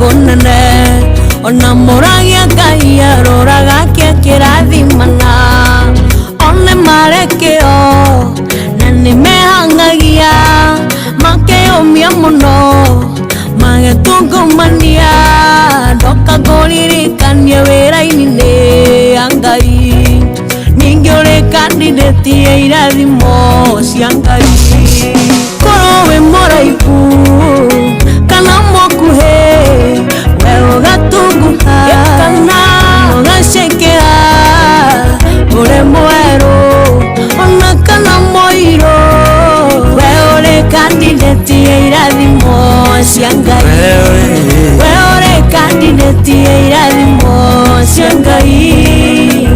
Kũnene ona mũragia Ngai aroraga kĩrathimana one marekĩo na nĩmehangagia makeyũmia mũno magetungumania ndoka ngũririkanie wĩra-inĩ nĩ ya Ngai ningĩ ũrĩ candidate ya irathimo cia Ngai korwo wĩ mũraihu kana mũkuhĩ we ũgatunguha kana ũgacekera ũrĩ mwerũ ona kana mũirũ we ũrĩ candidate ya irathimo cia Ngai we ũrĩ candidate ya irathimo cia Ngai.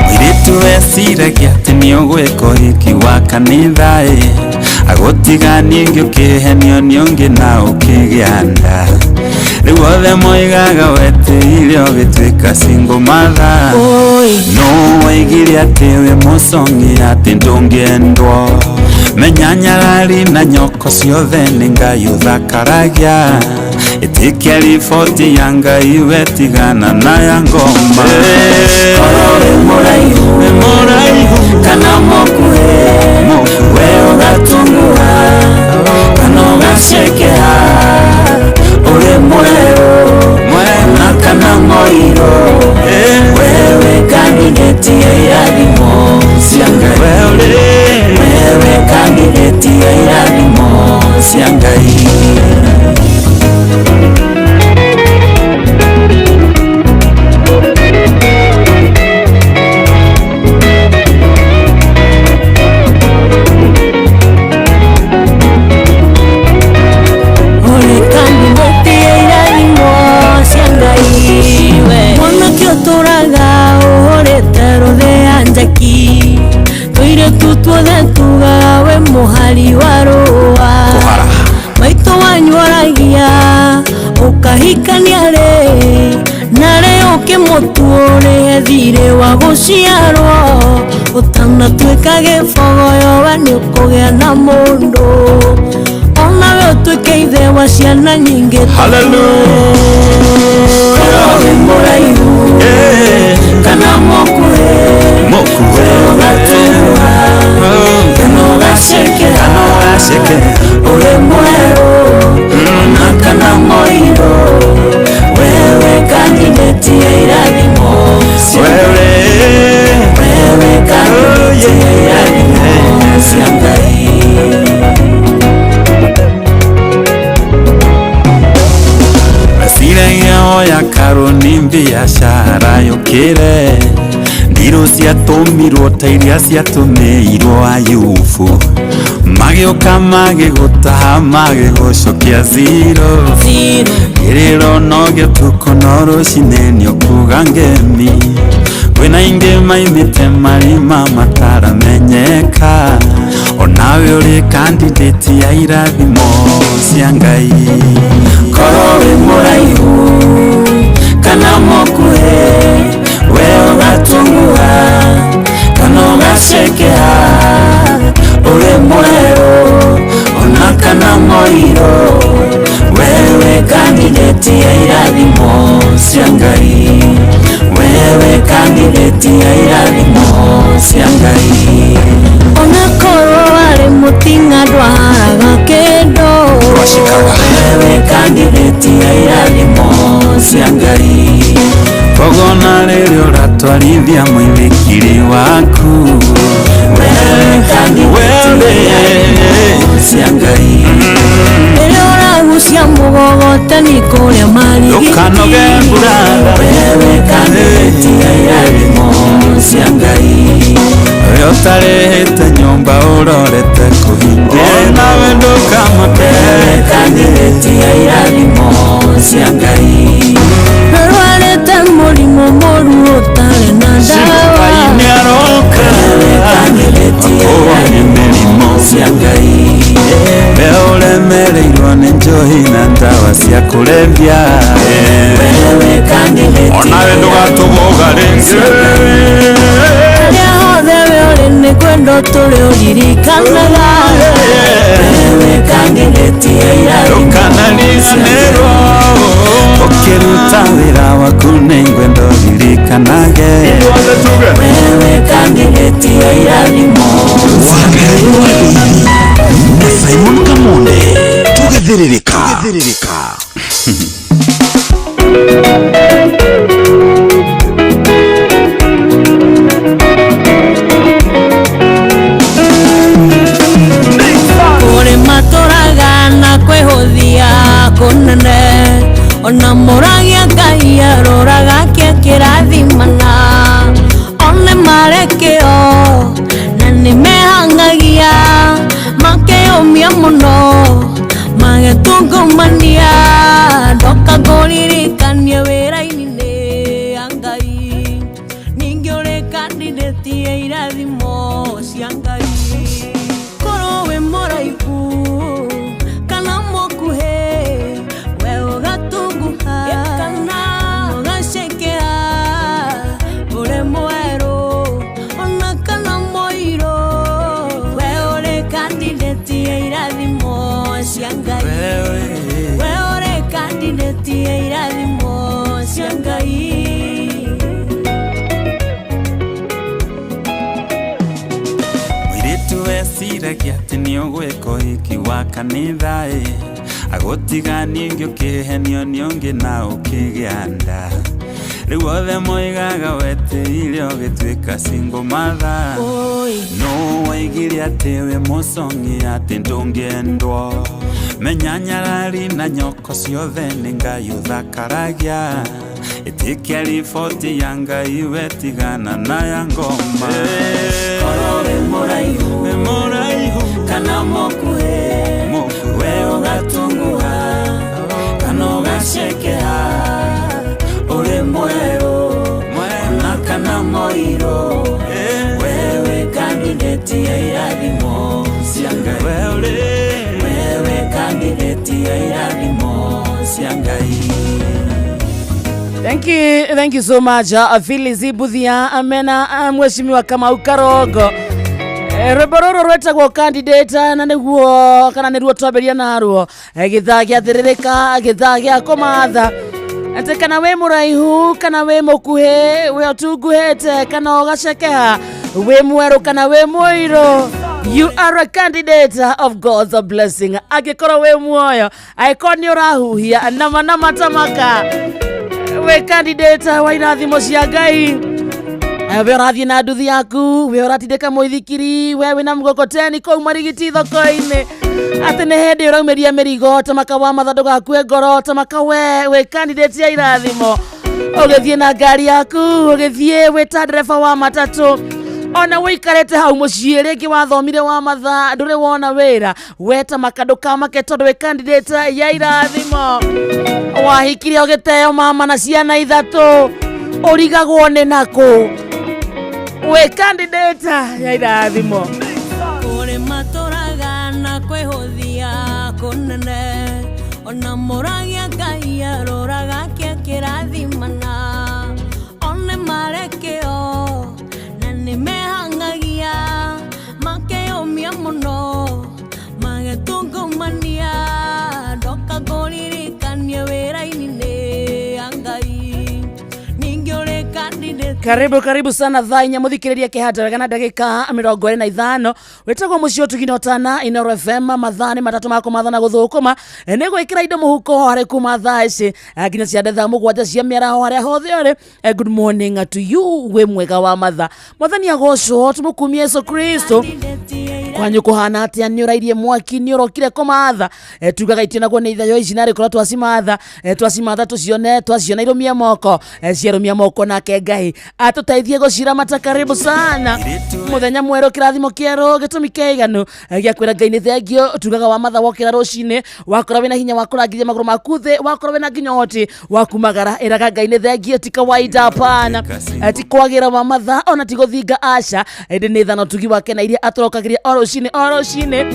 Mũirĩtu weciragia atĩ nĩũgwĩka ũhiki wa kanitha ĩ agũtiga ningĩ ũkĩhenio nĩ ũngĩ na ũkĩgĩa nda rĩu othe moigaga wetĩire ũgĩtuĩka single mother. Oi. No waigire atĩ wĩ mũcong'i atĩ ndũngĩendwo menya nyarari na nyoko ciothe nĩ Ngai ũthakaragia ĩtĩkia riboti ya Ngai wetigana na ya ngoma. Korwo wĩ mũraihu Wĩ mũraihu kana mũkuhĩ we ũgatunguha kana ũgacekeha ũrĩ mwerũ na kana mũirũ wewe candidate ya irathimo cia Ngai wewe candidate ya irathimo cia Ngai. Ũrĩ candidate ya irathimo cia Ngai we mwanake ũtũraga ũhũrĩte rũthĩa njaki tũirĩtu tuothe tugaga wĩ mũhari wa rũa Kũhara. maitũ wanyu aragia ũkahikania rĩ narĩ ũkĩmũtuo ũrĩhe thirĩ wa gũciarwo ũtanatuĩka gĩbogoyo we nĩũkũgĩa na mũndũ onawe ũtuĩke ithe wa ciana nyingĩ. Hallelujah. Wĩ mũraihu kana mũkuhĩ Mũkuhĩ. Ũgatunguha kana ũgacekera Ũgacekera. ũrĩ mwerũ ona kana mũirũ wewe candidate ya irathimo cia Wewe. Wewe candidate ya irathimo cia Ngai. Meciragia oya karũni biacara yũkĩre ndirũ ciatũmirwo ta iria ciatũmĩirwo Ayubu magĩũka magĩgũtaha magĩgũcokia zero. Zero. Kĩrĩro no gĩtukũ no rũcinĩ nĩũkuga ngemi kwĩna ingĩ maimĩte marima mataramenyeka onawe ũrĩ candidate ya irathimo cia Ngai. Korwo wĩ mũraihu kana mũkuhĩ we ũgatunguha kana ũgacekeha ũrĩ mwerũ ona kana mũirũ wewe candidate ya irathimo cia Ngai wewe candidate ya irathimo cia Ngai ona korwo warĩ mũting'a ndwaharaga kĩndũ Ndwacikaga. wewe candidate ya irathimo cia Ngai. Kogona rĩrĩa ũratwarithia mũithikiri waku wewe candidate ya irathimo cia Ngai rĩrĩa ũragucia mũgogoteni kũrĩa marigiti Ndũkanoge mburara. wewe candidate ya irathimo cia Ngai we ũtarĩhĩte nyũmba ũrorete kũhingia nawe ndũkamake. Wewe candidate ya irathimo cia Ngai rwarĩte mũrimũ mũru ũtarĩ na ndawa. Ngai nĩaroka Wewe candidate ya akũhonie irathimo mĩrimũ cia Ngai we ũremereirwo nĩ njohi na ndawa cia kũrebia wewe candidate onawe ndũgatũgũga rĩngĩ. Harĩa hothe we ũrĩ nĩ kwendwo tũrĩ ũririkanaga. Wewe candidate ya irathimo. Ndũkanariganĩrwo ũkĩruta wĩra waku nĩngwenda ũririkanage. Wewe candidate ya irathimo. Wangai wa Ndũire na Simon Kamonde tugĩthĩrĩrĩka. Kũrĩ matũraga na kwĩhũthia kũnene ona mũragia Ngai aroraga kĩa kĩrathimana one marekĩo na nĩmehangagia makeyũmia mũno magetungumania ndoka ngũririkanie wĩra-inĩ nĩ ya Ngai ningĩ ũrĩ candidate ya irathimo cia Ngai korwo wĩ mũraihu kana mũkuhĩ we ũgatunguha kana ũgacekea ũrĩ mwerũ ona kana mũirũ we ũrĩ candidate ya irathimo cia Ngai we ũrĩ candidate ya irathimo cia Ngai. Mũirĩtu weciragia atĩ nĩ ũgwĩka ũhiki wa kanitha ĩ agũtiganie ũkĩhenio nĩ ũngĩ na ũkĩgĩa nda rĩu othe moigaga wetĩire ũgĩtuĩka single mother. Oi. No waigire atĩ wĩ mũcong'i atĩ ndũngĩendwo menya nyarari na nyoko ciothe nĩ Ngai ũthakaragia ĩtĩkia riboti ya Ngai wetigana na ya ngoma. Korwo wĩ mũraihu wĩ mũraihu kana mũkuhĩ mũkuhĩ we ũgatunguha kana ũgacekeha ũrĩ mwerũ ona kana mũirũ wewe candidate ya irathimo cia Ngai we ũrĩ wewe candidate ya irathimo cia Ngai. Thank you so much, Phyllis Ibuthia amena mheshimiwa Kamau Karogo. Rwĩmbo rũrũ rwĩtagwo candidate na nĩguo kana nĩruo twambĩria naruo. Gĩthaa gĩathĩrĩrĩka gĩthaa gĩa kũmatha atĩ kana wĩ mũraihu kana wĩ mũkuhĩ wĩ ũtunguhĩte kana ũgacekeha wĩ mwerũ kana wĩ mũirũ, you are a candidate of God's blessing. Angĩkorwo wĩ muoyo angĩkorwo nĩ ũrahuhia nama na matamaka wĩ candidate wa irathimo cia Ngai. We ũrathiĩ na nduthi yaku we ũratindĩka mũithikiri we wĩna mgokoteni kũu marigiti thoko-inĩ atĩ nĩ hĩndĩ ũraumĩria mĩrigo tamaka wa matha ndũgakue ngoro tamaka we wĩ candidate ya irathimo ũgĩthiĩ na ngari yaku ũgĩthiĩ wĩ ta ndereba wa matatũ ona wĩikarĩte hau mũciĩ rĩngĩ wathomire wa matha ndũrĩ wona wĩra we tamaka ndũkamake tondũ wĩ candidate ya irathimo wahikire ũgĩteo mama na ciana ithatũ ũrigagwo nĩ nakũ wĩ candidate ya irathimo. Kũrĩ matũraga na kwĩhũthia kũnene ona mũragia Ngai aroraga kĩa kĩrathimana one marekĩo na nĩmehangagia makeyũmia mũno magetungumania ndoka ngũririkanie wĩra-inĩ nĩ ya Ngai ningĩ ũrĩ candidate. Karibu karibu sana thaa inya muthikiriria kihanda wega na ndagika 25 witagwo muciĩ ũtugina ũtana Inoro FM mathaa nĩ matatũ ma kũmatha na gũthũkũma nĩ gwĩkĩra indo mũhuko harĩ kuma thaa ici nginya cia thaa 7 cia mĩaraho harĩa hothe ũrĩ. Good morning to you wĩ mwega wa matha mwathani agocwo tũmũkumie Yesu Kristo. Kwanyu kũhana atĩa nĩ ũrairie mwaki nĩ ũrokire kũmatha? Tugaga itinaguo nĩ ithayo ici narĩ korwo twacimatha twacimatha tũcione twaciona irũmie moko ciarũmia moko nake Ngai atũteithie gũciramata. Karibu sana mũthenya mwerũ kĩrathimo kĩerũ gĩtũmi kĩiganu gĩa kwĩra Ngai nĩ thengio tugaga wa matha wokĩra rũcinĩ wakorwo wĩna hinya wa kũrangithia magũrũ maku thĩ wakorwo wĩna nginya ũhoti wa kumagara ĩraga Ngai nĩ thengio ti kawaida hapana. Ti kwagĩra wa matha ona ti gũthinga aca ĩndĩ nĩ thana ũtugi wake na iria atũrokagĩria o rũcinĩ o rũcinĩ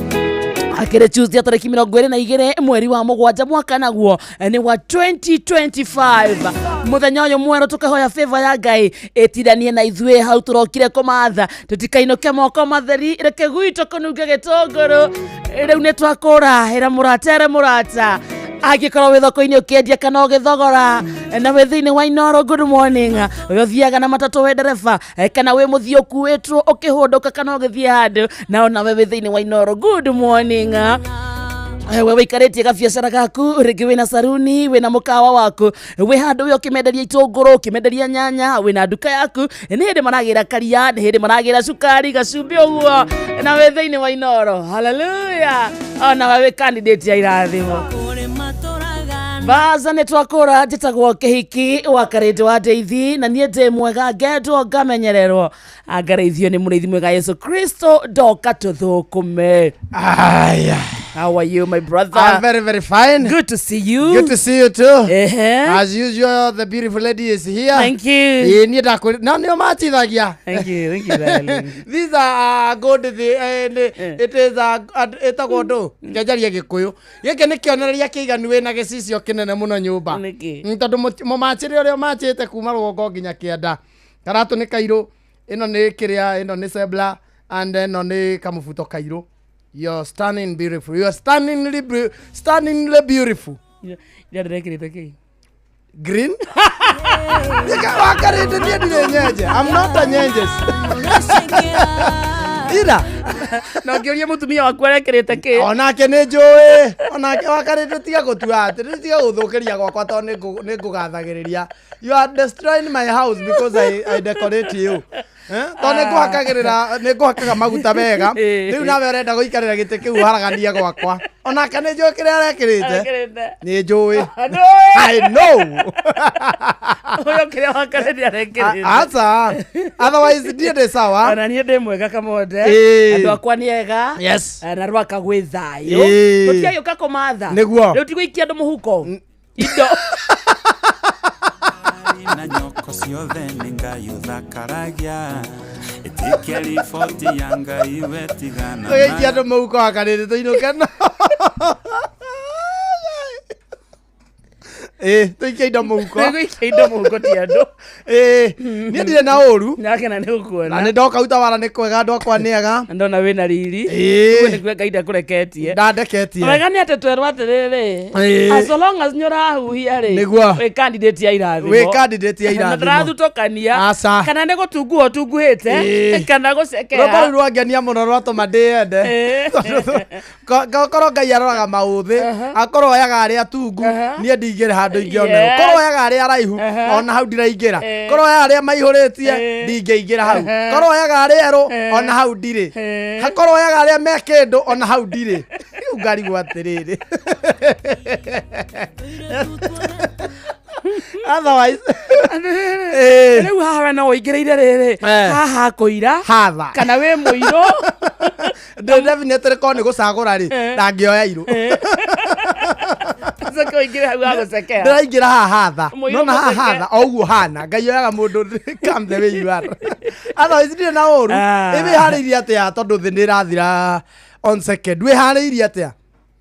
akĩrĩ Tuesday tarĩki 22 mweri wa 7 mwaka naguo nĩ wa 2025 mũthenya ũyũ mwerũ tũkahoya favor ya Ngai ĩtiranie na ithuĩ hau tũrokire kũmatha tũtikainũke moko matheri reke gwitũ kũnunge gĩtũngũrũ. Rĩu nĩ twakũra ĩra mũrata ere mũrata angĩkorwo wĩ thoko-inĩ ũkĩendia kana ũgĩthogora na wĩ thĩinĩ wa Inoro, good morning. Wĩ ũthiaga na matatũ wĩ ndereba kana wĩ mũthiĩ ũkuĩtwo ũkĩhũndũka kana ũgĩthiĩ handũ na onawe wĩ thĩinĩ wa Inoro, good morning. We wĩikarĩtie gabiacara gaku rĩngĩ wĩna saruni wĩna mũkawa waku wĩ handũ wĩ ũkĩmenderia itũngũrũ ũkĩmenderia nyanya wĩna nduka yaku nĩ hĩndĩ maragĩra karia nĩ hĩndĩ maragĩra cukari gacumbĩ ũguo na wĩ thĩinĩ wa Inoro, haleluya, onawe wĩ candidate ya irathimo. Baza nĩ twakũra. Njĩtagwo Kĩhiki wa Karĩndĩ wa Ndeithi na niĩ ndĩ mwega, ngendwo, ngamenyererwo, ngarĩithio nĩ mũrĩithi mwega Yesu Kristo. Ndoka tũthũkũme. Aya. How are you, my brother? I'm very, very fine. Good to see you. Good to see you too. Ehe. As usual, the beautiful lady is here. Thank you. Ĩĩ, niĩ ndakwĩra no nĩo matithagia. Thank you, thank you, darling. These are good it is a ĩtagwo ndũ ngenjaria Gĩkũyũ. Gĩkĩ nĩ kĩonereria kĩiganu wĩna gĩcicio kĩnene mũno nyũmba. Nĩkĩ? Tondũ mũmacĩre ũrĩa ũmacĩte kuma rũgongo nginya kĩanda, karatũ nĩ kairũ, ĩno nĩ kĩrĩa, ĩno nĩ sebla and ĩno nĩ kamũbuto kairũ. You're stunning beautiful. You're stunningly beautiful. Ira ndĩrekĩrĩte kĩ? Green. Wakarĩte niĩ ndirĩ nyenje. I'm not a nyenjes. Ira. Na ũngĩũria mũtumia waku arekĩrĩte kĩ? Onake nĩ njũĩ. Onake wakarĩte tiga gũtua atĩ tiga gũthũkĩria gwakwa tondũ nĩ ngũgathagĩrĩria. You are destroying my house because I decorate you. Eh? Tondũ nĩ ngũhakagĩrĩra, nĩ ngũhakaga maguta wega. Rĩu nawe ũrenda gũikarĩra gĩtĩ kĩu haragania gwakwa. Onake nĩ njũĩ kĩrĩa arekĩrĩte. Arekĩrĩte. Nĩ njũĩ. Ndũĩ. I know. Ũyũ kĩrĩa wakarĩte arekĩrĩte. Aca. Otherwise ndiĩ ndĩ sawa. Ona niĩ ndĩ mwega, Kamonde. Ĩĩ. Andũ akwa nĩ ega. Yes. Na rwaka gwĩ thayũ. Ĩĩ. Tũtiagĩũka kũmatha. Nĩguo. Rĩu ti gũikia andũ mũhuko indo. Na nyoko ciothe nĩ Ngai ũthakaragia, ĩtĩkia riboti ya Ngai wetigana. Tũgĩikia andũ mũhuko wa karĩrĩ tũinũke no. Ĩĩ, tũikie indo mũhuko. Gũikia indo mũhuko ti andũ. Ĩĩ, niĩ ndirĩ na ũru. Nakena nĩ Na gũkuona. nĩ ndoka utawara nĩ kwega, andũ akwa nĩ ega. Na ndona wĩna riri. Ĩĩ. Ũguo nĩguo Ngai ndakũreketie. Ndandeketie. Wega nĩ atĩ twerwo atĩrĩrĩ, Ĩĩ. as long as nĩ ũrahuhia rĩ, Nĩguo. wĩ candidate ya irathimo. Wĩ candidate ya Na irathimo. ndũrathutũkania. Aca. Kana nĩ gũtunguha ũtunguhĩte Ĩĩ. kana gũcekea. Rwĩmbo rũu rwangenia mũno rwatũma ndĩyende. Ĩĩ. Korwo Ngai aroraga maũthĩ, akorwo oyaga arĩa tungu, niĩ ndingĩrĩ handũ ingĩonerwo. Yes. Korwo oyaga arĩa araihu, ona hau ndiraingĩra. Ĩĩ. Korwo oyaga arĩa maihũrĩtie, Ĩĩ. ndingĩingĩra hau. Aha. Korwo oyaga arĩa erũ, ona hau ndirĩ. Ĩĩ. Korwo oyaga arĩa me kĩndũ, ona hau ndirĩ. Rĩu ngarigwo atĩrĩrĩ, otherwise ĩĩ. Rĩu haha we no ũingĩrĩire rĩrĩ haha kũira hatha kana wĩ mũirũ. Ndĩ definitely korwo nĩ gũcagũra rĩ, ndangĩoya irũ. Coke ũingĩre hau ha gũcekea. Ndĩraingĩra haha hatha. Mũirũ Nona haha mũceke. hatha o ũguo hana Ngai oyaga mũndũ come the way you are. Otherwise ndirĩ na ũru. Ah. Ĩ, wĩharĩirie atĩa tondũ thĩ nĩ ĩrathira on second? Wĩharĩirie atĩa?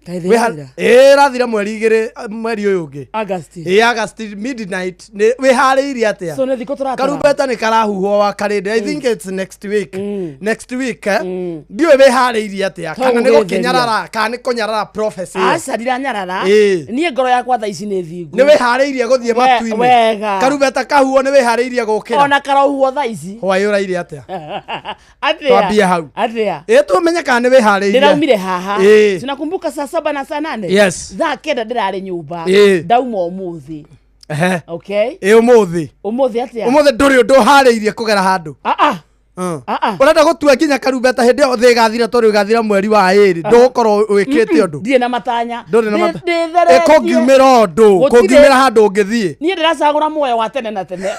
Kaĩ thĩ ĩrathira? Ĩ, ĩrathira 2 mweri mweri ũyũ ũngĩ. August. Ĩ, August midnight. Nĩ wĩharĩirie atĩa? So nĩ thikũ tũratara. Karumbeta nĩ karahuhwo wa karĩndĩ. I think it's next week, next week, eh? Ndiũĩ wĩharĩirie atĩa, kana nĩ gũgĩtheria. gũkĩnyarara, kana nĩ kũnyarara prophecy ĩyo. Aca, ndiranyarara. Ĩĩ. Niĩ ngoro yakwa thaa ici nĩ thingu. Nĩ wĩharĩirie gũthiĩ matu-inĩ? Wega. Karumbeta kahuo nĩ wĩharĩirie gũkĩra? Ona karauhuo thaa ici. Hwaĩ ũraire atĩa? Atĩa? Twambie hau. Atĩa? Ĩ, tũmenye kana nĩ wĩharĩirie. Ndĩraumire haha. Ĩĩ. Tunakumbuka saa 7 na saa 8. Yes. Thaa 9 ndĩrarĩ nyũmba. Ĩĩ. Ndauma ũmũthĩ. Ehe. Okay. Ĩ, ũmũthĩ. Ũmũthĩ atĩa? Ũmũthĩ ndũrĩ ũndũ ũharĩirie kũgera handũ? Ah, ah. Ah, ah. Ũrenda gũtua nginya karumbeta hĩndĩ ĩyo thĩ ĩgathira, tondũ ĩgathira mweri wa 2, ndũgũkorwo wĩkĩte ũndũ? Ndirĩ na matanya. Ndũrĩ na mata. Ndĩtheretie. Ĩ, kũngiumĩra ũndũ, Gũtirĩ. kũngiumĩra handũ ũngĩthiĩ? Niĩ ndĩracagũra muoyo wa tene na tene.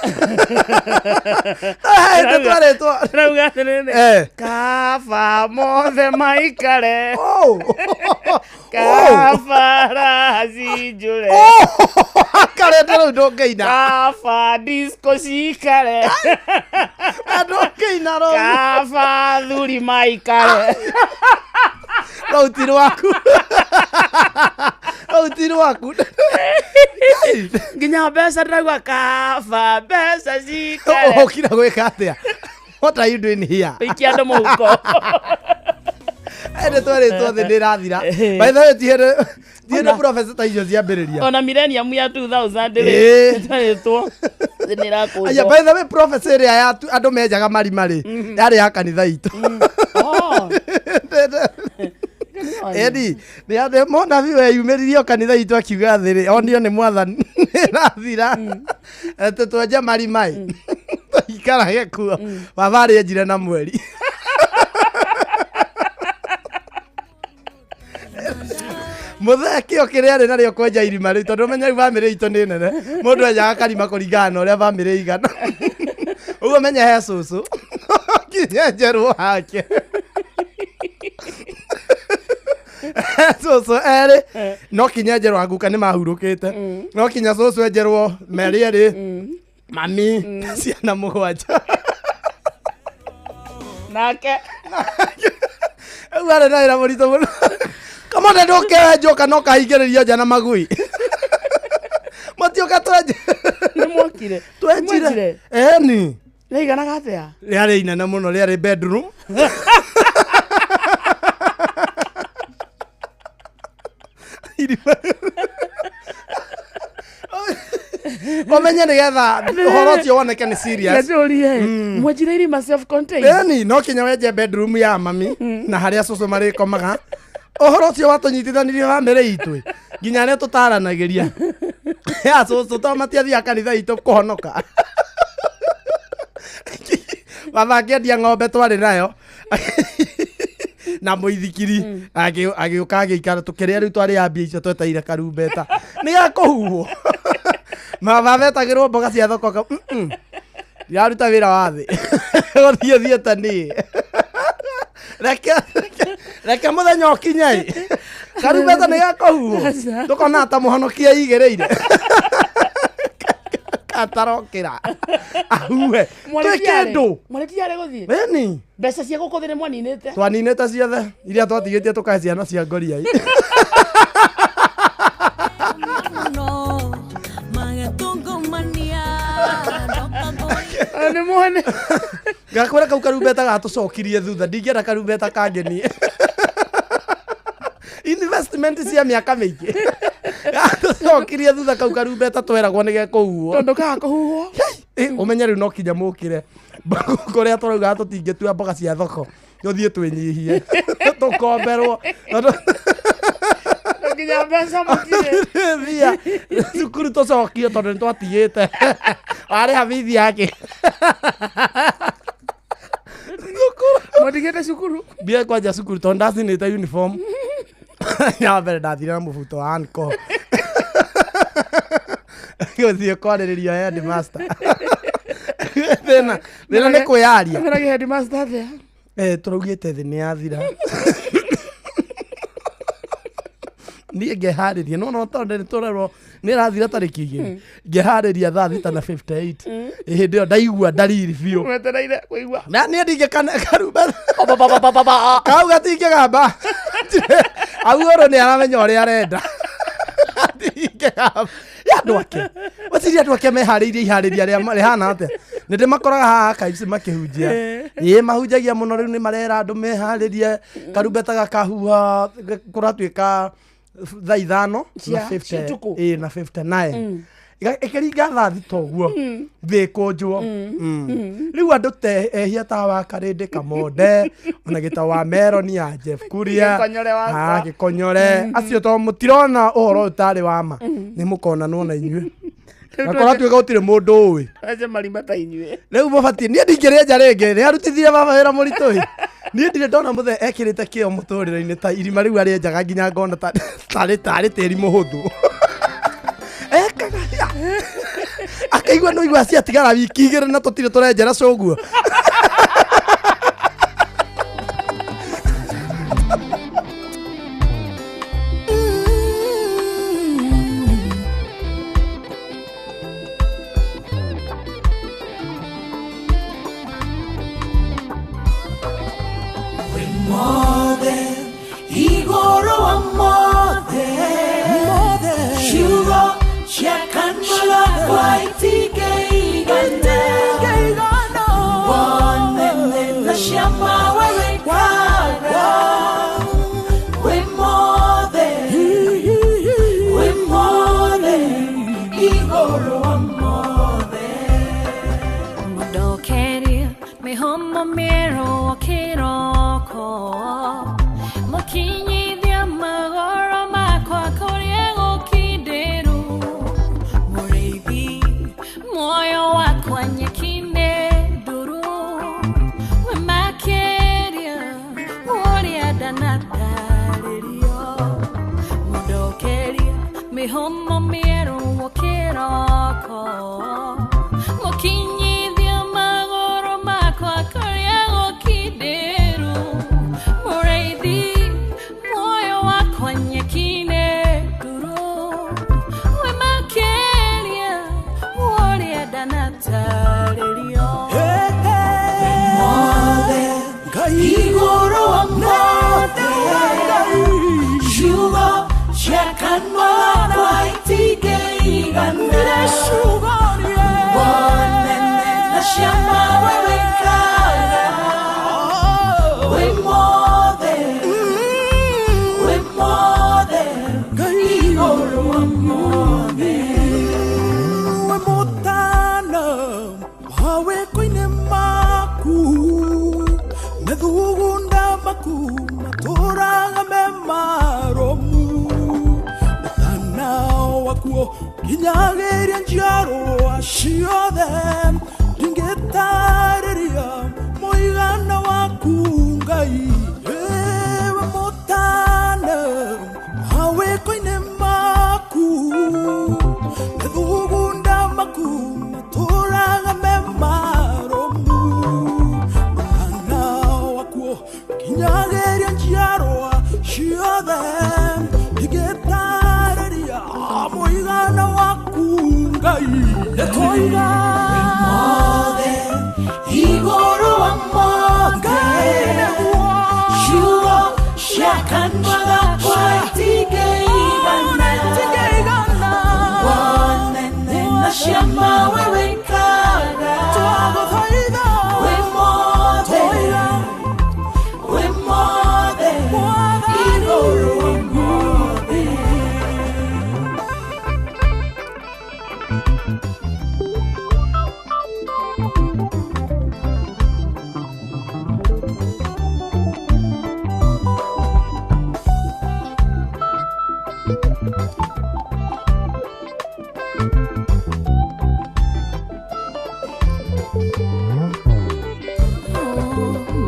Hĩndĩ twarĩtwo. Rauga atĩrĩrĩ, kaba mothe maikare, Oh. kaba raha cinjũre, Karete rĩu ndũngĩina. kaba disco cikare, Ndũngĩina rĩu. kaba thuri maikare. Rũu ti rwaku, rũu ti rwaku. Nginya mbeca ndĩrauga kaba mbeca cikare. Ũkira gwĩka atĩa? What are you doing here? Ikia andũ mũhuko. Ende tweritwo thi ndirathira. By the way tihere professor ta icio ciambĩrĩria. Ona millennium ya 2000 rĩ tweritwo thi nĩrakũnjwo. Aya, by the way professor ĩrĩa ya andũ menjaga marima rĩ yarĩ ya kanitha itũ. Edi nĩ mũnabii weyumĩririe kanitha itũ akiuga thĩrĩ onio nĩ mwathani nĩrathira atĩ twenje marima ĩ tũikarage kuo. Baba arĩenjire na mweri. Mũthee kĩo kĩrĩa arĩ narĩo kwenja irima rĩu tondũ ũmenye rĩu bamĩrĩ itũ nĩ nene mũndũ enjaga karima kũringana na ũrĩa bamĩrĩ igana. Ũguo menye he cũcũ nginya njerwo hake. Cũcũ erĩ no kinya njerwo anguka nĩ mahurũkĩte no kinya cũcũ enjerwo merĩ erĩ mami ciana mũgwanja. Nake rĩu arĩ na wĩra mũritũ mũno. Kamone ndũkenjwo kana ũkahingĩrĩrio nja na magui. Mũtiũka twenje. Nĩ mwokire. Twenjire. Eni. Rĩiganaga atĩa? Rĩarĩ inene mũno, rĩarĩ bedroom. Ũmenye nĩgetha ũhoro ũcio woneke nĩ serious. Nĩtũrie. Mwenjire irima self contained. Eni, no kinya wenje bedroom ya mami na harĩa cũcũ marĩkomaga. Ũhoro ũcio watũnyitithanirie bamĩrĩ itũ nginya arĩa tũtaranagĩria. Ya cũcũ to matiathiaga kanitha itũ kũhonoka. Baba akĩendia ng'ombe twarĩ nayo na mũithikiri agĩũka agĩikara tũkĩrĩa rĩu twarĩ mbia icio tweteire karumbeta nĩ gakũhuhwo. Baba etagĩrwo mboga cia thoko ndiraruta wĩra wa thĩ gũthiĩ thiĩte niĩ. Reke mũthenya ũkinye ĩ karumbeta nĩ gakũhuhwo tũkona ta mũhonokia igĩrĩire katarokĩra ahuhe twĩ kĩndũ. Mwarĩtiarĩ gũthiĩ ĩni mbeca cia gũkũ thĩ nĩ mwaninĩte. Twaninĩte ciothe iria twatigĩtie tũkahe ciana cia ngoria ĩ. Nĩ mwene. Ngakwĩra kau karumbeta gatũcokirie thutha ndingĩenda karumbeta kangenie. Investment cia mĩaka mĩingĩ gatũcokirie thutha kau karumbeta tweragwo nĩ gekũhuhwo. Tondũ gakũhuhwo. Ũmenye rĩu no kinya mũkĩre kũrĩa tũraugaga tũtingĩtua mboga cia thoko tũthiĩ twĩnyihie tũkomberwo nginya mbeca mũtirĩ mbia cukuru tũcokio tondũ nĩ twatigĩte warĩha bithi yake. Mwatigĩte cukuru mbia kwanja cukuru tondũ ndacinĩte uniform ya mbere ndathire na mũbuto wa anko gũthiĩ kwarĩrĩrio headmaster. Thĩna nĩ kwĩyaria. Wĩrage headmaster atĩa? Tũraugĩte thĩ nĩ yathira. Niĩ ngeharĩria no no tondũ nĩ tũrerwo nĩ ĩrathira tarĩki igĩrĩ ngeharĩria thaa 6:58 hĩndĩ ĩyo ndaigua ndariri biũ. Wetereire kũigua. Na niĩ ndingĩkana karumbeta kau gatingĩgamba. Auoro nĩ aramenya ũrĩa arenda. Ndingĩgamba. Ya andũ ake weciria andũ ake meharĩirie iharĩria rĩhana atĩa? Nĩ ndĩmakoraga haha kaici makĩhunjia. Ĩĩ mahunjagia mũno rĩu nĩ marera andũ meharĩrie karumbeta gakahuha kũratuĩka thaa 5 na 50 na 59 ĩkĩringa thaa 6 ũguo thĩ ĩkũnjwo. Rĩu andũ te ehia ta wa Karĩndĩ Kamonde ona gĩta wa Meroni ya Jeff Kuria Gĩkonyore acio to mũtirona ũhoro ũyũ tarĩ wa ma nĩ mũkonanwo na inyuĩ. Na kũratuĩka gũtirĩ mũndũ ũĩ. Aje marima ta inyuĩ. Rĩu mũbatiĩ niĩ ndingĩrĩenja rĩngĩ nĩ arutithirie baba wĩra mũritũ ĩ. Niĩ ndirĩ ndona mũthee ekĩrĩte kĩo mũtũrĩre-inĩ ta irima rĩu arĩenjaga nginya ngona tarĩ tĩri mũhũthũ. Ekaga akaigua no igua ciatigara wiki igĩrĩ na tũtirĩ tũrenjera cũguo. Chiakanmala kwaitike igana. ndanatarĩrio mũndokeria mĩhũmũ mĩerũ kĩroko mũkinyithia magũrũ makwa kũrĩa gũkindĩru mũrĩithi muoyo wakwa nyeki-inĩ nduru wĩ makĩria ũrĩa ndanatarĩrio Igũrũ wa mothe ciugo cia kanua gakwa itingĩigana wonene na ciama we wĩkaga wĩ mothe wĩ mothe igũrũ wa mothe we mũtana mawĩko-inĩ maku methugunda maku matũraga me marũmu mũtana wakuo nginyagĩria njiarwa ciothe ndingĩtarĩria mũigana waku Ngai we mũtana mawĩko-inĩ maku methugunda maku matũraga me marũmu mũtana wakuo nginyagĩria njiarwa ciothe ndingĩtarĩria mũigana waku Ngai nĩtwoiga mothe igũrũ wa mothe ciugo cia kanua gakwa itingĩigana wonene na ciama we wĩkaga wĩ mothe wĩ mothe igũrũ wa mothe.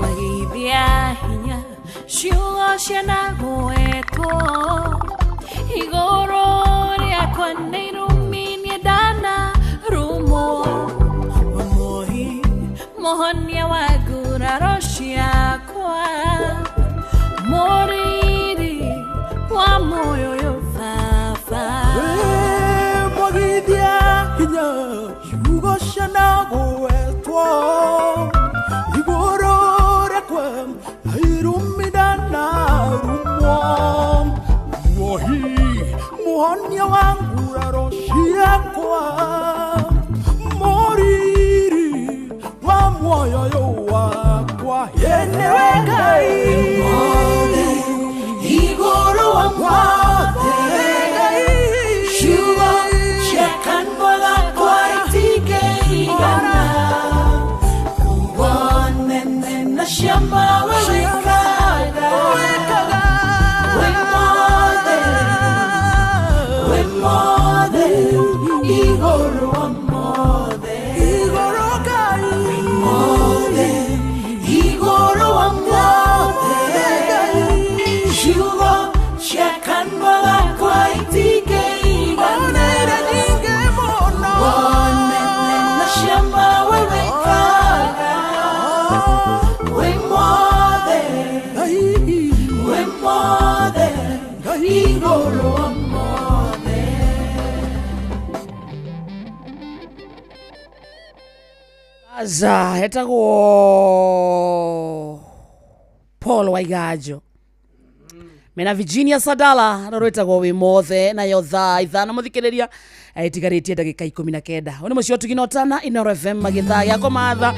Magithia hinya ciugo cianagwetwo igũrũ rĩakwa nĩ irumi niĩ ndanarumwo Mũhi mũhonia wa nguraro ciakwa mũriri wa muoyo ũyũ baba Mwagithia hinya ciugo cianagwetwo igũrũ rĩakwa irumi ndanarumwo muohi muhonia wa nguraro ciakwa mũriri wa muoyo ũyũ wakwa yenewe Ngai igũrũ wa mothe ciugo cia kanua gakwa itingĩigana wonene na ciama we wĩkaga wĩ mothe wĩ mothe igũrũ wa mothe igũrũ Ngai mothe igũrũ wa mothe ciugo cia kanua gakwa itingĩigana onere nyingĩ mũno wonene na ciama we wĩkaga wĩ mothe wĩ mothe igũrũ wa mothe. Aza etagwo Paul Waiganjo mena Virginia Sadala rũrũ rwĩtagwo wĩ mothe nayo thaa 5 mũthikĩrĩria ĩtigarĩtie ndagĩka 19 ũyũ nĩ mũciĩ ũtugi na ũtana Inooro FM gĩthaa gĩa kũmatha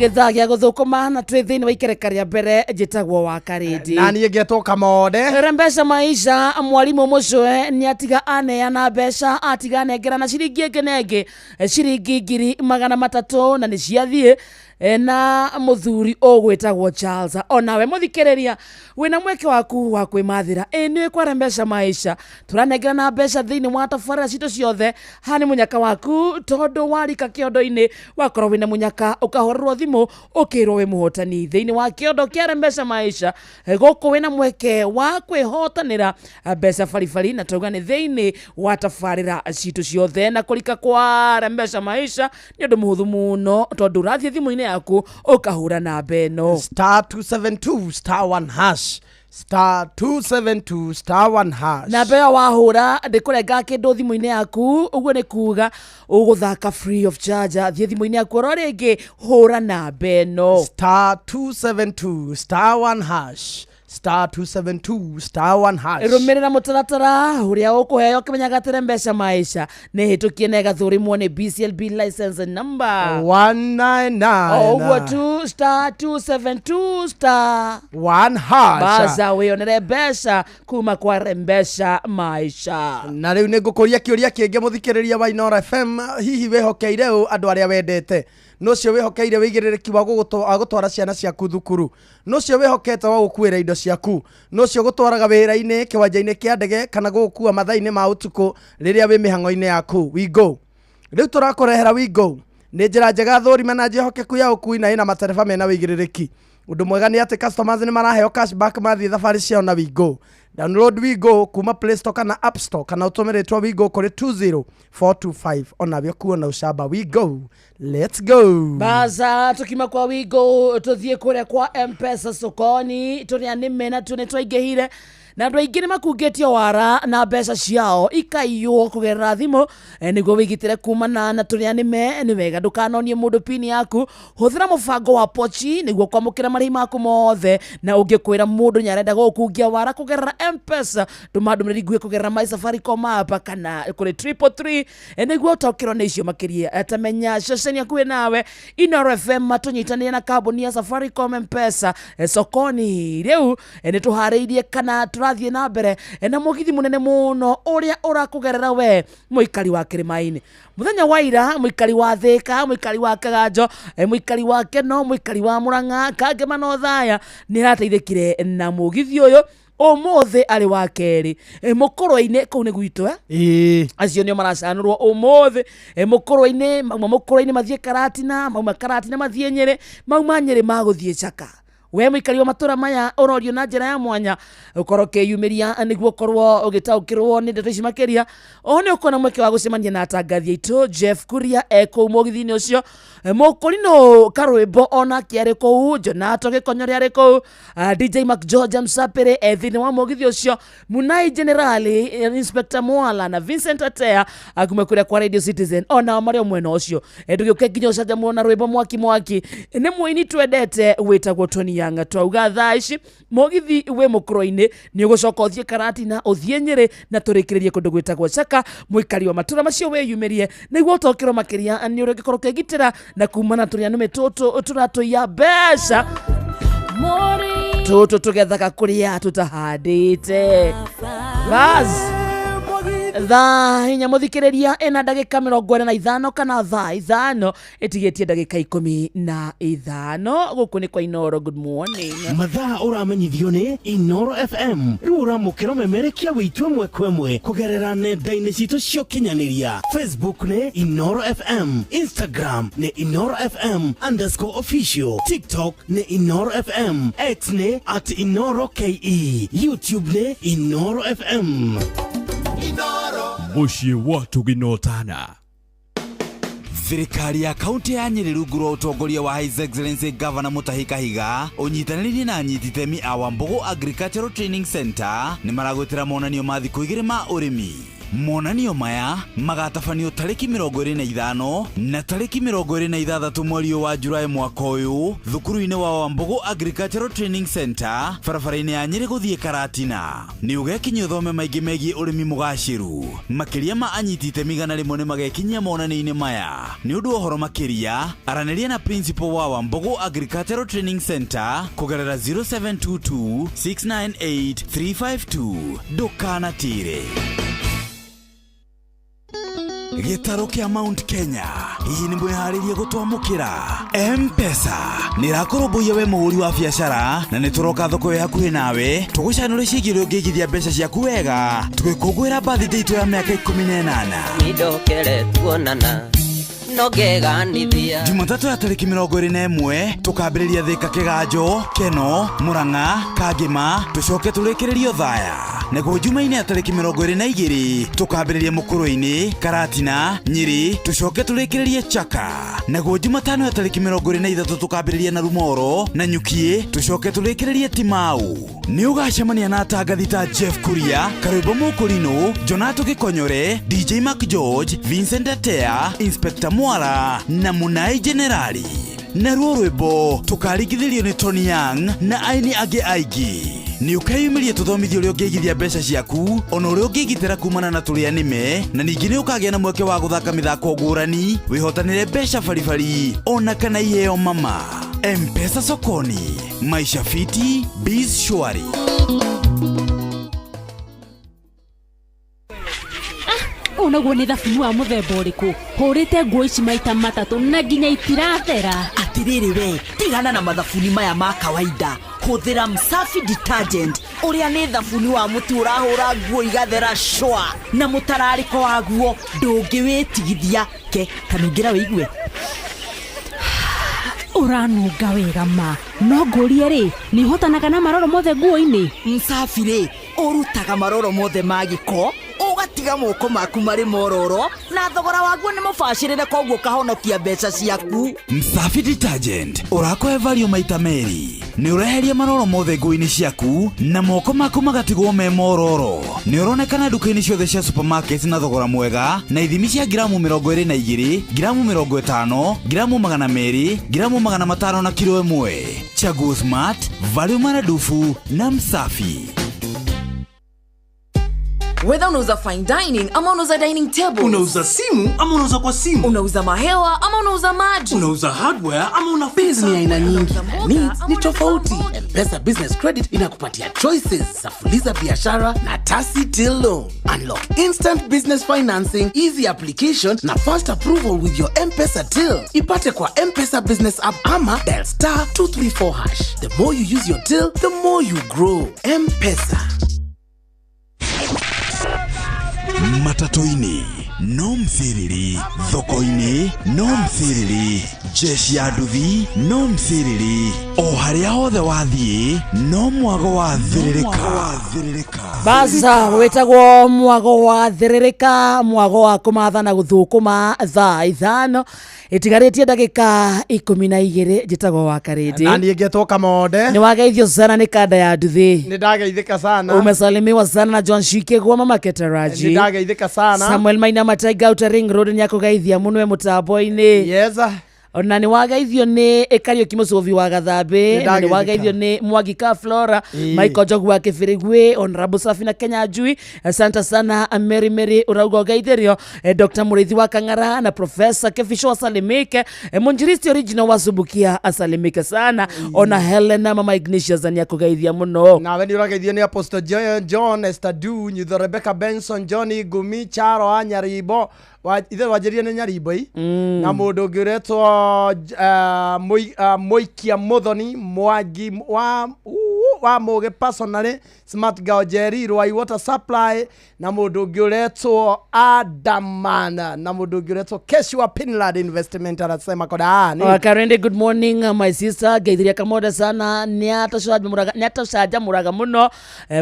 gĩthaa gĩa gũthũkũma na twĩ thĩinĩ wa ikereka rĩa mbere njĩtagwo wa Karĩndĩ na niĩ ngetwo Kamonde rembesha maisha mwalimu mũcũe nĩ atiga aneana mbeca atiga anengerana ciringi ĩngĩ na ĩngĩ ciringi 300,000 na nĩ ciathiĩ. Na muthuri ũgwĩtagwo Charles. Onawe mũthikĩrĩria wĩna mweke waku wa kwĩmathĩra. Ĩ nĩ kwara mbeca maisha tũranengerana mbeca thĩinĩ wa tabarĩra citũ ciothe. Haha nĩ mũnyaka waku tondũ warika kĩondo-inĩ wakorwo wĩna mũnyaka ũkahũrĩrwo thimũ ũkĩrwo wĩ mũhotani thĩinĩ wa kĩondo kĩa mbeca maisha. Gũkũ wĩna mweke wa kwĩhotanĩra mbeca baribari na tauga nĩ thĩinĩ wa tabarĩra citũ ciothe. Na kũrika kwa mbeca maisha nĩ ũndũ mũhũthũ mũno tondũ ũrathiĩ thimũ-inĩ yaku ũkahũra namba ĩno star 272 star 1 hash, star 272 star 1 hash. Namba ĩyo wahũra ndĩkũrenga kĩndũ thimũ-inĩ yaku, ũguo nĩ kuga ũgũthaka free of charge. Thiĩ thimũ-inĩ yaku oro rĩngĩ hũra namba ĩno star 272 star 1 hash, star 272 star 1 hash. Rũmĩrĩra mũtaratara ũrĩa ũkũheo ũkĩmenyaga atĩrĩ mbeca maisha nĩ hĩtũkie na ĩgathũrimwo nĩ BCLB license number 199. O ũguo tu, star 272 star 1 hash. Baza wĩonere mbeca kuma kwa mbeca maisha. Na rĩu nĩ ngũkũria kĩũria kĩngĩ mũthikĩrĩria wa Inoro FM, hihi wĩhokeire ũ andũ arĩa wendete? No ũcio wĩhokeire wĩigĩrĩrĩki wa gũtwara ciana ciaku thukuru, no ũcio wĩhokete wa gũkuĩra indo ciaku, no ũcio gũtwaraga wĩra-inĩ, kĩwanja-inĩ kĩa ndege, kana gũgũkua mathaa-inĩ ma ũtukũ rĩrĩa wĩ mĩhang'o-inĩ yaku. Wigo rĩu tũrakũrehera Wigo nĩ njĩra njega thũrima na njĩhokeku ya ũkui na ĩna matereba mena wĩigĩrĩrĩki. Ũndũ mwega nĩ atĩ customers nĩ maraheo cashback mathiĩ thabarĩ ciao na Wigo. Download Wigo kuma Play Store kana App Store, kana ũtũme rĩtwa Wigo kũrĩ 20425. Onawe ũkuo na ũcamba. Wigo, let's go. Baza tukima kwa Wigo tuthiĩ kũrĩa kwa M-Pesa sokoni tũrĩa nĩme na tu nĩ twaingĩhire na andũ aingĩ nĩ makungĩtio wara na mbeca ciao ikaiywo kũgerera thimũ. Nĩguo wĩgitĩre kumana na tũrĩa nĩme nĩ wega ndũkanonie mũndũ pini yaku. Hũthĩra mũbango wa pochi nĩguo kwamũkĩra marĩhi maku mothe, na ũngĩkwĩra mũndũ nĩarenda gũgũkungia wara kũgerera M-Pesa tũma ndũmĩrĩri nguhĩ kũgerera My Safaricom app kana kũrĩ 333 nĩguo ũtaũkĩrwo nĩ icio makĩria. Tamenya ceceni hakuhĩ nawe Inoro FM matũnyitanĩire na kambuni ya Safaricom M-Pesa sokoni. Rĩu nĩ tũharĩirie kana tũrathiĩ na mbere na mũgithi mũnene mũno ũrĩa ũrakũgerera we mũikari wa kĩrĩma-inĩ. Mũthenya wa ira mũikari wa Thĩka, mũikari wa Kaganjo, mũikari wa Keno, mũikari wa Murang'a, Kangema na Othaya nĩ arateithĩkire na mũgithi ũyũ. Ũmũthĩ arĩ wa kerĩ mũkũrwe-inĩ kũu nĩ gwitũ acio nĩo maracanũrwo ũmũthĩ mũkũrwe-inĩ, mauma mũkũrwe-inĩ mathiĩ Karatina, mauma Karatina mathiĩ Nyĩrĩ, mauma Nyĩrĩ magũthiĩ Chaka. We mũikari wa matũra maya ũrorio na njĩra ya mwanya ũkorwo ũkĩyumĩria nĩguo ũkorwo ũgĩtaũkĩrwo nĩ ndeto ici makĩria. Oho nĩ ũkuona mweke wa gũcemania na atangathi aitũ Jeff Kuria e kũu mũgithi-inĩ ũcio, Mũkũrinũ Karwĩmbo onake arĩ kũu, Jonato Gĩkonyore arĩ kũu, DJ Mac George Msapere e thĩinĩ wa mũgithi ũcio, Munai Generali, Inspector Mwala na Vincent Atea kuma kũrĩa kwa Radio Citizen onao marĩ o mwena ũcio. Ndũgĩũke nginya ũcanjamũrwo na rwĩmbo mwaki mwaki nĩ mũini twendete wĩtagwo Tony Young. Twauga thaa ici mũgithi wĩ mũkũrũ-inĩ nĩ ũgũcoka ũthiĩ Karatina, ũthiĩ Nyĩrĩ na tũrĩkĩrĩrie kũndũ gwĩtagwo Chaka. Mũikari wa matũra macio wĩyumĩrie nĩguo ũtaũkĩrwo makĩria nĩ ũrĩa ũngĩkorwo ũkĩgitĩra na kumana tũrĩa nĩme tũtũ tũratũiya mbeca tũtũ tũgethaga kũrĩa tũtahandĩte. Bas thaa inya mũthikĩrĩria ĩna ndagĩka 45 kana thaa 5 ĩtigĩtie ndagĩka 15. Gũkũ nĩ kwa Inoro. Good morning. Mathaa ũramenyithio nĩ Inoro FM. Rĩu ũramũkĩra ũmemerekia wĩitũ ĩmwe kwa ĩmwe kũgerera nenda-inĩ citũ cia ũkinyanĩria. Facebook nĩ Inoro FM, Instagram nĩ Inoro FM underscore official, TikTok nĩ Inoro FM, X nĩ at Inoro KE, YouTube nĩ Inoro FM. Mũciĩ wa tũginotana. Thirikari ya kaunti ya Nyĩrĩ rungu rwa ũtongoria wa His Excellency Governor Mutahi Kahiga ũnyitanĩrĩire na anyiti itemi a Wambugu Agricultural Training Center nĩ maragwĩtĩra monanio ma thikũ igĩrĩ ma ũrĩmi. Monanio maya magatabanio tarĩki 25 na tarĩki 26 mweri wa Julaĩ mwaka ũyũ thukuru-inĩ wa Wambugu Agricultural Training Center barabara-inĩ ya Nyĩrĩ gũthiĩ Karatina. Nĩ ũgekinyia ũthome maingĩ megiĩ ũrĩmi mũgacĩru. Makĩria ma anyiti itemi 100 nĩ magekinyia monanio-inĩ maya. Nĩ ũndũ wa ũhoro makĩria aranĩria na principal wa Wambugu Agricultural Training Center kũgerera 0722 698 352. Ndũkanatĩre. Gĩtarũ kĩa Mount Kenya hihi nĩ mwĩharĩirie gũtwamũkĩra? M-Pesa nĩ ĩrakũrũmbũiya we mũhũri wa biacara, na nĩ tũroka thoko ĩ hakuhĩ nawe tũgũcanũre ciĩgiĩ ũrĩa ũngĩigithia mbeca ciaku wega tũgĩkũngũĩra birthday itũ ya mĩaka 18. Nindokere tuonana no ngeganithia. Jumatatũ ya tarĩki 21 tũkambĩrĩria Thĩka, Kĩganjo, Keno, Mũrang'a, Kangĩma, tũcoke tũrĩkĩrĩrie Othaya. Naguo Jumaine ya tarĩki 22 tũkambĩrĩria Mũkũrũ-inĩ, Karatina, Nyĩrĩ, tũcoke tũrĩkĩrĩrie Chaka. Naguo Jumatano ya tarĩki 23 tũkambĩrĩria na Rumoro na Nyukiĩ, tũcoke tũrĩkĩrĩrie Timau. Nĩ ũgacemania na atangathi ta Jeff Kuria, Karwĩmbo Mũkũrinũ, Jonato Gĩkonyore, DJ Mark George, Vincent Atea, Inspector Mwara na Munai Generali. Naruo rwĩmbo tũkaringithĩrio nĩ Tony Young na aini angĩ aingĩ. Nĩ ũkeyumĩria tũthomithio ũrĩa ũngĩigithia mbeca ciaku ona ũrĩa ũngĩgitĩra kumana na tũrĩa nĩme, na ningĩ nĩ ũkagĩa na mweke wa gũthaka mĩthako ngũrani, wĩhotanĩre mbeca baribari ona kana iheo mama. M-Pesa sokoni, maisha fiti, biz shwari. Ũũ naguo nĩ thabuni wa mũthemba ũrĩkũ? Hũrĩte nguo ici maita matatũ na nginya itirathera. Atirĩrĩ we, tigana na mathabuni maya ma kawaida, hũthĩra Msafi Detergent, ũrĩa nĩ thabuni wa mũtu ũrahũra nguo igathera shwa, na mũtararĩko waguo ndũngĩwĩtigithia. Ke kanungĩra wĩigue. Ũranunga wega ma. No ngũrie rĩ, nĩ ũhotanaga na maroro mothe nguo-inĩ? Msafi rĩ, ũrutaga maroro mothe ma gĩko, ũgatiga moko maku marĩ mororo, na thogora waguo nĩ mũbacĩrĩre, koguo ũkahonokia mbeca ciaku. Msafi Detergent ũrakũhe value maita merĩ. Nĩ ũreheria maroro mothe nguo-inĩ ciaku na moko maku magatigwo me mororo. Nĩ ũronekana nduka-inĩ ciothe cia supermarket na thogora mwega na ithimi cia ngiramu 22, ngiramu 50, ngiramu 200, ngiramu 500 na kilo 1. Chaguo smart, value maradufu na Msafi. Whether unauza fine dining ama unauza dining tables. Unauza simu ama unauza kwa simu. Unauza mahewa ama unauza maji. Unauza hardware ama una Biz ni aina nyingi. Needs ni tofauti. M-Pesa Business Credit inakupatia choices za Fuliza Biashara na Tasi Till Loan. Unlock instant business financing, easy application na fast approval with your M-Pesa Till. Ipate kwa M-Pesa Business App ama dial star 234 hash. The more you use your till, the more you grow. M-Pesa. Matatũ-inĩ no mciriri, thoko-inĩ no mciriri, jeshi ya nduthi no mciriri, o harĩa hothe wathiĩ no mwago wa thĩrĩrĩka. Baza wĩtagwo mwago wa thĩrĩrĩka, mwago wa kũmatha na gũthũkũma. Thaa 5 ĩtigarĩtie ndagĩka 12. Njĩtagwo wa Karĩndĩ. Na niĩ ngetwo Kamonde. Nĩ wageithio sana nĩ kanda ya nduthi. Nĩ ndageithĩka sana. Umesalimiwa sana na John Shikegwa, mama Ketaraji. Nĩ ndageithĩka sana. Samuel Maina Mataiga Outer Ring Road nĩ akũgeithia mũno e mũtambo-inĩ. Yes. Ona nĩ wageithio nĩ Kariũki Mũcũvi wa Gathambĩ, na nĩ Nĩndageithĩka. wageithio nĩ Mwangi ka Flora, Ĩĩ. Michael Njogu wa Kĩbĩrĩgwĩ, Honorable Safina Kenya Njui, asante sana. Mary Mary ũrauga ũgeithĩrio Dr. Mũrĩithi wa Kang'ara na Professor Kefisho asalimike, Mũnjiristi original wa Subukia asalimike sana, ona Helena mama Ignatius nĩ akũgeithia mũno. Nawe nĩ ũrageithio nĩ Apostle John, Esther Du Nyutho, Rebecca Benson, Johnny Ngumi, Charo wa Nyaribo, ithe wanjĩrire nĩ Nyaribo i na mũndũ ũngĩ ũretwo Mũikia Mũthoni Mwangi wa Mũgĩ personally, Smart Girl Jerry Rwai Water Supply, na mũndũ ũngĩ ũretwo Adaman, na mũndũ ũngĩ ũretwo Keshua Pinland Investment anasema kodani. Karende, good morning, my sister. Ngeithiria Kamonde sana, nĩatũcanjamũraga mũno,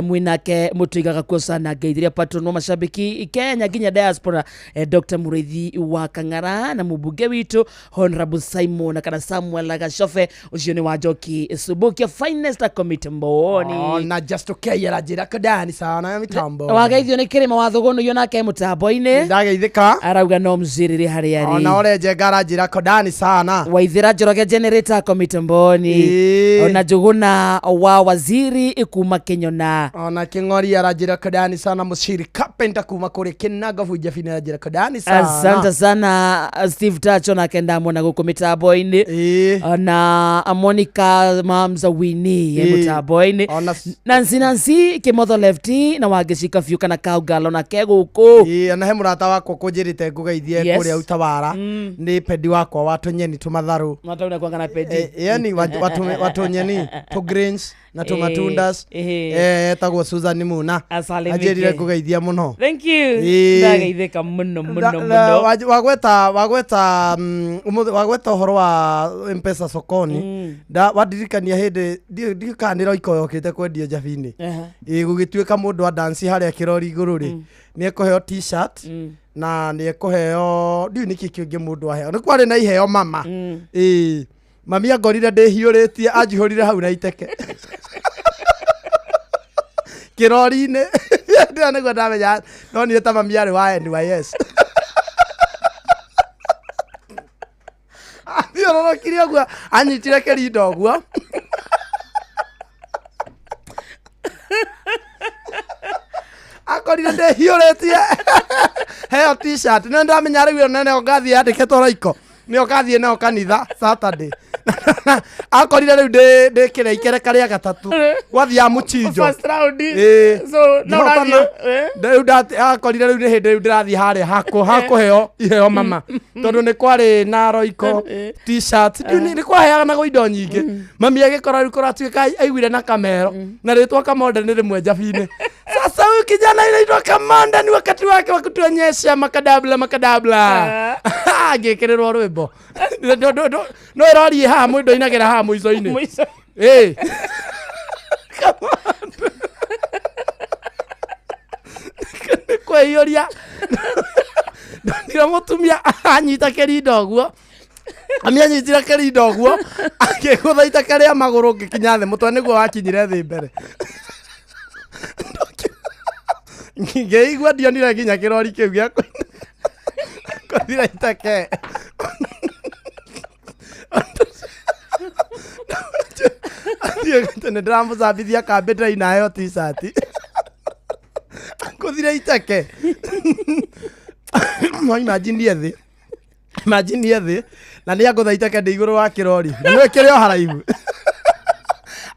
mwinake mũtũigaga kuo sana. Ngeithiria patron wa mashabiki Kenya nginya diaspora, Dr. Mũrĩithi wa Kang'ara na mũmbunge witũ Honorable Simon kana Samuel Gacobe, ũcio nĩ wa Njoki Subukia finest committee mboni. Oh, na just okay aranjĩra kodani sana ya mitambo. Wageithio nĩ Kĩrĩma wa Thũgũnũ iyo nake mũtambo-inĩ. Ndageithĩka. Arauga no mzirire harĩa arĩ. Ona ore Njenga aranjĩra kodani sana. Waithira Njoroge generator komite mboni. Ĩĩ. Ona Njũgũna wa waziri kuma Kinyona. Ona Kĩng'ori aranjĩra kodani sana. Mũciri Carpenter kuma kũrĩ Kĩnago Bunjabini aranjĩra kodani sana. Asante sana. Steve Tacho nake ndamwona gũkũ mĩtambo-inĩ. Ĩĩ. Ona Monica Mamza Wini e Ĩĩ. mũtambo-inĩ. Makoeni Nancy Nancy Kimotho Lefty na Wangeci Kabiũ kana Kaungalo na ke gũkũ. Ĩĩ ona he mũrata wakwa kũnjĩrĩte ngũgeithie kũrĩa Utawara nĩ pendi wakwa wa tũnyeni tũmatharũ. Matauna kwanga na pendi. Yani watũnyeni tũ greens na tũmatundas etagwo Susan Muna. Anjĩrire ngũgeithia mũno. Thank you. Ndageithĩka mũno mũno mũno. Wagweta wagweta wagweta ũhoro wa M-Pesa sokoni wandirikania hĩndĩ ndiũĩ kana nĩ Royco yokĩte kwendio Njabinĩ. Ĩĩ gũgĩtuĩka mũndũ wa dance harĩa kĩrori igũrũ rĩ nĩ ekũheo t-shirt na nĩ ekũheo ndiũĩ nĩkĩ kĩngĩ mũndũ aheo nĩ kwarĩ na iheo mama. Ĩĩ mami angorire ndĩhiũrĩtie anjihũrire hau na iteke kĩrori-inĩ. Ndĩra nĩguo ndamenya ndonire ta mami arĩ wa NYS. Athiũrũrũkire ũguo anyitire kĩrindo ũguo akorire ndĩhiũrĩtie heo t-shirt nĩ ndamenya rĩu ĩyo nene ngathiĩ yandĩkĩtwo Royco nĩyo ngathiĩ nayo kanitha Saturday. Akorire rĩu ndĩkĩre ikereka rĩa gatatũ gwathiaga mũchinjo. First round. So no rĩu akorire rĩu nĩ hĩndĩ rĩu ndĩrathiĩ harĩa hakũheo iheo mama tondũ nĩ kwarĩ na Royco t-shirt nĩ kwaheanagwo indo nyingĩ. Mami agĩkora rĩu kũratuĩka aiguire na kamero na rĩtwa Kamonde nĩ rĩmwe Njabinĩ. Sasa huyu kijana inaitwa Kamanda ni wakati wake wa kutuonyesha makadabla makadabla. Angĩkĩrĩrwo rwĩmbo no ĩrorie haha mũndũ ainagĩra haha mũico-inĩ. Ĩĩ nĩ kwĩiyũria ndonire mũtumia anyita kĩrindo ũguo ami anyitire kĩrindo ũguo akĩgũtha iteke rĩa magũrũ ngĩkinya thĩ mũtwe nĩguo wakinyire thĩ mbere. Ngĩigua ndionire nginya kĩrori kĩu gĩa kũthira iteke. Nĩ ndĩramũcambithia kambĩ ndĩraina t-shirt kũthira iteke. No imagine thĩ imagine thĩ na nĩ angũtha iteke ndĩ igũrũ wa kĩrori na nĩwe kĩrĩ o haraihu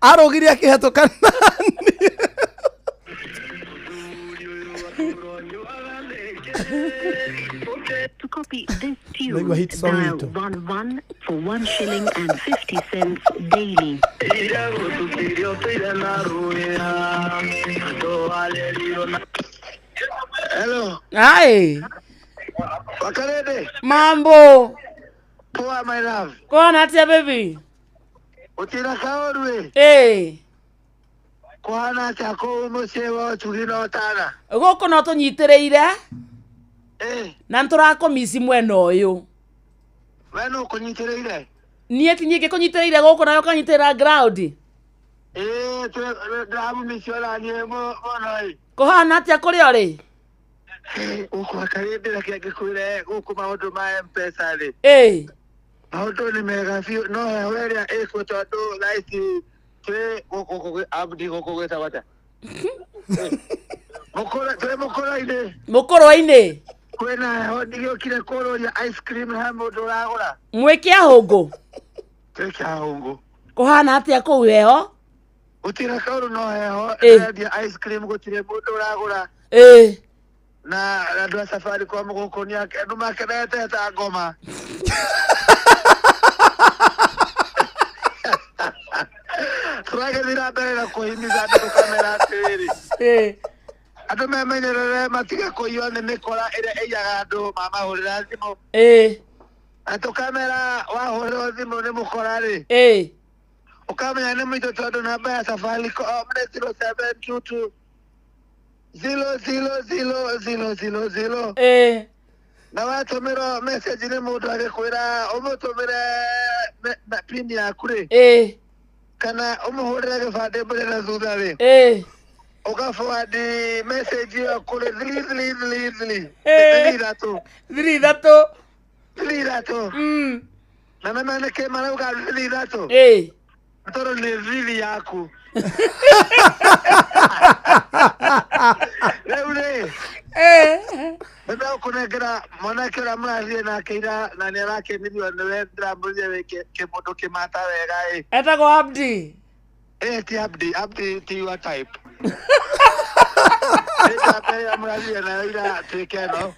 arũgire akĩhetũka nani. To copy this tune, dial 11 for 1 shilling and 50 cents daily. Hello. Hi. Wakarede. Mambo. Poa my love. Kona atia baby. Utira kaorwe. Eh. Kwana atia ko mucie wa tugino tana. Gũkũ no tũnyitĩrĩire. Na nĩtũrakũmici mwena ũyũ. We no kũnyitĩrĩire? Niĩ ti niĩ ngĩkũnyitĩrĩire gũkũ nawe ũkanyitĩrĩra ground. Ĩĩ ndĩramũmici ona niĩ mũno ĩ. Kũhana atĩa kũrĩa ũrĩ? Gũkũ Wakarĩndĩ reke ngĩkwĩre gũkũ maũndũ ma M-Pesa rĩ. Ĩĩ. Maũndũ nĩ mega biũ no heho ĩrĩa ĩkuo tondũ thaa ici twĩ gũkũ Abdi gũkũ gwĩtagwo atĩa? Twĩ mũkũrũ-inĩ. Mũkũrũ-inĩ? Kwĩna heho ndigĩũkire kũrũria ice cream he mũndũ ũragũra. Mwĩ Kĩahũngũ? Twĩ Kĩahũngũ. Kũhana atĩa kũu heho? Gũtirĩ kaũndũ no heho ndĩrendia ice cream gũtirĩ mũndũ ũragũra. Ĩĩ. Na andũ a Safaricom gũkũ nĩ andũ makenete ta ngoma. Tũragĩthiĩ na mbere na kũhimiza andũ tũkamera atĩrĩrĩ. Andũ memenyerere matige kũiywo nĩ mĩkora ĩrĩa ĩiyaga andũ mamahũrĩra thimũ. Ĩĩ. Na tũkamera wahũrĩrwo thimũ nĩ mũkora rĩ. Ĩĩ. Ũkamenya nĩ mũitũ tondũ namba ya Safaricom nĩ 0722 0 0 0 0 0 0. Ĩĩ. Na watũmĩrwo message nĩ mũndũ agĩkwĩra ũmũtũmĩre pin yaku rĩ. Ĩĩ. Kana ũmũhũrĩre gĩbandĩ mbere na thutha rĩ. Ĩĩ. Ũga forward message ĩyo kũrĩ 3 3 3 3. 3 3. 3 3. 3 3. Na mema nĩkĩ marauga 3 3? Ĩĩ. Tondũ nĩ thiri yaku. Rĩu rĩ. Nĩndakũnengera mwanake ũrĩa mũrathiĩ nake ira na nĩ arakenirio nĩwe ndĩramũrire wĩ kĩmũndũ kĩmata wega ĩ. Etagwo Abdi. Eh, ti Abdi, Abdi ti your type. Nĩ namba ĩrĩa mũrathire nayo ira twĩke ĩno.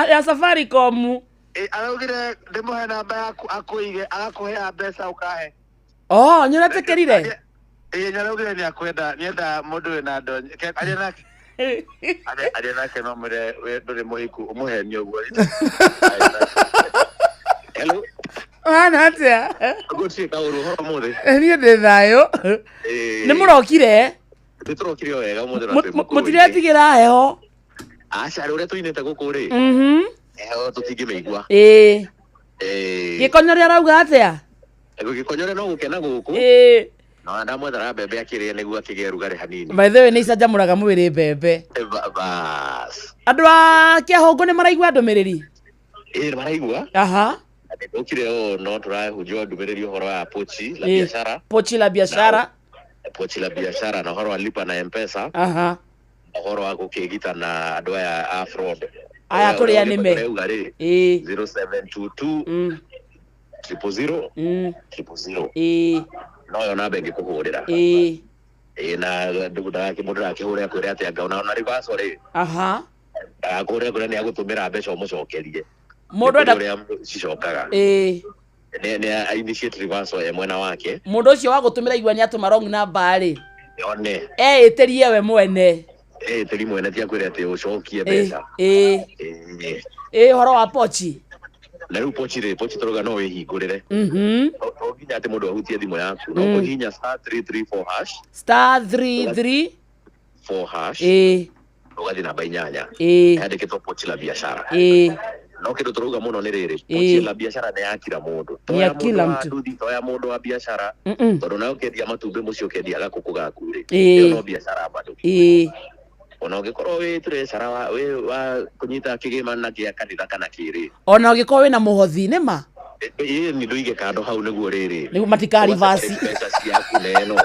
Ya Safaricom. Eh, araugire ndĩmũhe namba yaku akũige agakũhea mbeca ũkahe. Oh, nĩ ũretĩkĩrire? Ĩĩ nĩaraugire nĩakwenda nĩenda mũndũ wĩna ndonyi. Aria nake. Aria nake no mwĩre we ndũrĩ mũhiku ũmũhenie ũguo. Hello. Hana atĩa? Gũtirĩ kaũru ũhoro ũmũthĩ. Niĩ ndĩ thayũ. Ĩĩ. Nĩ mũrokire? Nĩ tũrokire o wega ũmũthĩ na twĩ mũkũrũ-inĩ. Mũtiretigĩra heho? Aca rĩ ũrĩa tũinĩte gũkũ rĩ. Heho tũtingĩmĩigua. Ĩĩ. Ĩĩ. Gĩkonyore arauga atĩa? Gĩkonyore no gũkena gũkũ. Ĩĩ. Na ndamwethera mbembe akĩrĩe nĩguo akĩgĩe rugarĩ hanini. By the way nĩ icanjamũraga mwĩrĩ mbembe. Bas. Andũ a Kĩahũngũ nĩ maraigua ndũmĩrĩri? Ĩĩ nĩ maraigua. Aha. Ũkire ũũ no tũrahunjia ndũmĩrĩri ũhoro wa pochi la Ĩĩ. biashara. Pochi la biashara. Pochi la biashara na ũhoro wa lipa na M-Pesa. Aha. Ũhoro wa gũkĩgita na andũ aya a fraud. Aya kũrĩa nĩme. Ũrauga rĩ. Ĩĩ. 0722 000 000. Ĩĩ. Noyo namba ĩngĩkũhũrĩra. Ĩĩ. Ĩĩ na mũndũ ndagakĩhũre akwĩre atĩ anga ona reversal rĩ. Aha. Ndagakũhũre akwĩre nĩ agũtũmĩra mbeca ũmũcokerie. Mũndũ enda ũrĩa cicokaga. Ĩĩ. Nĩ initiate reversal e mwena wake. Mũndũ ũcio wa gũtũmĩra igua nĩ atũma wrong number rĩ. One. Eĩtĩrie we mwene. Ĩĩ tĩri mwene ti akwĩre atĩ ũcokie mbeca. Ĩĩ. Ĩĩ. Ĩĩ ũhoro wa pochi. Na rĩu pochi rĩ, pochi tũrauga no wĩhingũrĩre. To nginya atĩ mũndũ ahutie thimũ yaku. No kũhihinya star 334 hash Star 33 4 hash. Ĩĩ. Ũgathiĩ namba inyanya. Ĩĩ. Yandĩkĩtwo pochi la biashara. Ĩĩ. No kĩndũ tũrauga mũno nĩ rĩrĩ, Ĩĩ. pochi la biashara nĩ ya kila mũndũ. To Ni ya ya kila mũndũ wa mtu. nduthi, to ya mũndũ wa biashara. Tondũ nawe ũkĩendia matumbĩ mũciĩ ũkĩendia gakũkũ gaku rĩ. Ĩĩ. Ĩyo no biashara bado. Ĩĩ. Ona ũngĩkorwo wĩ treasurer wa wĩ wa kũnyita kĩgĩma na kĩa kanitha kana kĩrĩ. Ona ũngĩkorwo wĩna mũhothi nĩ ma? Ĩĩ nĩ ndũige kando hau nĩguo rĩrĩ. Nĩguo matikarivasi. Mbeca ciaku neno.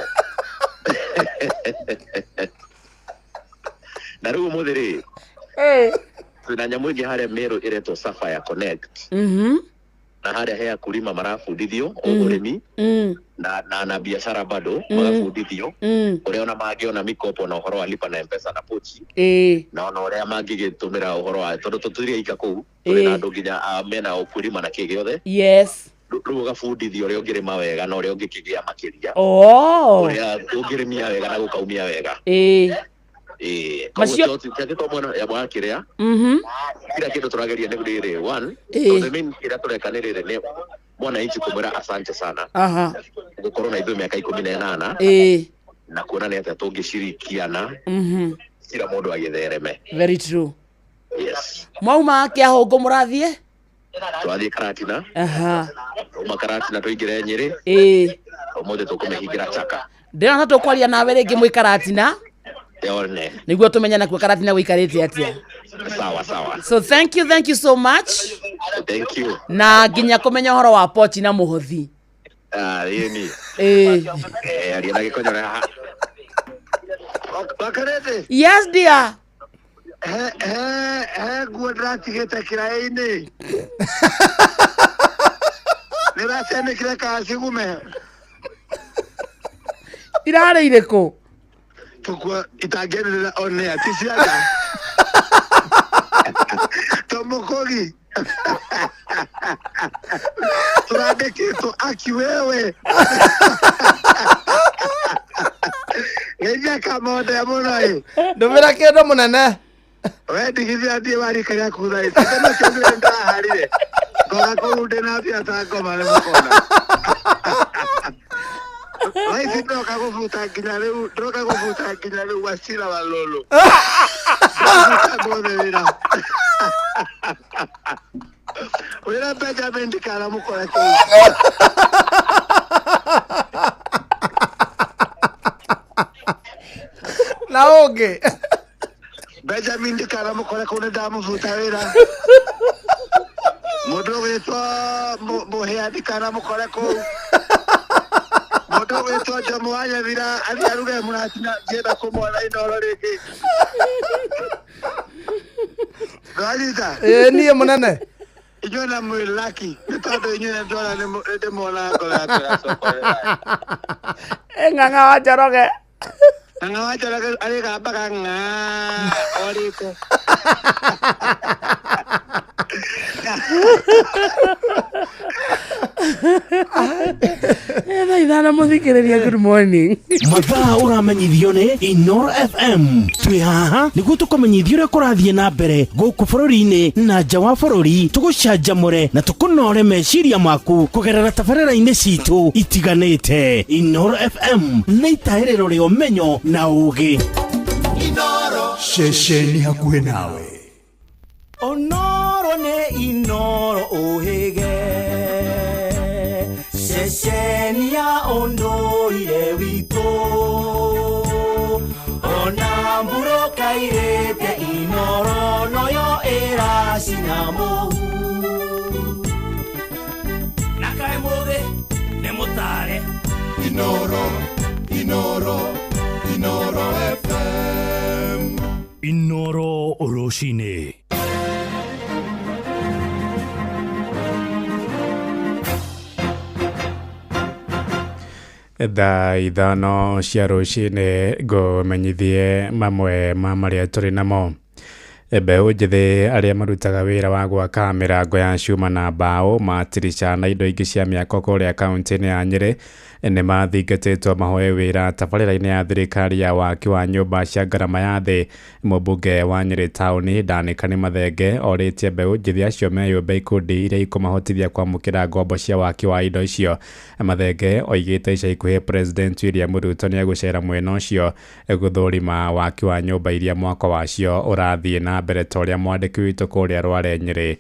Na rĩu ũmũthĩ rĩ, twĩna nyamũ ĩngĩ harĩa Meru ĩretwo Sapphire Connect. Na harĩa he akulima marabundithio ũrĩmi na biashara bado magabundithio ũrĩa ona mangĩona mikopo na ũhoro wa lipa na M-Pesa na pochi Ĩĩ. na ona ũrĩa mangĩgĩtũmĩra ũhoro wa tondũ tũtirĩ aika kũu tũrĩ na andũ nginya mena ũkulima na kĩ gĩothe. Yes. Rĩu ũgabundithio ũrĩa ũngĩrĩma wega na ũrĩa ũngĩkĩgĩa makĩria. Oh. Ũrĩa ũngĩrĩmia wega na gũkaumia wega. Ĩĩ. Ĩĩ. Macio- Koguo tiangĩkorwo mwena ya wakĩrĩa kila kĩndũ tũrageria nĩ rĩrĩ one Ĩĩ. tondũ main kĩrĩa tũreka nĩ rĩrĩ nĩ mwananchi kũmwĩra asante sana Aha. gũkorwo na ithuĩ mĩaka 18 Ĩĩ. na kuona nĩ atĩa tũngĩcirikiana kila mũndũ agĩthereme. Very true. Yes. Mwauma Kĩahũngũ mũrathiĩ? Twathiĩ Karatina. Aha. Twauma Karatina tũingĩre Nyĩrĩ. Ĩĩ. Ũmũthĩ tũkũmĩhingĩra Chaka. Ndĩrona ta tũkwaria nawe rĩngĩ mwĩ Karatina Yone. nĩguo tũmenye nakuo Karatina gũikarĩte atĩa. Sawa sawa. So thank you, thank you so much. Thank you. Na nginya kũmenya ũhoro wa pochi na mũhothi. Ah, ĩni. Ĩĩ. Eh, aria na gĩkonyore haha. Wakarĩte? Yes dear. He he he nguo ndĩratigĩte kĩraĩ-inĩ. Nĩ ũracianĩkire kana cigume? Irarĩ irĩkũ? Tũkuo itangĩanĩrĩra on air ti cia nja. Tũmũkũgi. Tũrandĩkĩtwo aki wewe. Geithia kamonde mũno ĩ. Ndũmĩra kĩndũ mũnene. We ndigithia thiĩ warika rĩaku thaa ici. Tene kĩndũ ndaharire. Ngoga kũu ndĩna mbia ta ngoma nĩ mũkona. Thaa ici ndoka gũbuta nginya rĩu, ndoka gũbuta nginya rĩu Wasira wa Lolo. Ndabuta andũ othe wĩra. Wĩra Benjamin ndikanamũkore kũu. Na ũngĩ. Benjamin ndikanamũkore kũu nĩ ndamũbuta wĩra. Mũndũ ũgwĩtwo Mũhĩa ndikanamũkore kũu. Mũndũ ũgwĩtwo Jomo wa Nyathira athiĩ aruge mũratina ndienda kũmwona Inooro rĩngĩ. Ndwanyita? Ĩĩ niĩ mũnene. Inyuĩ na mwĩ lucky nĩ tondũ inyuĩ nĩ ndona nĩ ndĩmuonaga ngoro yakwa ĩracokerera. Ng'ang'a wa Njoroge. Ng'ang'a wa Njoroge arĩgambaga ng'a o riko. Thaa 5 mũthikĩrĩria, good morning. Mathaa ũramenyithio nĩ Inoro FM. Twĩ haha nĩguo tũkũmenyithia ũrĩa kũrathiĩ na mbere gũkũ bũrũri-inĩ na nja wa bũrũri, tũgũcanjamũre na tũkũnore meciria maku kũgerera tabarĩra-inĩ citũ itiganĩte. Inoro FM nĩ itahĩrĩro rĩa ũmenyo na ũgĩ. Ceceni hakuhĩ nawe. Onoro nĩ Inoro ũhĩge, ceceni ya ũndũire witũ, ona mbura kairĩte Inoro noyo ĩracina mũhu. Na kaĩ mũthĩ nĩ mũtare. Inoro, Inoro, Inoro FM. Inoro rũcinĩ. Thaa 5 cia rũcinĩ ngũmenyithie mamwe ma marĩa tũrĩ namo. Mbeũ njĩthĩ arĩa marutaga wĩra wa gwaka mĩrango ya cuma na mbaũ, matirica na indo ingĩ cia mĩako kũrĩa kaunti-inĩ ya Nyĩrĩ nĩ mathingatĩtwo mahoe wĩra tabarĩra-inĩ ya thirikari ya waki wa nyũmba cia ngarama ya thĩ. Mũmbunge wa Nyĩrĩ taũni Danica nĩ Mathenge orĩtie mbeũ njĩthĩ acio meyũmbe ikundi iria ikũmahotithia kwamũkĩra ngombo cia waki wa indo icio. Mathenge oigĩte ica ikuhĩ President William Ruto nĩ egũcera mwena ũcio gũthũrima waki wa nyũmba iria mwako wacio ũrathiĩ na mbere ta ũrĩa mwandĩki witũ kũrĩa Rware Nyĩrĩ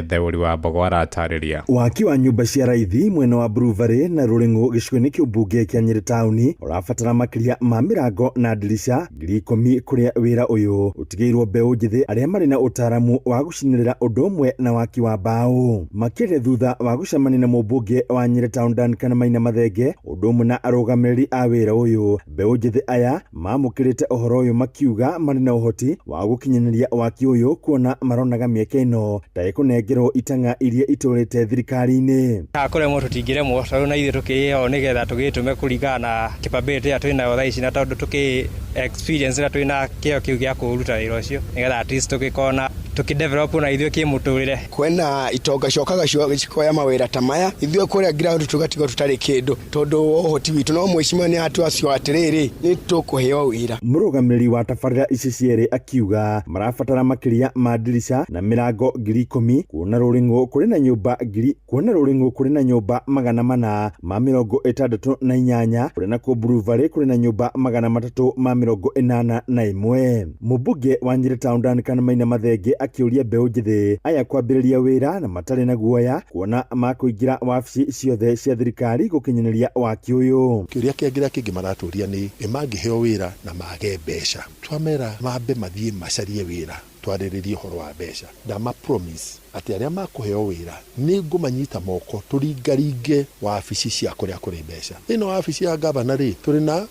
Theuri wa Mbogo aratarĩria. Waki wa nyũmba cia raithi mwena wa Blue na Rũrĩng'ũ gĩcigo-inĩ kĩa ũmbunge kĩa Nyĩrĩ taũni ũrabatara makĩria ma mĩrango na ndirica 10,000 kũrĩa wĩra ũyũ ũtigĩirwo mbeũ njĩthĩ arĩa marĩ na ũtaaramu wa gũcinĩrĩra ũndũ ũmwe na waki wa mbaũ. Makĩria thutha wa gũcemania na mũmbunge wa Nyĩrĩ taũni Duncan Maina Mathenge ũndũ ũmwe na arũgamĩrĩri a wĩra ũyũ, mbeũ njĩthĩ aya mamũkĩrĩte ũhoro ũyũ makiuga marĩ na ũhoti wa gũkinyanĩria waki ũyũ kuona maronaga mĩeke ĩno ta ĩkũnengerwo itang'a iria itũrĩte thirikari-inĩ. Kũremwo tũtingĩremwo tondũ na ithuĩ tũkĩrĩ ho nĩgetha tũgĩtũme kũringana na capability ĩrĩa twĩnayo thaa ici, na tondũ tũkĩ experience na twĩna kĩo kĩu gĩa kũruta wĩra ũcio nĩgetha at least tũgĩkorwo tũkĩdevelop na ithuĩ kĩmũtũrĩre. Kwĩna itonga ciokaga cikoya mawĩra ta maya, ithuĩ kũrĩa ground tũgatigwo tũtarĩ kĩndũ tondũ ũhoti witũ no mheshimiwa nĩ atwacio atĩrĩrĩ nĩ tũkũheo wĩra. Mũrũgamĩrĩri wa tabarĩra ici cierĩ akiuga marabatara makĩria ma ndirica na mĩrango 10,000 kuona Rũrĩng'ũ kũrĩ na nyũmba ngiri kuona Rũrĩng'ũ kũrĩ na nyũmba 468 kũrĩ na Blue Valley kũrĩ na nyũmba 381. Mũmbunge wa Nyĩrĩ Town Duncan Maina Mathenge akĩũria mbeũ njĩthĩ aya kwambĩrĩria wĩra na matarĩ na guoya kuona makũingĩra wabici ciothe cia thirikari gũkinyanĩria waki ũyũ. Kĩũria kĩngĩ kĩngĩ maratũria nĩ mangĩheo wĩra na mage mbeca, twamera mambe mathiĩ macarie wĩra, twarĩrĩrie ũhoro wa mbeca. Ndama promise atĩ arĩa makũheo wĩra nĩ ngũmanyita moko tũringaringe wabici cia kũrĩa kũrĩ mbeca. Thĩinĩ wa wabici ya gavana rĩ, tũrĩ na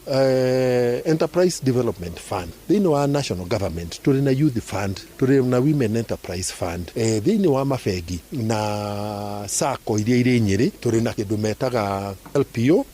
Enterprise Development Fund. Thĩinĩ wa National Government tũrĩ na Youth Fund, tũrĩ na Women Enterprise Fund. Thĩinĩ wa mabengi na sacco iria irĩ Nyĩrĩ tũrĩ na kĩndũ metaga LPO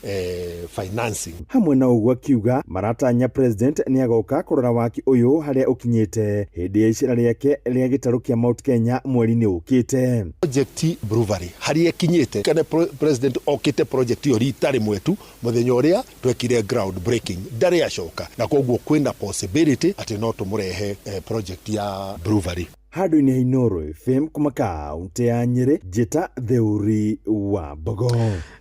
financing. Hamwe na ũguo akiuga maratanya President nĩ agoka kũrora waki ũyũ harĩa ũkinyĩte hĩndĩ ya icera rĩake rĩa gĩtarũ kĩa Mount Kenya mweri-inĩ ũkĩte. Project Brewery harĩa ĩkinyĩte kana President okĩte project ĩyo rita rĩmwe tu mũthenya ũrĩa twekire ground breaking ndarĩ acoka, na koguo kwĩna possibility atĩ no tũmũrehe project ya Brewery. Handũ-inĩ ha Inooro FM kuma kaunti ya Nyĩrĩ, njĩta Theuri wa Mbogo.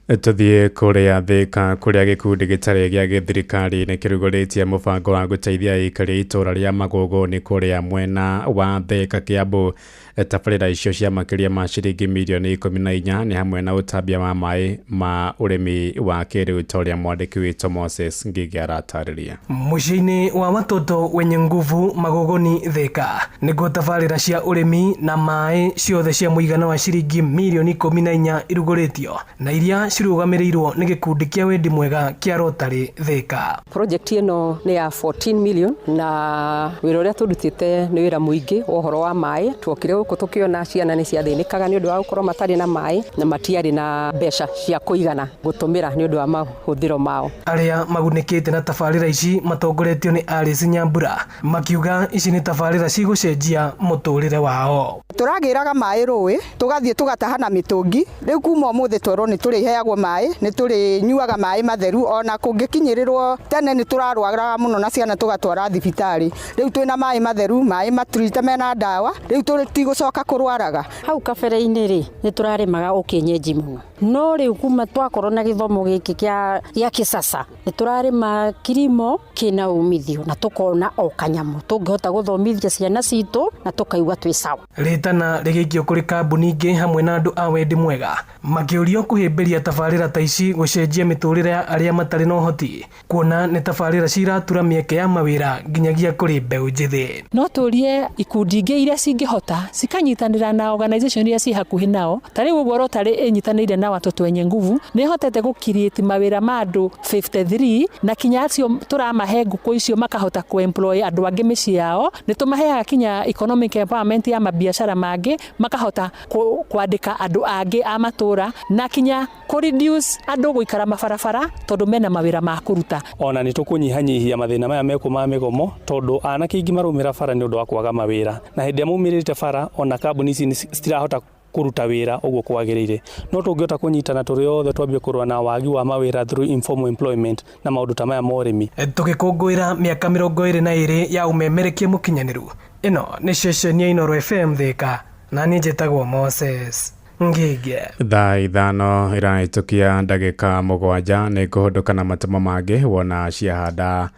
Tũthiĩ kũrĩa Thĩka kũrĩa gĩkundi gĩtarĩ gĩa gĩthirikari nĩ kĩrugũrĩtie mũbango wa gũteithia aikari a itũũra rĩa Magũgũni kũrĩa mwena wa Thĩka Kĩambu. Tabarĩra icio cia makĩria ma ciringi mirioni 14 nĩ hamwe na ũtambia wa maĩ ma ũrĩmi wa kĩrĩu ta ũrĩa mwandĩki witũ Moses Ngigi aratarĩria. Mũciĩ-inĩ wa watoto wenye nguvu Magogoni Thĩka nĩguo tabarĩra cia ũrĩmi na maĩ ciothe cia mũigana wa ciringi mirioni 14 irugũrĩtio na iria cirũgamĩrĩirwo nĩ gĩkundi kĩa wendi mwega kĩa Rotary Thika. Project ĩno nĩ ya 14 million na wĩra ũrĩa tũrutĩte nĩ wĩra mũingĩ wa ũhoro wa maĩ. Tuokire gũkũ tũkĩona ciana nĩ ciathĩnĩkaga nĩ ũndũ wa gũkorwo matarĩ na maĩ na matiarĩ na mbeca cia kũigana gũtũmĩra nĩ ũndũ wa mahũthĩro mao. Arĩa magunĩkĩte na tabarĩra ici matongoretio nĩ Alice Nyambura makiuga ici nĩ tabarĩra cigũcenjia mũtũrĩre wao. Tũragĩraga maĩ rũĩ tũgathiĩ tũgataha na mĩtũngi, rĩu kuma ũmũthĩ twerwo nĩ tũrĩheagwo maĩ, nĩ tũrĩnyuaga maĩ matheru, ona kũngĩkinyĩrĩrwo tene nĩ tũrarwaraga mũno na ciana tũgatwara thibitarĩ. Rĩu twĩna maĩ matheru, maĩ maturite mena ndawa, rĩu tũtigũcoka kũrwaraga. Hau kabere-inĩ rĩ nĩ tũrarĩmaga ũkĩenyeji mũno, no rĩu kuma twakorwo na gĩthomo gĩkĩ gĩa kĩsasa nĩ tũrarĩma kilimo kĩna umithio na tũkona o kanyamũ tũngĩhota gũthomithia ciana citũ na tũkaigua twĩ sawa. Rĩtana rĩgĩikio kũrĩ kambuni ingĩ hamwe na andũ a wendi mwega makĩũrio kũhĩmbĩria tabarĩra ta ici gũcenjia mĩtũrĩre ya arĩa matarĩ na ũhoti, kuona nĩ tabarĩra ciratura mĩeke ya mawĩra nginyagia kũrĩ mbeũ njĩthĩ. No tũrie ikundi ingĩ iria cingĩhota cikanyitanĩra na organization iria ci hakuhĩ nao, ta rĩu ũguo Rotary ĩnyitanĩire na Watoto Wenye Nguvu nĩ ĩhotete gũcreate mawĩra ma andũ 53 na kinya acio tũramahe ngũkũ icio makahota kũ-employ andũ angĩ mĩciĩ yao. Nĩ tũmaheaga kinya economic empowerment ya mabiacara mangĩ makahota kwandĩka andũ angĩ a matũra na kinya kũ-reduce andũ gũikara mabarabara tondũ mena mawĩra ma kũruta. Ona nĩ tũkũnyihanyihia mathĩna maya mekũ ma mĩgomo tondũ anake aingĩ maraumĩra bara nĩ ũndũ wa kwaga mawĩra, na hĩndĩ ĩrĩa maumĩrĩte bara ona kambuni ici citirahota kũruta wĩra ũguo kwagĩrĩire. No tũngĩhota kũnyitana tũrĩ othe twambie kũrũa na wagi wa mawĩra through informal employment na maũndũ ta maya ma ũrĩmi. Tũgĩkũngũĩra mĩaka 22 ya ũmemerekia mũkinyanĩru, ĩno nĩ ceceni ya Inooro FM Thika na niĩ njĩtagwo Moses Ngige. Thaa 5 ĩrahĩtũkia ndagĩka 7 nĩ ngũhũndũka na matũmo mangĩ wona ciahanda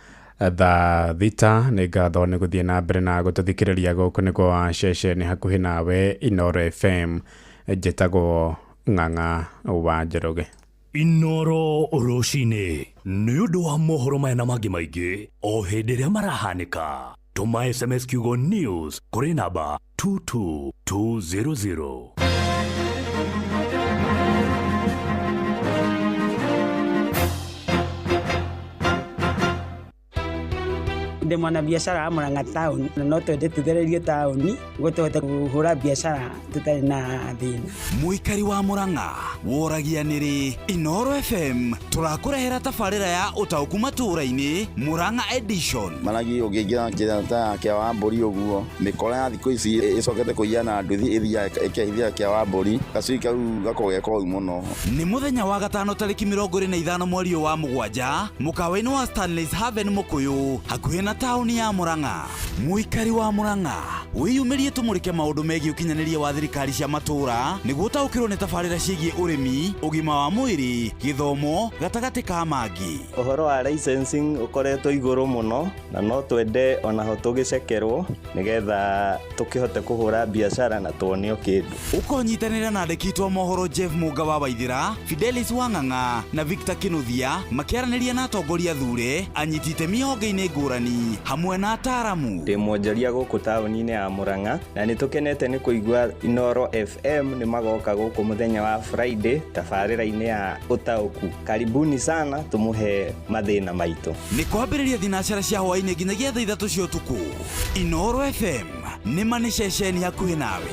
thaa 6. Nĩ ngatho nĩ gũthiĩ na mbere na gũtũthikĩrĩria gũkũ nĩ kwa ceceni hakuhĩ nawe Inooro FM. Njĩtagwo Ng'ang'a wa Njoroge. Inooro rũcinĩ nĩ ũndũ wa mohoro maya na mangĩ maingĩ o hĩndĩ ĩrĩa marahanĩka. Tũma SMS kiugo news kũrĩ namba 22200. Ndĩ mwanabiacara wa Murang'a town na no twende tũthererio taũni nĩguo tũhote kũhũra biacara tũtarĩ na thĩna. Mũikari wa Murang'a woragia nĩrĩ Inooro FM tũrakũrehera tabarĩra ya ũtaũku matũũra-inĩ Murang'a edition. Maragi ũngĩingĩra njĩra ta ya kĩa wa mbũri ũguo mĩkora ya thikũ ici ĩcokete kũiya na nduthi ĩthiaga ĩkehithia kĩa wa mbũri gacui kau gakoragwo ge koru mũno. Nĩ mũthenya wa gatano tarĩki 25 mweri wa 7 mũkawa-inĩ wa Stanley's Haven Mũkũyũ hakuhĩ na taũni ya Murang'a. Mũikari wa Murang'a wĩyumĩrie tũmũrĩke maũndũ megiĩ ũkinyanĩria wa thirikari cia matũũra nĩguo ũtaũkĩrwo nĩ tabarĩra ciĩgiĩ ũrĩmi, ũgima wa mwĩrĩ, gĩthomo gatagatĩ ka mangĩ. Ũhoro wa licensing ũkoretwo igũrũ mũno na no twende onaho tũgĩcekerwo nĩgetha tũkĩhote kũhũra biacara na tuonio kĩndũ. Ũkonyitanĩra na andĩki aitũ a mohoro Jeff Mũnga wa Waithĩra, Fidelis Wang'ang'a na Victor Kĩnuthia makĩaranĩria na atongoria thure, anyiti itemi honge-inĩ ngũrani hamwe na ataaramu. Ndĩ mwonjoria gũkũ taũni-inĩ ya Murang'a na nĩ tũkenete nĩ kũigua Inooro FM nĩ magoka gũkũ mũthenya wa Friday tabarĩra-inĩ ya ũtaũku. Karibuni sana tũmũhe mathĩna maitũ. Nĩ kwambĩrĩria thinacara cia hwaĩ-inĩ nginyagia thaa 3 cia ũtukũ. Inooro FM nĩ ma nĩ ceceni hakuhĩ nawe.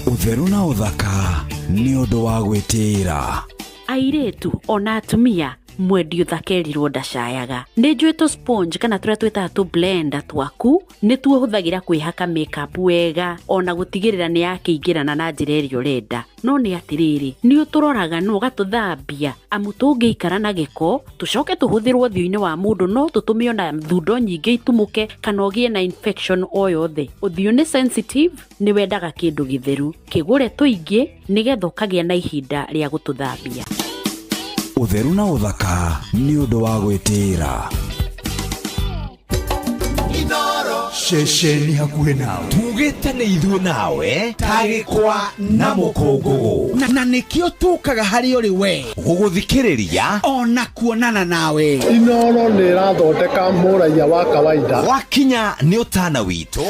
Ũtheru na ũthaka nĩ ũndũ wa gwĩtĩĩra. Airĩtu ona atumia mwendi ũthakerirwo ndacayaga. Nĩ njũĩ tũ sponge kana tũrĩa twĩtaga tũ blender twaku nĩ tuo hũthagĩra kwĩhaka makeup wega ona gũtigĩrĩra nĩ yakĩingĩrana na njĩra ĩrĩa ũrenda. No nĩ atĩrĩrĩ, nĩ ũtũroraga na ũgatũthambia amu tũngĩikara na gĩko tũcoke tũhũthĩrwo ũthiũ-inĩ wa mũndũ no tũtũme ona thundo nyingĩ itumũke kana ũgĩe na infection o yothe. Ũthiũ nĩ sensitive, nĩ wendaga kĩndũ gĩtheru, kĩgũre tũingĩ nĩgetha ũkagĩa na ihinda rĩa gũtũthambia. Ũtheru na ũthaka nĩ ũndũ wa gwĩtĩĩra. Inooro. Ceceni hakuhĩ nawe. Tugĩte nĩ ithuĩ nawe tagĩkwa na mũkũngũgũ. Na nĩkĩo tũkaga harĩ ũrĩ we gũgũthikĩrĩria ona kuonana nawe. Inoro nĩ ĩrathondeka mũraiya wa kawaida. Wakinya nĩ ũtana witũ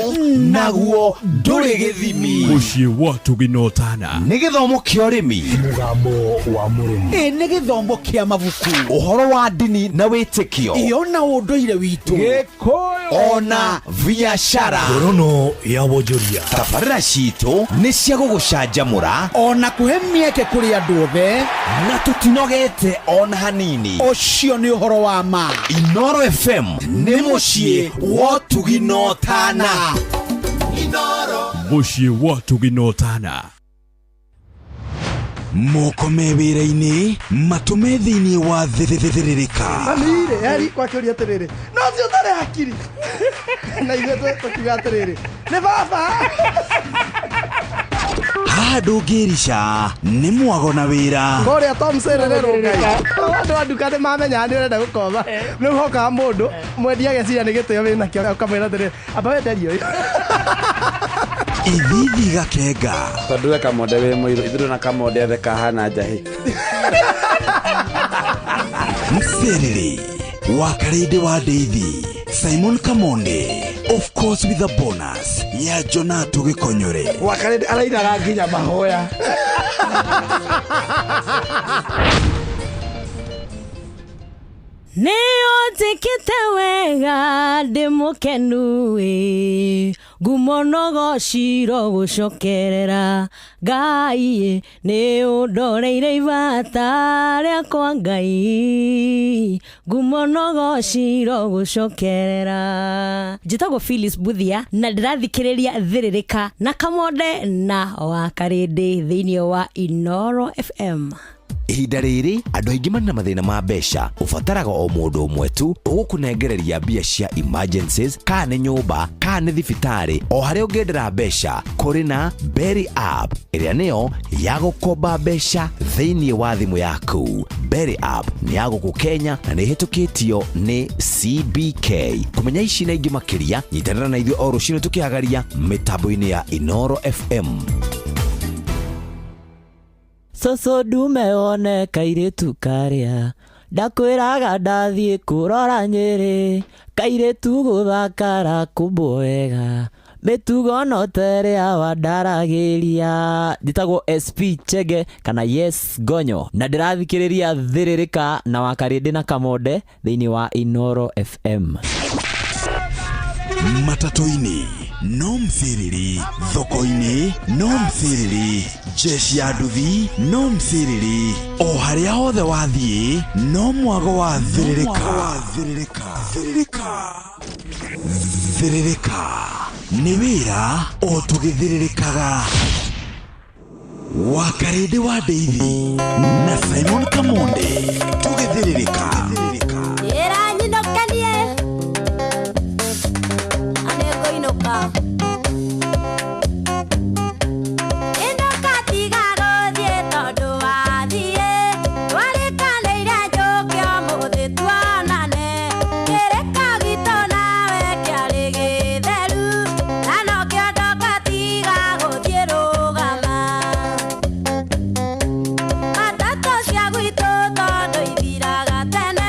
naguo ndũrĩ gĩthimi. Mũciĩ wa Tugina Ũtana. Nĩ gĩthomo kĩa ũrĩmi, mũgambo wa mũrĩmi, ĩ nĩ gĩthomo kĩa mabuku, ũhoro wa ndini na wĩtĩkio, ĩyo na ũndũire witũ, Gĩkũyũ ona biacara. Ngorono ya wonjoria. Tabarĩra citũ nĩ cia gũgũcanjamũra ona kũhe mĩeke kũrĩ andũ othe, na tũtinogete ona hanini. Ũcio nĩ ũhoro wa ma. Inoro FM nĩ mũciĩ wa ũtugi na ũtana. Mũciĩ wa ũtugi na ũtana. Moko me wĩra-inĩ, matũ me thĩinĩ wa thĩrĩrĩka. Mami-rĩ, eri kwakĩũria atĩrĩrĩ, no ũcio ũtarĩ hakiri. Na ithuĩ tũkiuga atĩrĩrĩ, nĩ baba. Haha ndũngĩrica nĩ mwago na wĩra. Kũrĩa Tom Serere Rũngai. Andũ a nduka nĩ mamenyaga nĩ ũrenda gũkomba. Rĩu hokaga mũndũ mwendia ageciria nĩ gĩtĩo wĩnakĩo ũkamwĩra atĩrĩrĩ, amba wenderie ũyũ. Ithithi gakenga. Tondũ we Kamonde wĩ mũirũ, ithuĩ na Kamonde othe kahana njahĩ. Mserere wa Karĩndĩ wa Ndeithi, Simon Kamonde, of course with a bonus ya Jonato Gĩkonyore. Wa Karĩndĩ arainaga nginya mahoya. Nĩ ũnjĩkĩte wega ndĩ mũkenu ĩ, ngumo no gociro gũcokerera Ngai, nĩ ũndoreire ibata rĩakwa Ngai, ngumo no gociro gũcokerera. Njĩtagwo Phyllis Buthia na ndĩrathikĩrĩria Thĩrĩrĩka na Kamonde na wa Karĩndĩ thĩinĩ wa Inoro FM. Ihinda rĩrĩ andũ aingĩ marĩ na mathĩna ma mbeca, ũbataraga o mũndũ ũmwe tu ũgũkũnengereria mbia cia emergencies, kana nĩ nyũmba kana nĩ thibitarĩ, o harĩa ũngĩendera mbeca. Kũrĩ na Berry app ĩrĩa nĩyo ya gũkomba mbeca thĩinĩ wa thimũ yaku. Berry app nĩ ya gũkũ Kenya na nĩ ĩhĩtũkĩtio nĩ CBK. Kũmenya ici na ingĩ makĩria, nyitanĩra na ithuĩ o rũcinĩ tũkĩhagaria mĩtambo-inĩ ya Inoro FM. Cũcũ ndume wone kairĩtu karĩa ndakwĩraga ndathiĩ kũrora Nyĩrĩ, kairĩtu gũthakara kũmbwo wega, mĩtugo no ta ĩrĩa wandaragĩria. Njĩtagwo SP Chege kana Yes Gonyo na ndĩrathikĩrĩria Thĩrĩrĩka na wa Karĩndĩ na Kamonde thĩinĩ wa Inoro FM. Matatũ-inĩ no msiriri, thoko-inĩ no msiriri, jeshi ya nduthi no msiriri, o harĩa hothe wathiĩ no mwago wa Thĩrĩrĩka. Thĩrĩrĩka nĩ wĩra o tũgĩthĩrĩrĩkaga. Wa Karĩndĩ wa Ndeithi na Simon Kamonde tũgĩthĩrĩrĩka. Ĩranyinũkanie anĩngũinũka. Inũka tiga gũthiĩ tondũ wathiĩ, twarĩkanĩire njũke ũmũthĩ tuonane. Kĩrĩko gitũ nawe kĩarĩ gĩtheru, na nokĩo ndoka tiga gũthiĩ rũgama. Matatũ cia gwitũ tondũ ithiraga tene,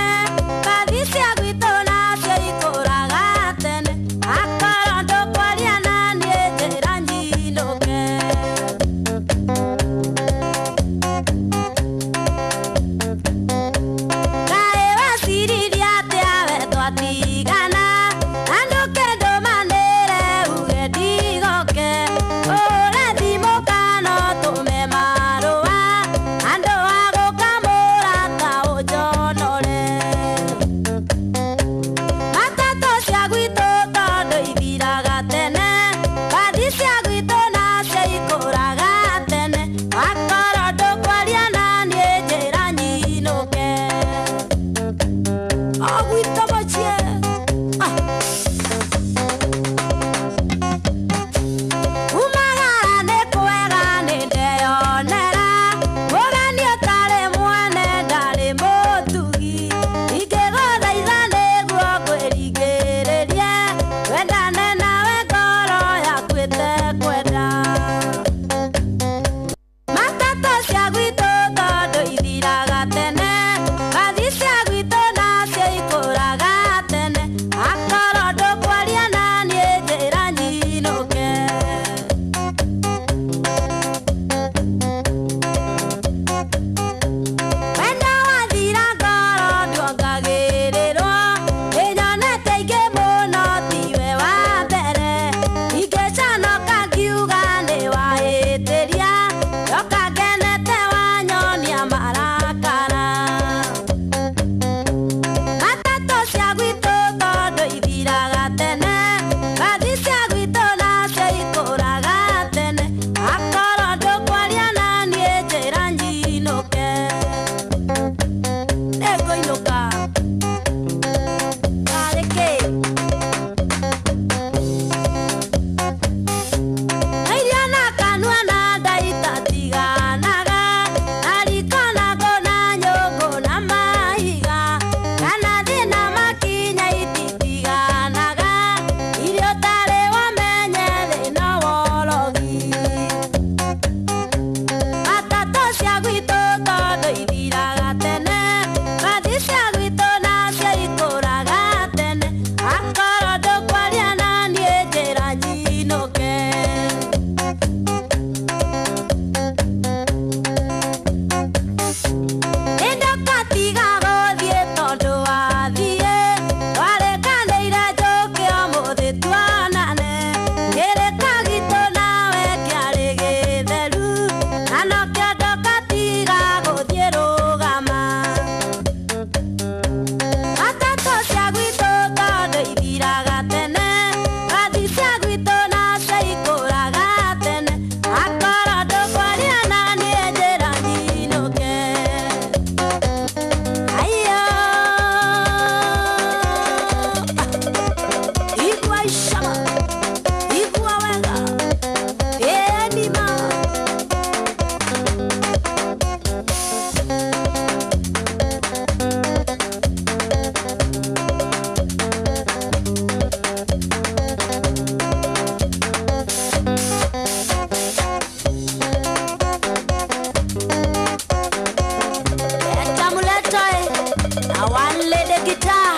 I want lay the guitar.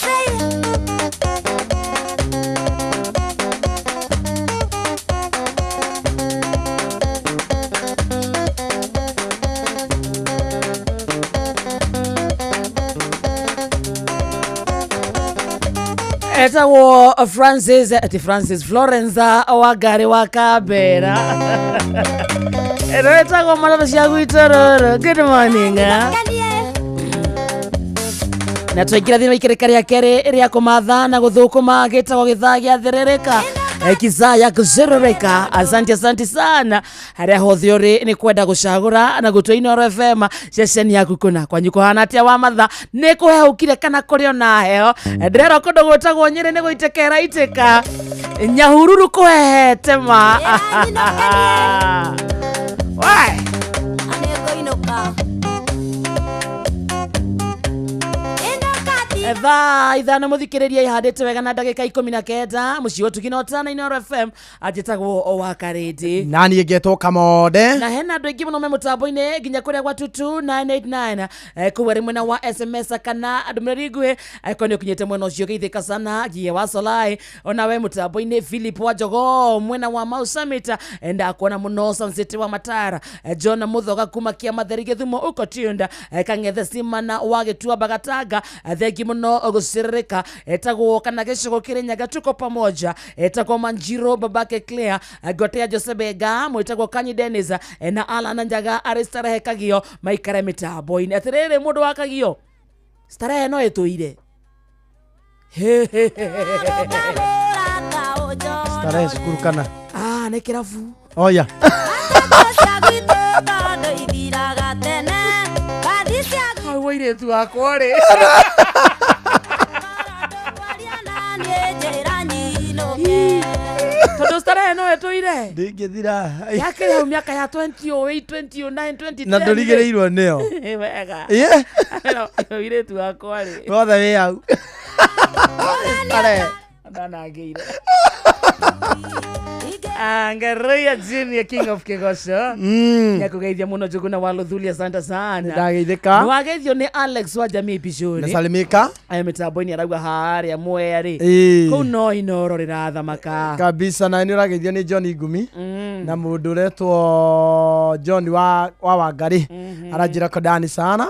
Say etagwo Francis ati Francis Florence wa ngari wa Kambera ĩno ĩtagwo maroro cia gwitũ rũrũ. Good morning, ah. Na twaingĩra thĩinĩ wa ikereka rĩa kerĩ rĩa kũmatha na gũthũkũma gĩtagwo gĩthaa gĩa therereka. Kizaa ya kuzerereka. Asante, asante sana harĩa hothe ũrĩ nĩ kwenda gũcagũra na gũtua Inooro FM ceceni yaku kũna kwanyu kũhana atĩa wa matha nĩ kũhehũkire kana kũrĩ ona heho. Ndĩrerwo kũndũ gwĩtagwo Nyĩrĩ nĩ gũitĩka ĩraitĩka, Nyahururu kũhehete ma. Wai. Thaa 5 mũthikĩrĩria ihandĩte wega na ndagĩka 19 mũciĩ wa ũtugi na ũtana Inooro FM anjĩtagwo o wa Karĩndĩ Na niĩ ngetwo Kamonde. Na hena andũ aingĩ mũno me mũtambo-inĩ nginya kũrĩa gwa 22989 kũu arĩ mwena wa SMS kana ndũmĩrĩri nguhĩ angĩkorwo nĩ ũkinyĩte mwena ũcio geithĩka sana nginya wa Solai ona we mũtambo-inĩ Philip wa Jogoo mwena wa Mau Summit. Ndakuona mũno Sunset wa Matara, John Muthoga kuma Kĩamatheri Gĩthumo uko Tunda, Kang'ethe Simana wa Gĩtuamba Gatanga, thengi mũno gũcĩrĩrĩka etagwo kana gĩcigo Kĩrĩnyaga tuko pamoja etagwo Manjiro babake Claire, Gotea Jose Benga mwĩtagwo Kanyi Dennis, na Alan Njaga arĩ starehe Kagio maikare mĩtambo-inĩ. Atĩrĩrĩ mũndũ wa Kagio starehe no ĩtũire. Starehe cukuru kana? Ah, nĩ kĩrabu. Oya. Hau mũirĩtu wakwa rĩ. Tondũ starehe no ĩtũire. Ndĩngĩthira. Yakĩrĩ hau mĩaka ya 2008, 2009, 2010. Na ndũrigĩrĩirwo nĩyo. Wega. Ĩĩ. Mũirĩtu wakwa rĩ. Wothe wĩ hau. Starehe. Ndanangĩire. Angaruya Junior King of Kigosho. Nĩakũgeithia mũno Njũgũna wa Luthuli, asante sana. Nĩndageithĩka. Nĩwageithio nĩ Alex wa Jamii Bishuri. Nasalimika. Aya mĩtambo-inĩ arauga harĩa Mwea rĩ. Ĩĩ. Kũu no Inooro rĩrathamaka. Kabisa na nĩ ũrageithio nĩ John Ngumi na mũndũ ũretwo John wa Wangari aranjĩra kodani sana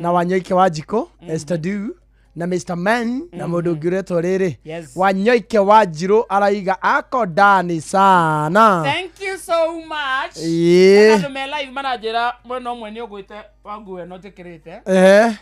na Wanyoike wa Njikũ Esther Du na Mr Man na mũndũ ũngĩ ũretwo rĩrĩ Yes. Wanyoike wa Njirũ araiga akodani sana. Thank you so much. Ĩĩ. Andũ me live maranjĩra mwena ũmwe nĩ ũgwĩte wa nguo ĩno njĩkĩrĩte. Ehe.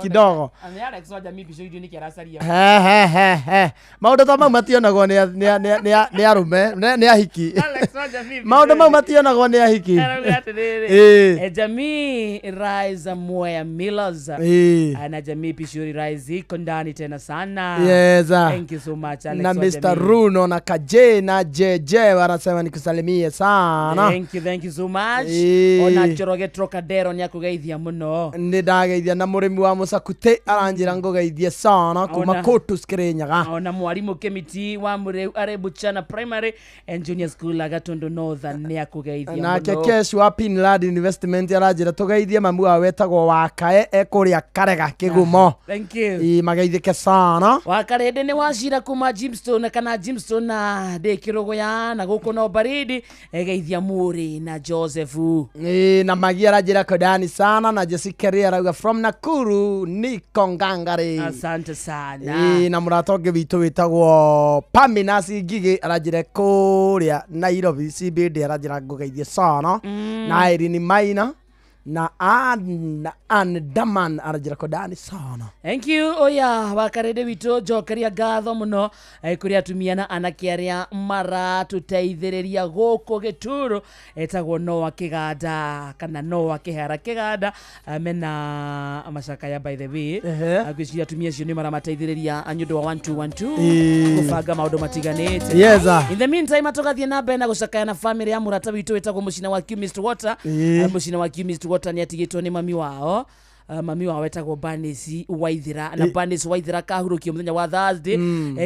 Kidogo. Nĩ Alex wa Jamii Bishuri nĩkĩ aracaria. He he he he. Maũndũ ta mau mationagwo nĩ arũme nĩ ahiki. Alex wa Jamii Maũndũ mau mationagwo nĩ ahiki. Arauga atĩrĩrĩ. Ĩĩ. Jamii Rise Mwea Millers. Ĩĩ. Na Jamii Bishuri Rise iko ndani tena sana. Yes. Thank you so much Alex Na wa Mr. Jamii. Runo na Kaje na JJ wanasema nikusalimie sana. Thank you, thank you so much. Ĩĩ. Ona Njoroge Trocadero nĩakũgeithia mũno. Nĩ ndageithia na mũrĩmi wa Mũcakutĩ aranjĩra ngũgeithie sana kuma Ona- Kotus Kirinyaga. Ona mwarimũ Kĩmiti wa Mũrĩu arĩ Buchana Primary and Junior School Gatundu Northern nĩakũgeithia Nake mũno. Kesh wa Pinland Investment aranjĩra tũgeithie mamu wao wetagwo Wakae ekũrĩa Karega Kĩgumo. Thank you. Ĩĩ mageithĩke sana. Wakarĩndĩ nĩ wacira kuma Jimstone kana Jimstone na ndĩ kĩrũgũya na gũkũ no baridi egeithia Mũrĩ na Joseph. Ĩĩ na Magi aranjĩra kodani sana na Jessica Ria arauga from Nakuru niko ngangari. Asante sana. Ĩĩ na mũrata ũngĩ witũ wĩtagwo Paminas Ngigĩ aranjĩra kũrĩa Nairobi CBD aranjĩra ngũgeithie sana na Irene Maina na Ann Ann Daman aranjĩra kodani sana. Thank you oya wakarĩndĩ witũ njokeria ngatho mũno kũrĩ atumia na anake arĩa maratũteithĩrĩria gũkũ gĩturo etagwo Noah Kĩganda kana Noah Kĩhara Kĩganda, mena macakaya by the way. Ngwĩciria atumia acio nĩ maramateithĩrĩria nĩ ũndũ wa 1212 Ĩĩ. gũbanga maũndũ matiganĩte. Yes, ah. In the meantime tũgathiĩ na mbere na gũcakaya na family ya mũrata witũ wĩtagwo Mũcina wa Chemist Water. Ĩĩ. Mũcina wa Chemist Water nĩ atigĩtwo nĩ mami wao. Mami wao wetagwo Banis Waithira na Banis Waithira kahurũkio mũthenya wa Thursday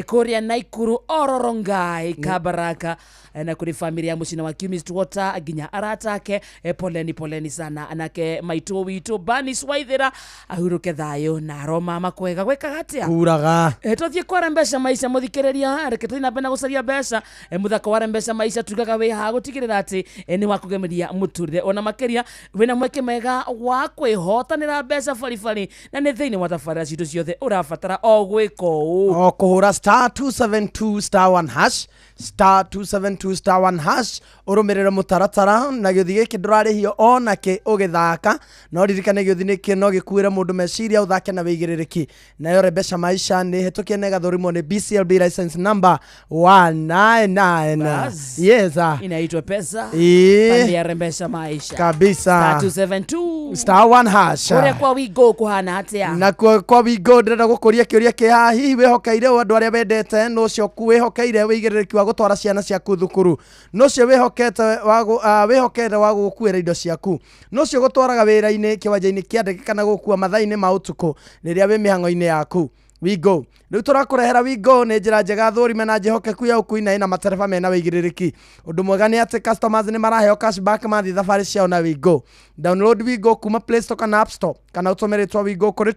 kũrĩa Naikuru Ororongai Kabaraka, na kũrĩ family ya mũcina wa Chemist Water nginya arata ake, poleni poleni sana. Anake maitũ witũ Banis Waithira ahurũke thayũ na aromama kwega gwĩkaga atĩa Kuraga. Tũthiĩ kwara mbeca maisha mũthikĩrĩria, reke tũthiĩ na mbere na gũcaria mbeca. Mũthako wa mbeca maisha tugaga wĩ haha gũtigĩrĩra atĩ nĩ wakũgemeria mũtũrĩre ona makĩria wĩna mweke mega wa kwĩhotanĩra mbeca baribari na nĩ thĩinĩ wa tabarĩra citũ ciothe ũrabatara o gwĩka ũũ O kũhũra star 272 star 1 hash, star 272 star 1 hash, ũrũmĩrĩre mũtaratara na gĩũthi gĩkĩ ndũrarĩhio onakĩ ũgĩthaka, no ririkane gĩũthi nĩkĩ no gĩkuĩre mũndũ meciria, ũthake na wĩigĩrĩrĩki. Nayo Rembesha Maisha nĩ hĩtũkie na ĩgathũrimwo nĩ BCLB license number 199. Bas. Yes. Inaitwa pesa. Pande ya Rembesha Maisha Kabisa. Star 272 star 1 hash. Kũrĩa kwa Wigo kũhana atĩa? Na kwa Wigo ndĩrenda gũkũria kĩũria kĩ haha, hihi wĩhokeire ũ andũ arĩa wendete? Nũ ũcio wĩhokeire wĩigĩrĩrĩki wa gũtwara ciana ciaku thukuru? Nũ ũcio wĩhokete wa gũgũkuĩra indo ciaku? Nũ ũcio gũtwaraga wĩra-inĩ, kĩwanja-inĩ kĩa ndege kana gũkua mathaa-inĩ ma ũtukũ rĩrĩa wĩ mĩhang'o-inĩ yaku? Wigo rĩu tũrakũrehera Wigo nĩ njĩra njega thũrime na njĩhokeku ya ũkui na ĩna matereba mena wĩigĩrĩrĩki. Ũndũ mwega nĩ atĩ customers nĩ maraheo cashback mathiĩ thabarĩ ciao na Wigo. Download Wigo kuma Play Store kana App Store kana ũtũme rĩtwa Wigo kũrĩ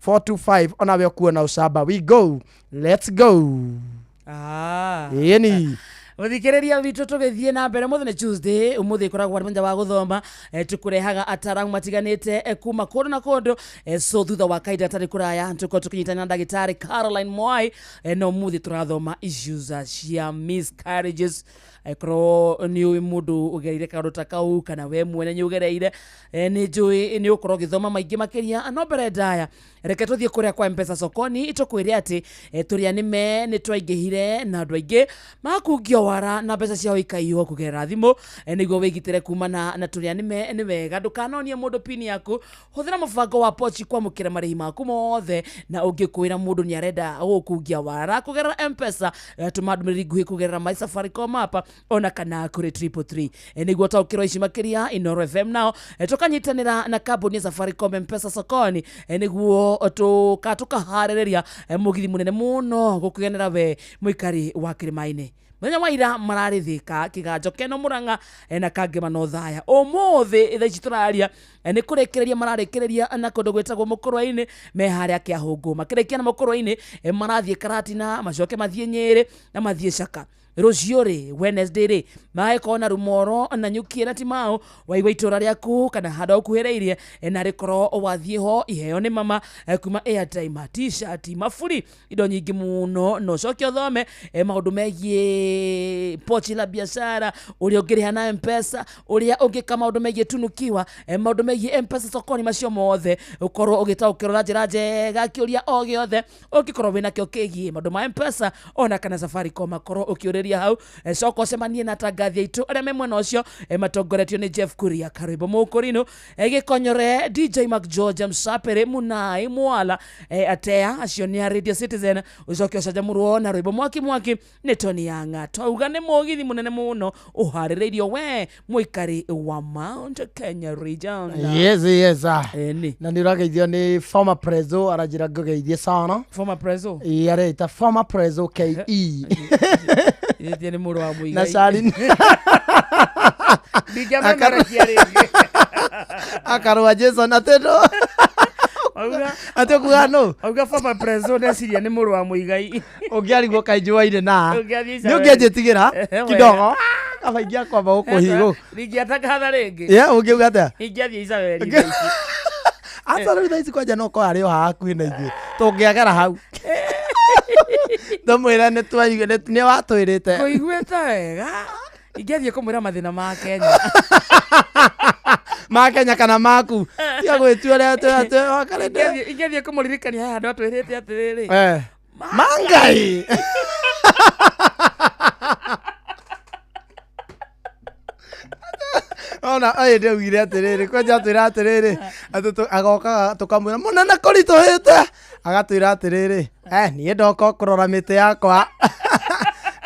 20425 onawe ũkuo na ũcamba. Wigo, let's go. Ĩni. Mũthikĩrĩria witũ, tũgĩthiĩ na mbere, mũthĩ nĩ Tuesday, ũmũthĩ ĩkoragwo arĩ mũthenya wa gũthoma. Tũkũrehaga ataramu matiganĩte kuma kũndũ na kũndũ. So thutha wa kahinda gatarĩ kũraya tũkorwo tũkĩnyitana na ndagĩtarĩ Caroline Mwai, no ũmũthĩ tũrathoma issues cia miscarriages. Korwo nĩ ũĩ mũndũ ũgereire kaũndũ ta kau kana we mwene nĩ ũgereire, nĩ njũĩ nĩ ũgũkorwo ũgĩthoma maingĩ makĩria. No mbere ndaya, reke tũthiĩ kũrĩa kwa Mpesa sokoni tũkwĩre atĩ tũrĩa nĩme nĩ twaingĩhire na andũ aingĩ makungio wara na mbeca ciao ikaiywo kũgerera thimũ. Nĩguo wĩgitĩre kumana na tũrĩa nĩme, nĩ wega ndũkanonie mũndũ pini yaku, hũthĩra mũbango wa pochi kwamũkĩra marĩhi maku mothe, na ũngĩkwĩra mũndũ nĩ arenda gũkungia wara kũgerera Mpesa, tũma ndũmĩrĩri nguhĩ kũgerera My Safaricom app ona kana kũrĩ 333. Nĩguo taũkĩrwo ici makĩria, Inoro FM nao tũkanyitanĩra na kambuni ya Safaricom Mpesa sokoni, nĩguo tũkaharĩrĩria mũgithi mũnene mũno gũkũgenera we mũikari wa kĩrĩma-inĩ. Mũthenya wa ira mararĩ Thĩka, Kĩganjo, Keno, Mũrang'a na Kangema no Thaya. Ũmũthĩ thaa ici tũraria nĩ kũrĩkĩrĩria mararĩkĩrĩria na kũndũ gwĩtagwo Mũkũrwe-inĩ, me harĩa Kĩahũngũ. Makĩrĩkia na Mũkũrwe-inĩ marathiĩ Karatina, macoke mathiĩ Nyĩrĩ na mathiĩ Caka. Rũciũ rĩ, Wednesday rĩ, magĩkorwo na Rumoro na Nyukie na Timau, waigua itũra rĩaku kana handũ ũkuhĩrĩirie, na rĩkorwo wathiĩ ho iheo nĩ mama kuma airtime, t-shirt, maburi, indo nyingĩ mũno. No ũcoke ũthome maũndũ megiĩ pochi la biashara, ũrĩa ũngĩrĩha na Mpesa, ũrĩa ũngĩka maũndũ megiĩ tunukiwa, maũndũ megiĩ Mpesa sokoni, macio mothe ũkorwo ũgĩtaũkĩrwo na njĩra njega. Kĩũria o gĩothe ũngĩkorwo wĩnakĩo kĩgiĩ maũndũ ma Mpesa ona kana Safaricom, akorwo ũkĩũrĩria hau. Coka ũcemanie na atangathi aitũ arĩa me mwena ũcio, matongoretio nĩ Jeff Kuria Karwĩmbo Mũkũrinũ, Gĩkonyore, DJ Mark George Msapere, Munai Mwala, Atea, acio nĩ a Radio Citizen. Ũcoke ũcanjamũrwo na rwĩmbo mwaki mwaki nĩ Tony Yanga. Twauga nĩ mũgithi mũnene mũno ũharĩrĩirio we mũikari wa Mount Kenya region. Yes. Ĩni. Na nĩ ũrageithio nĩ former preso, aranjĩra ngũgeithie sana. Former preso? Ĩĩ, areita former preso KE. Ĩtie nĩ mũrũ wa Muigai. Na Sharin. Ndingĩamemerekia rĩngĩ. Akarũa Jason atĩ Auga atĩ ũkuga nũ? Auga former preso ndeciria nĩ mũrũ wa Muigai. Ũngĩarigwo kainji waire na Ũngĩathiĩ nĩ ũngĩanjĩtigĩra Wega. kidogo kaba ingĩakwamba gũkũhigũ. Ndingĩatangatha rĩngĩ. Yeah, ũngiuga atĩa? Ingĩathiĩ Isabeli thaa ici. Aca rĩu thaa ici kwanja no korwo arĩ o haha hakuhĩ na ithuĩ tũngĩagera hau tũmwĩre nĩ twaigua nĩ watwĩrĩte. Kũiguĩte wega. Ingĩathiĩ kũmwĩra mathĩna ma Kenya. Ma Kenya kana maku, tiga gwĩtua ũrĩa wakarĩte. Ingĩathiĩ kũmũririkania he handũ atwĩrĩte atĩrĩrĩ. Mangai ona ĩ ndĩaugire atĩrĩrĩ, kwanja atwĩra atĩrĩrĩ atĩ agokaga tũkamwĩra mũnene kũritũhĩte, agatwĩra atĩrĩrĩ niĩ ndoka kũrora mĩtĩ yakwa.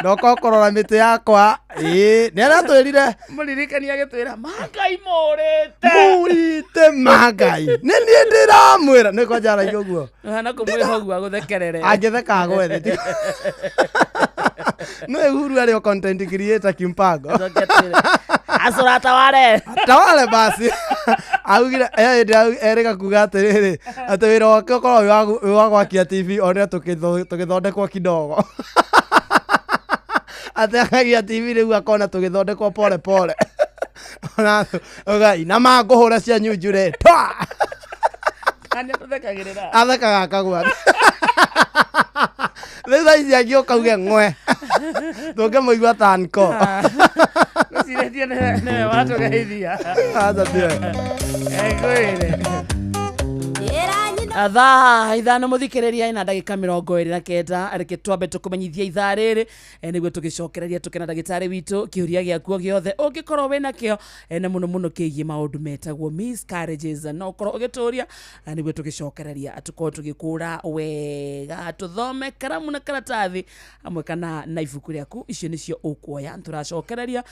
Ndoka kũrora mĩtĩ yakwa. Ĩĩ, nĩ aratwĩrire. Mũririkani agĩtwĩra mangai mũrĩte. Mũrĩte mangai. Nĩ niĩ ndĩramwĩra. Nĩ kwanja aragia ũguo. Ũhana kũmwĩra ũguo agũthekerere. Angĩtheka agwe thĩ. No Uhuru arĩ o content creator kimpango. Acũra taware. Tawale basi. Augire hĩndĩ erĩga kuga atĩrĩrĩ atĩ wĩra wake ũkoragwo wĩ wa gwakia TV one tũgĩthondekwo kidogo. Atĩ akagia TV rĩu akona tũgĩthondekwo pole pole. Ona uga inama ngũhũra cia nyunjure. Twa. Kana tũthekagĩrĩra. Athekaga akagwa. Rĩu thaa ici angĩũka uge ng'we. Tũngĩmũigua tanko. Ngwĩcirĩtie nĩwe watũgeithia. Aca tiwe. Ngwĩre. Thaa 5 mũthikĩrĩria ina ndagĩka 29. Reke twambe tũkũmenyithia ithaa rĩrĩ nĩguo tũgĩcokereria tũkena ndagĩtarĩ witũ kĩũria gĩaku o gĩothe ũngĩkorwo wĩna kĩo na mũno mũno kĩgiĩ maũndũ metagwo miscarriages no ũkorwo ũgĩtũria nĩguo tũgĩcokereria tũkorwo tũgĩkũra wega tũthome karamu na karatathi hamwe kana na ibuku rĩaku icio nĩcio ũkuoya tũracokereria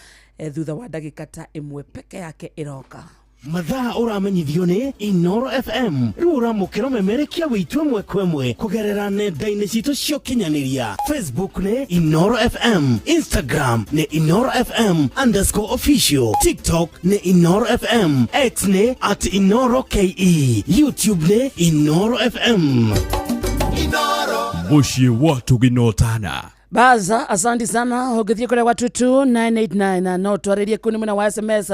thutha wa ndagĩka ta 1 peke yake ĩroka. Mathaa ũramenyithio nĩ Inoro FM rĩu ũramũkĩra memerekia witũ ĩmwe kwa ĩmwe kũgerera nenda-inĩ citũ cia ũkinyanĩria. Facebook nĩ Inoro FM, Instagram nĩ Inoro FM _official, TikTok nĩ Inoro FM, X nĩ @InoroKE, YouTube nĩ Inoro FM. Mũciĩ wa tũginotana. Baza, asante sana. Ũngĩthiĩ kũrĩa gwa 22989 no twarĩrie kũu nĩ mwena wa SMS.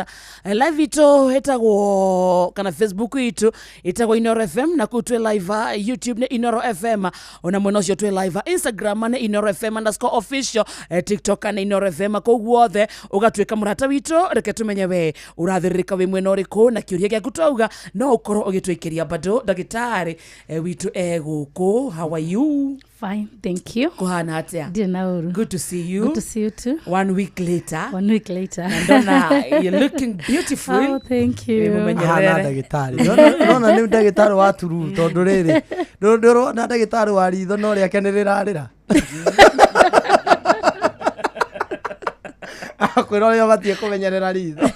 Live itũ ĩtagwo kana Facebook itũ ĩtagwo Inoro FM na kũu twĩ live YouTube nĩ Inoro FM ona mwena ũcio twĩ live Instagram nĩ Inoro FM _official, TikTok nĩ Inoro FM. Kũu guothe ũgatuĩka mũrata witũ, reke tũmenye we ũrathĩrĩrĩka wĩ mwena ũrĩkũ na kĩũria gĩaku twauga no ũkorwo ũgĩtũikĩria bado ndagĩtarĩ witũ e gũkũ. How are you? Fine, thank you. Kuhana atia? Ndirĩ na ũru. Good to see you. Good to see you too. 1 week later. 1 week later. Ndona you're looking beautiful. Oh, thank you. Ahana ndagĩtarĩ. Ndona nĩ ndagĩtarĩ wa turu tondũ rĩrĩ ndũrona ndagĩtarĩ wa ritho no rĩake nĩ rĩrarĩra. Akwĩra ũrĩa ũbatiĩ kũmenyerera ritho.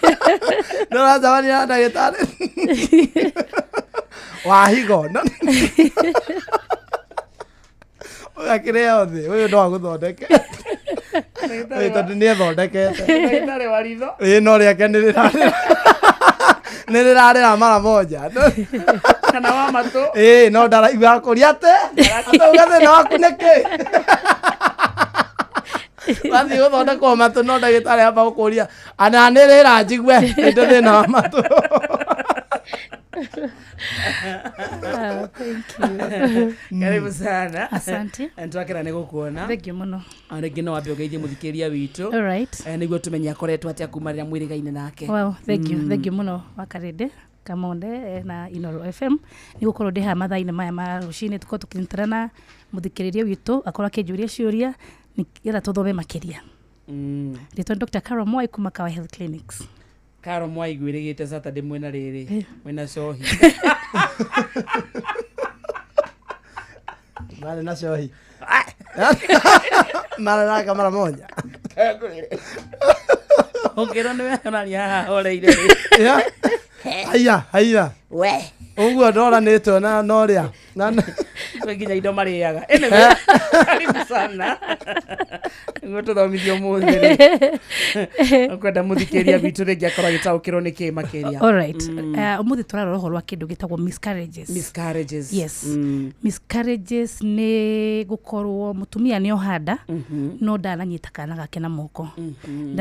Ndũracemania na ndagĩtarĩ wa higo. Ũgakĩrĩa thĩ ũyũ no agũthondeke. Ĩĩ tondũ nĩ ethondekete. Ndagĩtarĩ wa ritho. Ĩĩ no rĩake nĩ rĩrarĩra. Nĩ rĩrarĩra mara moja. Kana wa matũ. Ĩĩ no ndaraigua akũria atĩ. Atauga thĩna waku nĩ kĩ? Wathiĩ gũthondekwo matũ no ndagĩtarĩ amba gũkũria ana nĩ rĩra njigue ĩndĩ thĩna wa matũ. Oh, thank you. Karibu sana. Asante. Twakena nĩ gũkuona. Thank you mũno. Rĩngĩ no wambe ũgeithie mũthikĩrĩria witũ. All right. Nĩguo tũmenye akoretwo atĩa kuma rĩrĩa mwĩrĩgaine nake. Wow, thank you. Thank you mũno Wakarĩndĩ Kamonde na Inoro FM nĩ gũkorwo ndĩ haha mathaa-inĩ maya ma rũcinĩ tũkorwo tũkĩnyitana na mũthikĩrĩria witũ akorwo akĩnjũria ciũria nĩgetha tũthome makĩria. Rĩtwa nĩ Dr. Carol Mwai kuma Kawa Health Clinics. Karo Mwai gwĩrĩgĩte Saturday mwena rĩrĩ mwena cohi. Marĩ na cohi. Marĩ naka mara moja. Ũngĩrwo nĩwe ũraria haha horeire. Haiya, haiya. We. Ũguo ndoranĩtwo na norĩa. Kwĩ nginya indo marĩaga. Anyway, karibu sana. Nĩguo tũthomithio ũmũthĩ rĩ. Ũkwenda mũthikĩrĩria witũ rĩngĩ akorwo agĩtaũkĩrwo nĩ kĩ makĩria. All right. Ũmũthĩ tũrarora ũhoro wa kĩndũ gĩtagwo miscarriages. Miscarriages. Yes. Miscarriages nĩ gũkorwo mũtumia nĩ ohanda no ndananyita kana gake na moko.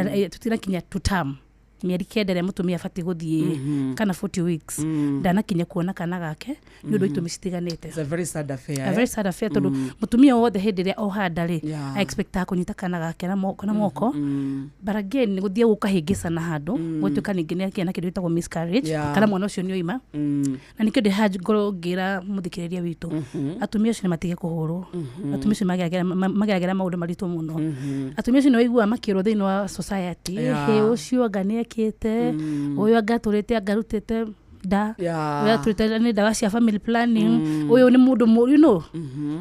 Tũtinakinya to term. Mĩeri 9 ĩrĩa mũtumia abatiĩ gũthiĩ kana 40 weeks ndanakinya kuona kana gake nĩ ũndũ wa itũmi citiganĩte. It's a very sad affair. A very sad affair tondũ mũtumia wothe hĩndĩ ĩrĩa ohanda rĩ expectaga kũnyita kana gake na moko but again gũthiĩ gũkahĩngĩcana handũ gũtuĩka ningĩ nĩ akĩgĩa na kĩndũ gĩtagwo miscarriage kana mwana ũcio nĩ oima. Na nĩkĩo ndĩ haha ngorwo ngĩra mũthikĩrĩria witũ atumia acio nĩ matige kũhũrwo. Atumia acio mageragĩra maũndũ maritũ mũno. Atumia acio nĩ waiguaga makĩrwo thĩinĩ wa society hĩ ũcio anga nĩ ekĩte ũyũ anga atũrĩte anga arutĩte. nda Yeah. Ũyũ atwĩte nĩ ndawa cia family planning ũyũ nĩ mũndũ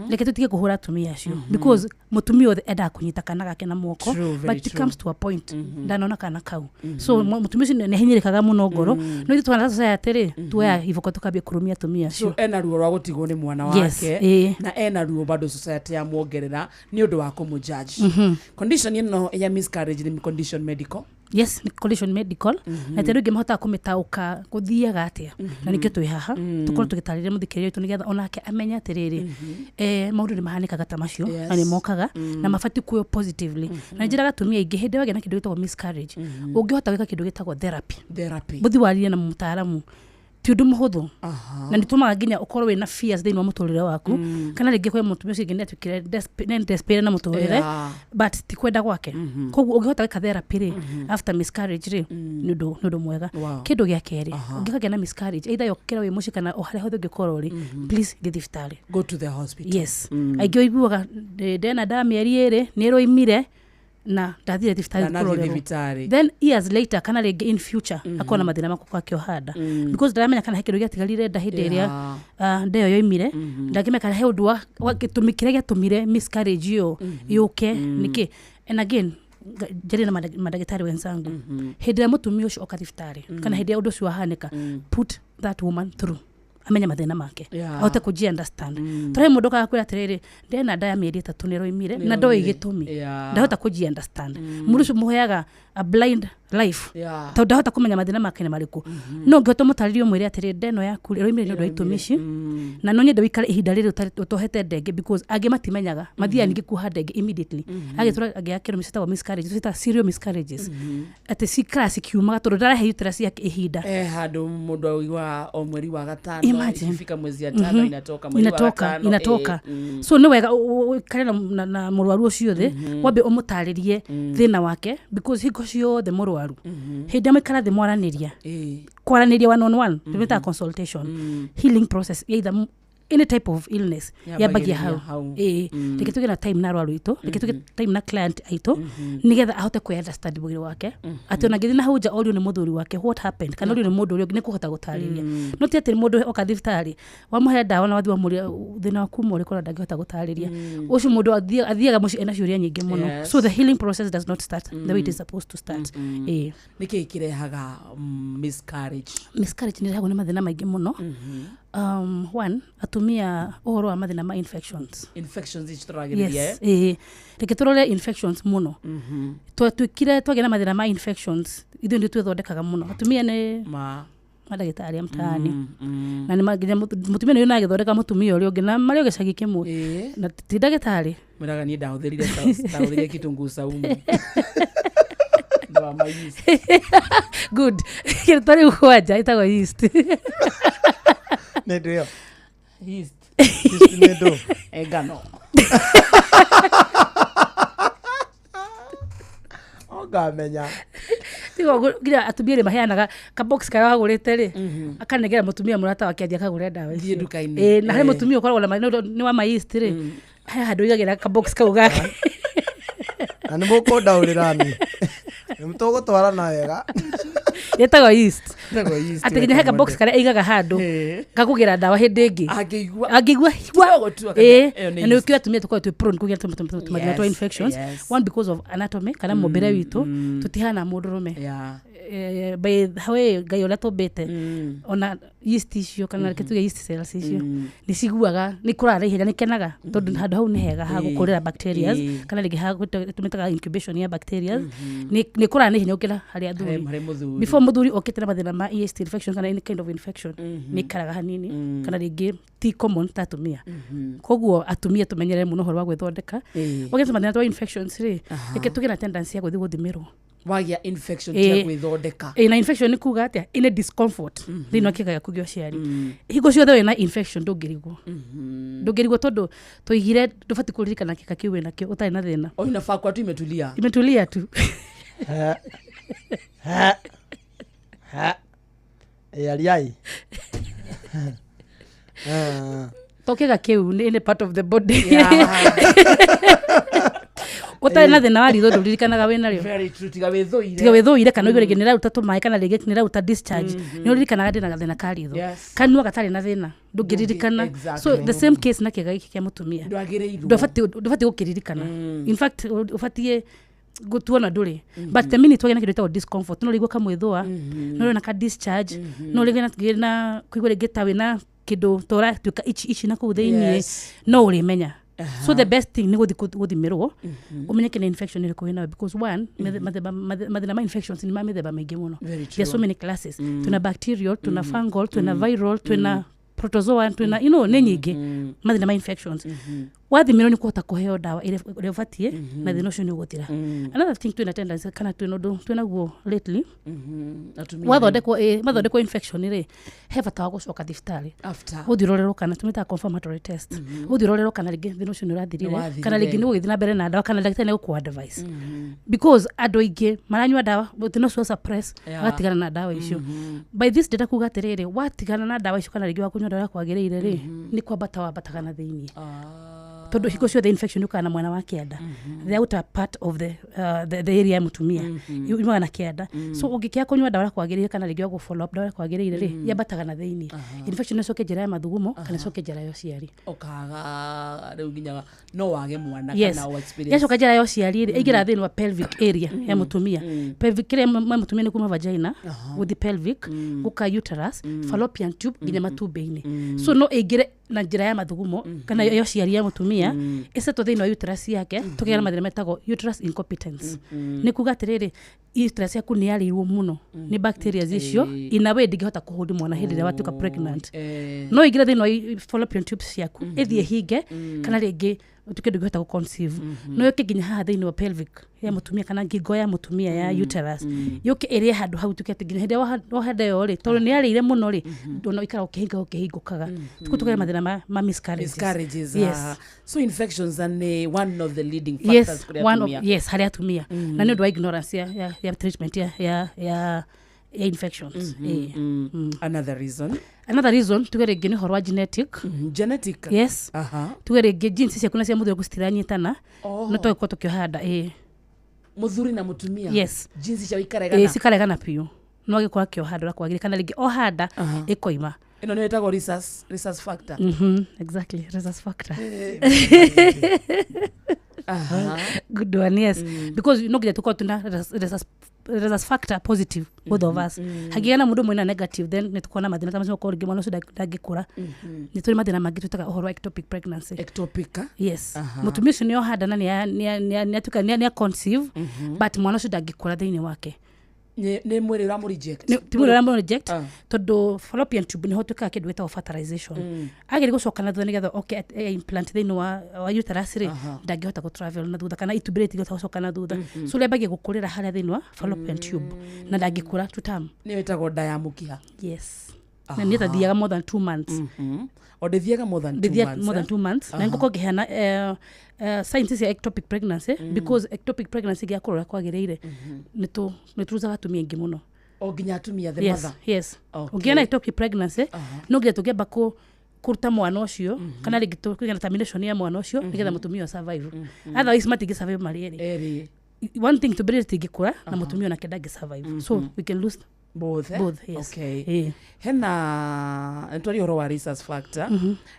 reke tũtige kũhũra atumia acio because mũtumia othe endaga kũnyita kana gake na moko. True, very But it true. comes to a point ndanona kana kau, so mũtumia ũcio nĩ ahinyĩrĩkaga mũno ngoro. No ithuĩ twana society rĩ, tuoya iboko tũkambia kũrũmia atumia So acio. ena ruo rwa gũtigwo nĩ mwana Yes, wake ĩĩ. na ena ruo bado society yamwongerera nĩ ũndũ wa kũmũjudge. Condition ĩno ya miscarriage nĩ condition medical? Yes, nĩ condition medical, na tondũ ingĩ mahotaga kũmĩtaũka gũthiaga atĩa, na nĩkĩo twĩ haha tũkorwo tũgĩtarĩria mũthikĩrĩria witũ nĩgetha onake amenye atĩrĩrĩ, maũndũ nĩ mahanĩkaga ta macio na nĩ mokaga na mabatiĩ kuoywo positively. Na nĩ njĩraga atumia aingĩ, hĩndĩ ĩrĩa wagĩa na kĩndũ gĩtagwo miscarriage, ũngĩhota gwĩka kĩndũ gĩtagwo therapy, Therapy. mũthiĩ warie na mũtaaramu, ti ũndũ mũhũthũ, na nĩ tũmaga nginya ũkorwo wĩna fears thĩinĩ wa mũtũrĩre waku, kana rĩngĩ kwĩ mũtumia ũcio ũngĩ nĩ atuĩkire nĩ desperate na mũtũrĩre, but ti kwenda gwake. Koguo ũngĩhota gwĩka therapy rĩ, after miscarriage rĩ, nĩ ũndũ mwega. Kĩndũ gĩa kerĩ, ũngĩkagĩa na miscarriage, either yokĩra wĩ mũciĩ kana o harĩa hothe ũngĩkorwo rĩ, please thiĩ thibitarĩ. Go to the hospital. Yes. Aingĩ ũiguaga, ndena nda mĩeri 2 nĩ ĩroimire na ndathire thibitarĩ Ndanathiĩ kũrorerwo." thibitarĩ. Then years later kana rĩngĩ in future akorwo na mathĩna makwa akĩoha nda, because ndaramenya kana he kĩndũ gĩatigarire nda hĩndĩ ĩrĩa nda ĩyo yoimire. Ndangĩmenya kana he ũndũ wa gĩtũmi kĩrĩa gĩatũmire miscarriage ĩyo yũke nĩkĩ. And again, njarie na mandagĩtarĩ wenzangu, hĩndĩ ĩrĩa mũtumia ũcio oka thibitarĩ kana hĩndĩ ĩrĩa ũndũ ũcio wahanĩka, put that woman through amenye mathĩna make, ahote kũji understand. Tũrĩ mũndũ okaga kwĩra atĩrĩrĩ, ndena nda ya mĩeri 3 nĩ ĩroimire na ndoĩ gĩtũmi, ndahota kũji understand. Mũndũ ũcio mũheaga a blind life, tondũ ndahota kũmenya mathĩna make nĩ marĩkũ. No ũngĩhota mũtarĩrie, ũmwĩre atĩrĩ, nda ĩno yaku rĩ, ĩroimire nĩ ũndũ wa itũmi ici, na no nyende ũikare ihinda rĩrĩ ũtohete ndenge, because angĩ matimenyaga, mathiaga ningĩ kuoha ndenge immediately. Agĩtũra agĩa kĩndũ cĩtagwo miscarriage, cĩtagwo serial miscarriages, atĩ cikara cikiumaga tondũ ndarahe uterus yake ihinda. Handũ mũndũ aiguaga o mweri wa gatano. Imagine. Ikifika mwezi ya tano inatoka mweri wa Inatoka. gatano, Inatoka. So nĩ wega ũikare na mũrwaru ũcio thĩ, wambe ũmũtarĩrie thĩna wake, because hingo ciothe mũrwaru hĩndĩ ĩrĩa maikara thĩ mwaranĩria, kwaranĩria one on one, tũmĩtaga consultation, healing process either any type of illness yambagia Yambagĩrĩria hau. Hau. Ĩĩ, reke tũgĩe na time na arwaru aitũ, reke tũgĩe time na client aitũ, nĩgetha ahote kwĩ understand mwĩrĩ wake, atĩ ona ngĩthiĩ na hau nja orio nĩ mũthuri wake what happened, kana orio nĩ mũndũ ũrĩa ũngĩ, nĩ kũhota gũtarĩria. No ti atĩ mũndũ oka thibitarĩ wamũhe ndawa na wathiĩ wamũria thĩna waku uma ũrĩkũ, na ndangĩhota gũtarĩria. Ũcio mũndũ athiaga mũciĩ ena ciũria nyingĩ mũno. So the healing process does not start the way it is supposed to start. Ĩĩ. Nĩkĩ kĩrehaga miscarriage? Miscarriage nĩ ĩrehagwo nĩ mathĩna maingĩ mũno. One, atumia, ũhoro wa mathĩna ma infections. Infections ici tũragĩrĩria? Yes, ĩĩ, reke tũrore infections mũno. Twatuĩkire twagĩa na mathĩna ma infections, ithuĩ nĩ twĩthondekaga mũno, atumia nĩ ma mandagĩtarĩ a mtaani, na nĩ nginya mũtumia nĩ agĩthondeka mũtumia ũrĩa ũngĩ na marĩ o gĩcagi kĩmwe na ti ndagĩtarĩ. Mwĩraga niĩ ndahũthĩrire kitunguu saumu Ndwa ma yeast. Good, kĩndũ ta rĩu kwanja ĩtagwo yeast. Nĩ ndũ ĩyo? Yeast. Yeast nĩ ndũ? Ngano. Ngamenya. Tiga ũguo, nginya atumia nĩ maheanaga kabox karĩa wagũrĩte rĩ, akanengera mũtumia mũrata wake athiĩ akagũre ndawa Thiĩ icio. nduka-inĩ. Ĩĩ, na harĩ mũtumia ũkoragwo na nĩ wa ma yeast rĩ, he handũ aigagĩra kabox kau gake. Na nĩ mũkũndaũrĩra ni nĩ tũgũtwarana wega. Ĩtagwo yeast. Ĩtagwo yeast, Atĩ nginya he kabox karĩa aigaga handũ kakũgĩra ndawa hĩndĩ ĩngĩ angĩigua. Angĩigua. Kidogo tu akauga, Ĩĩ. "Ĩyo nĩ Na nĩ yeast." kĩo atumia tũkoragwo twĩ prone kũgĩa tũmathĩna twa infections. One, because of anatomy kana mũmbĩre witũ, tũtihana mũndũrũme. By the way Ngai ũrĩa tũmbĩte, ona yeast icio kana reke tuge yeast cells icio nĩ ciguaga nĩ ikũraga na ihenya, nĩ ikenaga tondũ handũ hau nĩ hega ha gũkũrĩra bacterias, kana rĩngĩ ha tũmĩtaga incubation ya bacterias, nĩ ĩkũraga na ihenya gũkĩra harĩ athuri. Harĩ mũthuri. Before mũthuri okĩte na mathĩna ma yeast infection kana any kind of infection, nĩ ikaraga hanini kana rĩngĩ ti common ta atumia. Koguo atumia tũmenyerere mũno ũhoro wa gwĩthondeka. Wagĩa mathĩna twa infections rĩ, reke tũgĩe na tendency ya gũthiĩ gũthimĩrwo. Wagĩa infection tia gwĩthondeka. Ĩĩ, na infection nĩ kuga atĩa? Ine discomfort thĩinĩ wa kĩga gĩaku gĩa ũciari. Hingo ciothe wĩna infection ndũngĩrigwo, ndũngĩrigwo, tondũ tũigire ndũbatiĩ kũririkana kĩga kĩu wĩnakĩo ũtarĩ na thĩna. O inafaa kuwa tu imetulia. Imetulia tu. He. He. He. Ĩ, ariai. To kĩga kĩu nĩ any part of the body. Ũtarĩ na thĩna wa ritho ndũririkanaga wĩ narĩo. Very true, tiga wĩthũire. Tiga wĩthũire kana ũigue rĩngĩ nĩraruta tũmaĩ kana rĩngĩ nĩraruta discharge, nĩ ũririkanaga ndĩna gathĩna ka ritho. Kanua gatarĩ na thĩna ndũngĩririkana. So the same case na kĩga gĩkĩ kĩa mũtumia. Ndwagĩrĩirwo. Ndũbatiĩ gũkĩririkana. In fact, ũbatiĩ gũtuona ndũrĩ, but the minute wagĩa na kĩndũ gĩtagwo discomfort, no ũrĩigua kamwĩthũa, no ũrĩona ka discharge, no ũrĩgĩa na kũigua rĩngĩ ta wĩna kĩndũ ta ũratuĩka ichi ichi na kũu thĩiniĩ, no ũrĩmenya. So the best thing nĩ gũthiĩ gũthimĩrwo ũmenye kĩna infection ĩrĩkũ wĩnayo, because one, mathĩna ma infections nĩ ma mĩthemba mĩingĩ mũno. Very There are so true. many classes. Twĩna bacterial, twĩna fungal, twĩna viral, twĩna protozoan, twĩna nĩ nyingĩ mathĩna ma infections. Wathimĩrwo nĩ kũhota kũheo ndawa ĩrĩa ũrĩa ũbatiĩ na thĩna ũcio nĩ ũgũthira. Another thing, twĩna tendency kana twĩna ũndũ twĩnaguo lately. Atumia. Wathondekwo infection rĩ, he bata wa gũcoka thibitarĩ. After. Ũthiĩ ũrorerwo kana, tũmĩtaga confirmatory test, ũthiĩ ũrorerwo kana rĩngĩ thĩna ũcio nĩ ũrathirire, Nĩwathirire. kana rĩngĩ nĩ ũgũgĩthiĩ na mbere na ndawa, kana ndagĩtarĩ nĩ egũkũ advice, because andũ aingĩ maranyua ndawa, thĩna ũcio wa suppress, agatigana na ndawa icio. By this data kuga atĩrĩrĩ, watigana na ndawa icio kana rĩngĩ wa kũnyua ndawa ũrĩa kwagĩrĩire rĩ, nĩ kwambata wambataga na thĩiniĩ, tondũ hingo ciothe infection yũkaga na mwena wa kĩanda, the outer part of the area ya mũtumia yumaga na kĩanda. So ũngĩkĩaga kũnyua ndawa ũrĩa kwagĩrĩire kana rĩngĩ wa gũ follow up ndawa ũrĩa kwagĩrĩire rĩ, yambataga na thĩiniĩ. Infection no ĩcoke njĩra ya mathugumo kana ĩcoke njĩra ya ũciari. Ũkaga rĩu nginya no wage mwana kana o experience. Yacoka njĩra ya ũciari rĩ, ĩingĩra thĩinĩ wa pelvic area ya mũtumia. Pelvic ĩrĩa ya mũtumia nĩ kuma vagina gũthiĩ pelvic, gũka uterus, fallopian tube, nginya matumbĩ-inĩ. So no ĩingĩre na njĩra ya mathugumo kana ya ũciari ya mũtumia, ĩcetwo thĩinĩ wa uterus yake, tũkĩgĩa na mathĩna metagwo uterus incompetence. Nĩ kuga atĩrĩrĩ, uterus yaku nĩ yarĩirwo mũno nĩ bacteria icio, in a way ndĩngĩhota kũhold mwana hĩndĩ ĩrĩa watuĩka pregnant. No ĩingĩre thĩinĩ wa fallopian tubes ciaku, ĩthiĩ hinge, kana rĩngĩ ũtuĩke ndũngĩhota gũ-conceive. No yũke nginya haha thĩinĩ wa pelvic ya mũtumia kana ngingo ya mũtumia ya uterus, yũke ĩrĩe handũ hau, tuke atĩ nginya hĩndĩ ĩrĩa wahanda ĩyo rĩ, tondũ nĩ yarĩire mũno rĩ, ndona ikara ũkĩhinga ũkĩhingũkaga, tuku tũkagĩa mathĩna ma miscarriages. Miscarriages. Yes. So infections are one of the leading factors kũrĩ one of, atumia. Yes, harĩ atumia, na nĩ ũndũ wa ignorance ya treatment ya infections. Another reason? Another reason, tuge rĩngĩ nĩ ũhoro wa genetic. Genetic. Yes. Tuge rĩngĩ genes ciaku na cia mũthuri waku citiranyitana. No tũgĩkorwo tũkĩoha nda, ĩĩ. Mũthuri na mũtumia. Yes. Genes ciao ikaregana. Ĩĩ, cikaregana biũ, no agĩkorwo akĩoha nda ũrĩa kwagĩrĩire kana rĩngĩ oha nda ĩkoima. Ĩno nĩyo ĩtagwo rhesus factor. Exactly, rhesus factor. Good one, yes. Because no nginya tũkorwo twĩna rhesus factor positive, both of us. Hangĩgĩa na mũndũ ũmwe na negative, then nĩ tũkorwo na mathĩna ta macio, gũkorwo rĩngĩ mwana ũcio ndangĩkũra. Nĩ tũrĩ mathĩna mangĩ twĩtaga ũhoro wa ectopic pregnancy. Ectopic, ah? Yes. Mũtumia ũcio nĩ oha nda na nĩ atuĩka nĩ conceive, but mwana ũcio ndangĩkũra thĩinĩ wake. Nĩ mwĩrĩ ũramũ reject. Ti mwĩrĩ ũramũ reject, tondũ fallopian tube nĩho twĩkaga kĩndũ gĩtagwo fertilization. Ageria gũcoka na thutha nĩgetha oke implant thĩinĩ wa uterus rĩ, ndangĩhota gũ travel na thutha, kana itumbĩ rĩtingĩhota gũcoka na thutha. So rĩambagia gũkũrĩra harĩa thĩinĩ wa fallopian tube na ndangĩkũra to term. Nĩyo ĩtagwo nda ya mũkiha. Yes, na nĩ ĩtathiaga more than 2 months. O ndĩthiaga more than 2 Ndĩthiaga months. more than 2 months. Na ngũkorwo ngĩheana signs cia ectopic pregnancy, because ectopic pregnancy gĩakũrora kwagĩrĩire nĩ tũrucaga atumia aingĩ mũno. O nginya atumia, the Yes. mother. Yes. Ũngĩona ectopic pregnancy, no nginya tũngĩamba kũruta mwana ũcio kana rĩngĩ kũgĩa na termination ya mwana ũcio nĩgetha mũtumia ũyũ survive. Otherwise matingĩ survive marĩ erĩ. Erĩ. One thing, tũmbĩrĩ rĩtingĩkũra na mũtumia onake ndangĩ survive, so we can lose both, eh? Both, yes. Okay. Ĩĩ. Hena nĩ twaria ũhoro wa rhesus factor,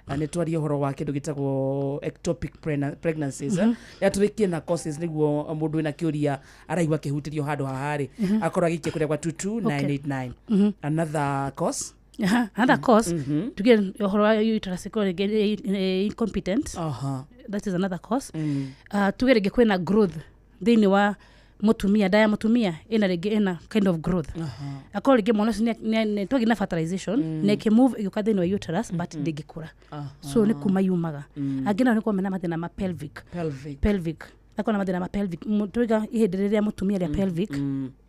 na nĩ twaria ũhoro wa kĩndũ gĩtagwo ectopic pregnancies. Ya tũrĩkie na causes nĩguo mũndũ wĩna kĩũria araigua akĩhutĩrio handũ haha rĩ, akorwo agĩikia kũrĩa gwa 22989. Another cause? Aha, another cause, tuge ũhoro wa uterus ĩkorwo rĩngĩ incompetent. That is another cause. Tuge rĩngĩ kwĩna growth thĩinĩ wa mũtumia, nda ya mũtumia ĩna rĩngĩ ĩna kind of growth. Akorwo rĩngĩ mwana ũcio twagĩa na fertilization na ĩkĩmove ĩgĩũka thĩinĩ wa uterus, but ndĩngĩkũra, so nĩ kuma yumaga. Angĩ nao nĩ korwo mena mathĩna ma pelvic. Pelvic. Pelvic, akorwo na mathĩna ma pelvic. Tuiga ihĩndĩ rĩrĩa mũtumia rĩa pelvic.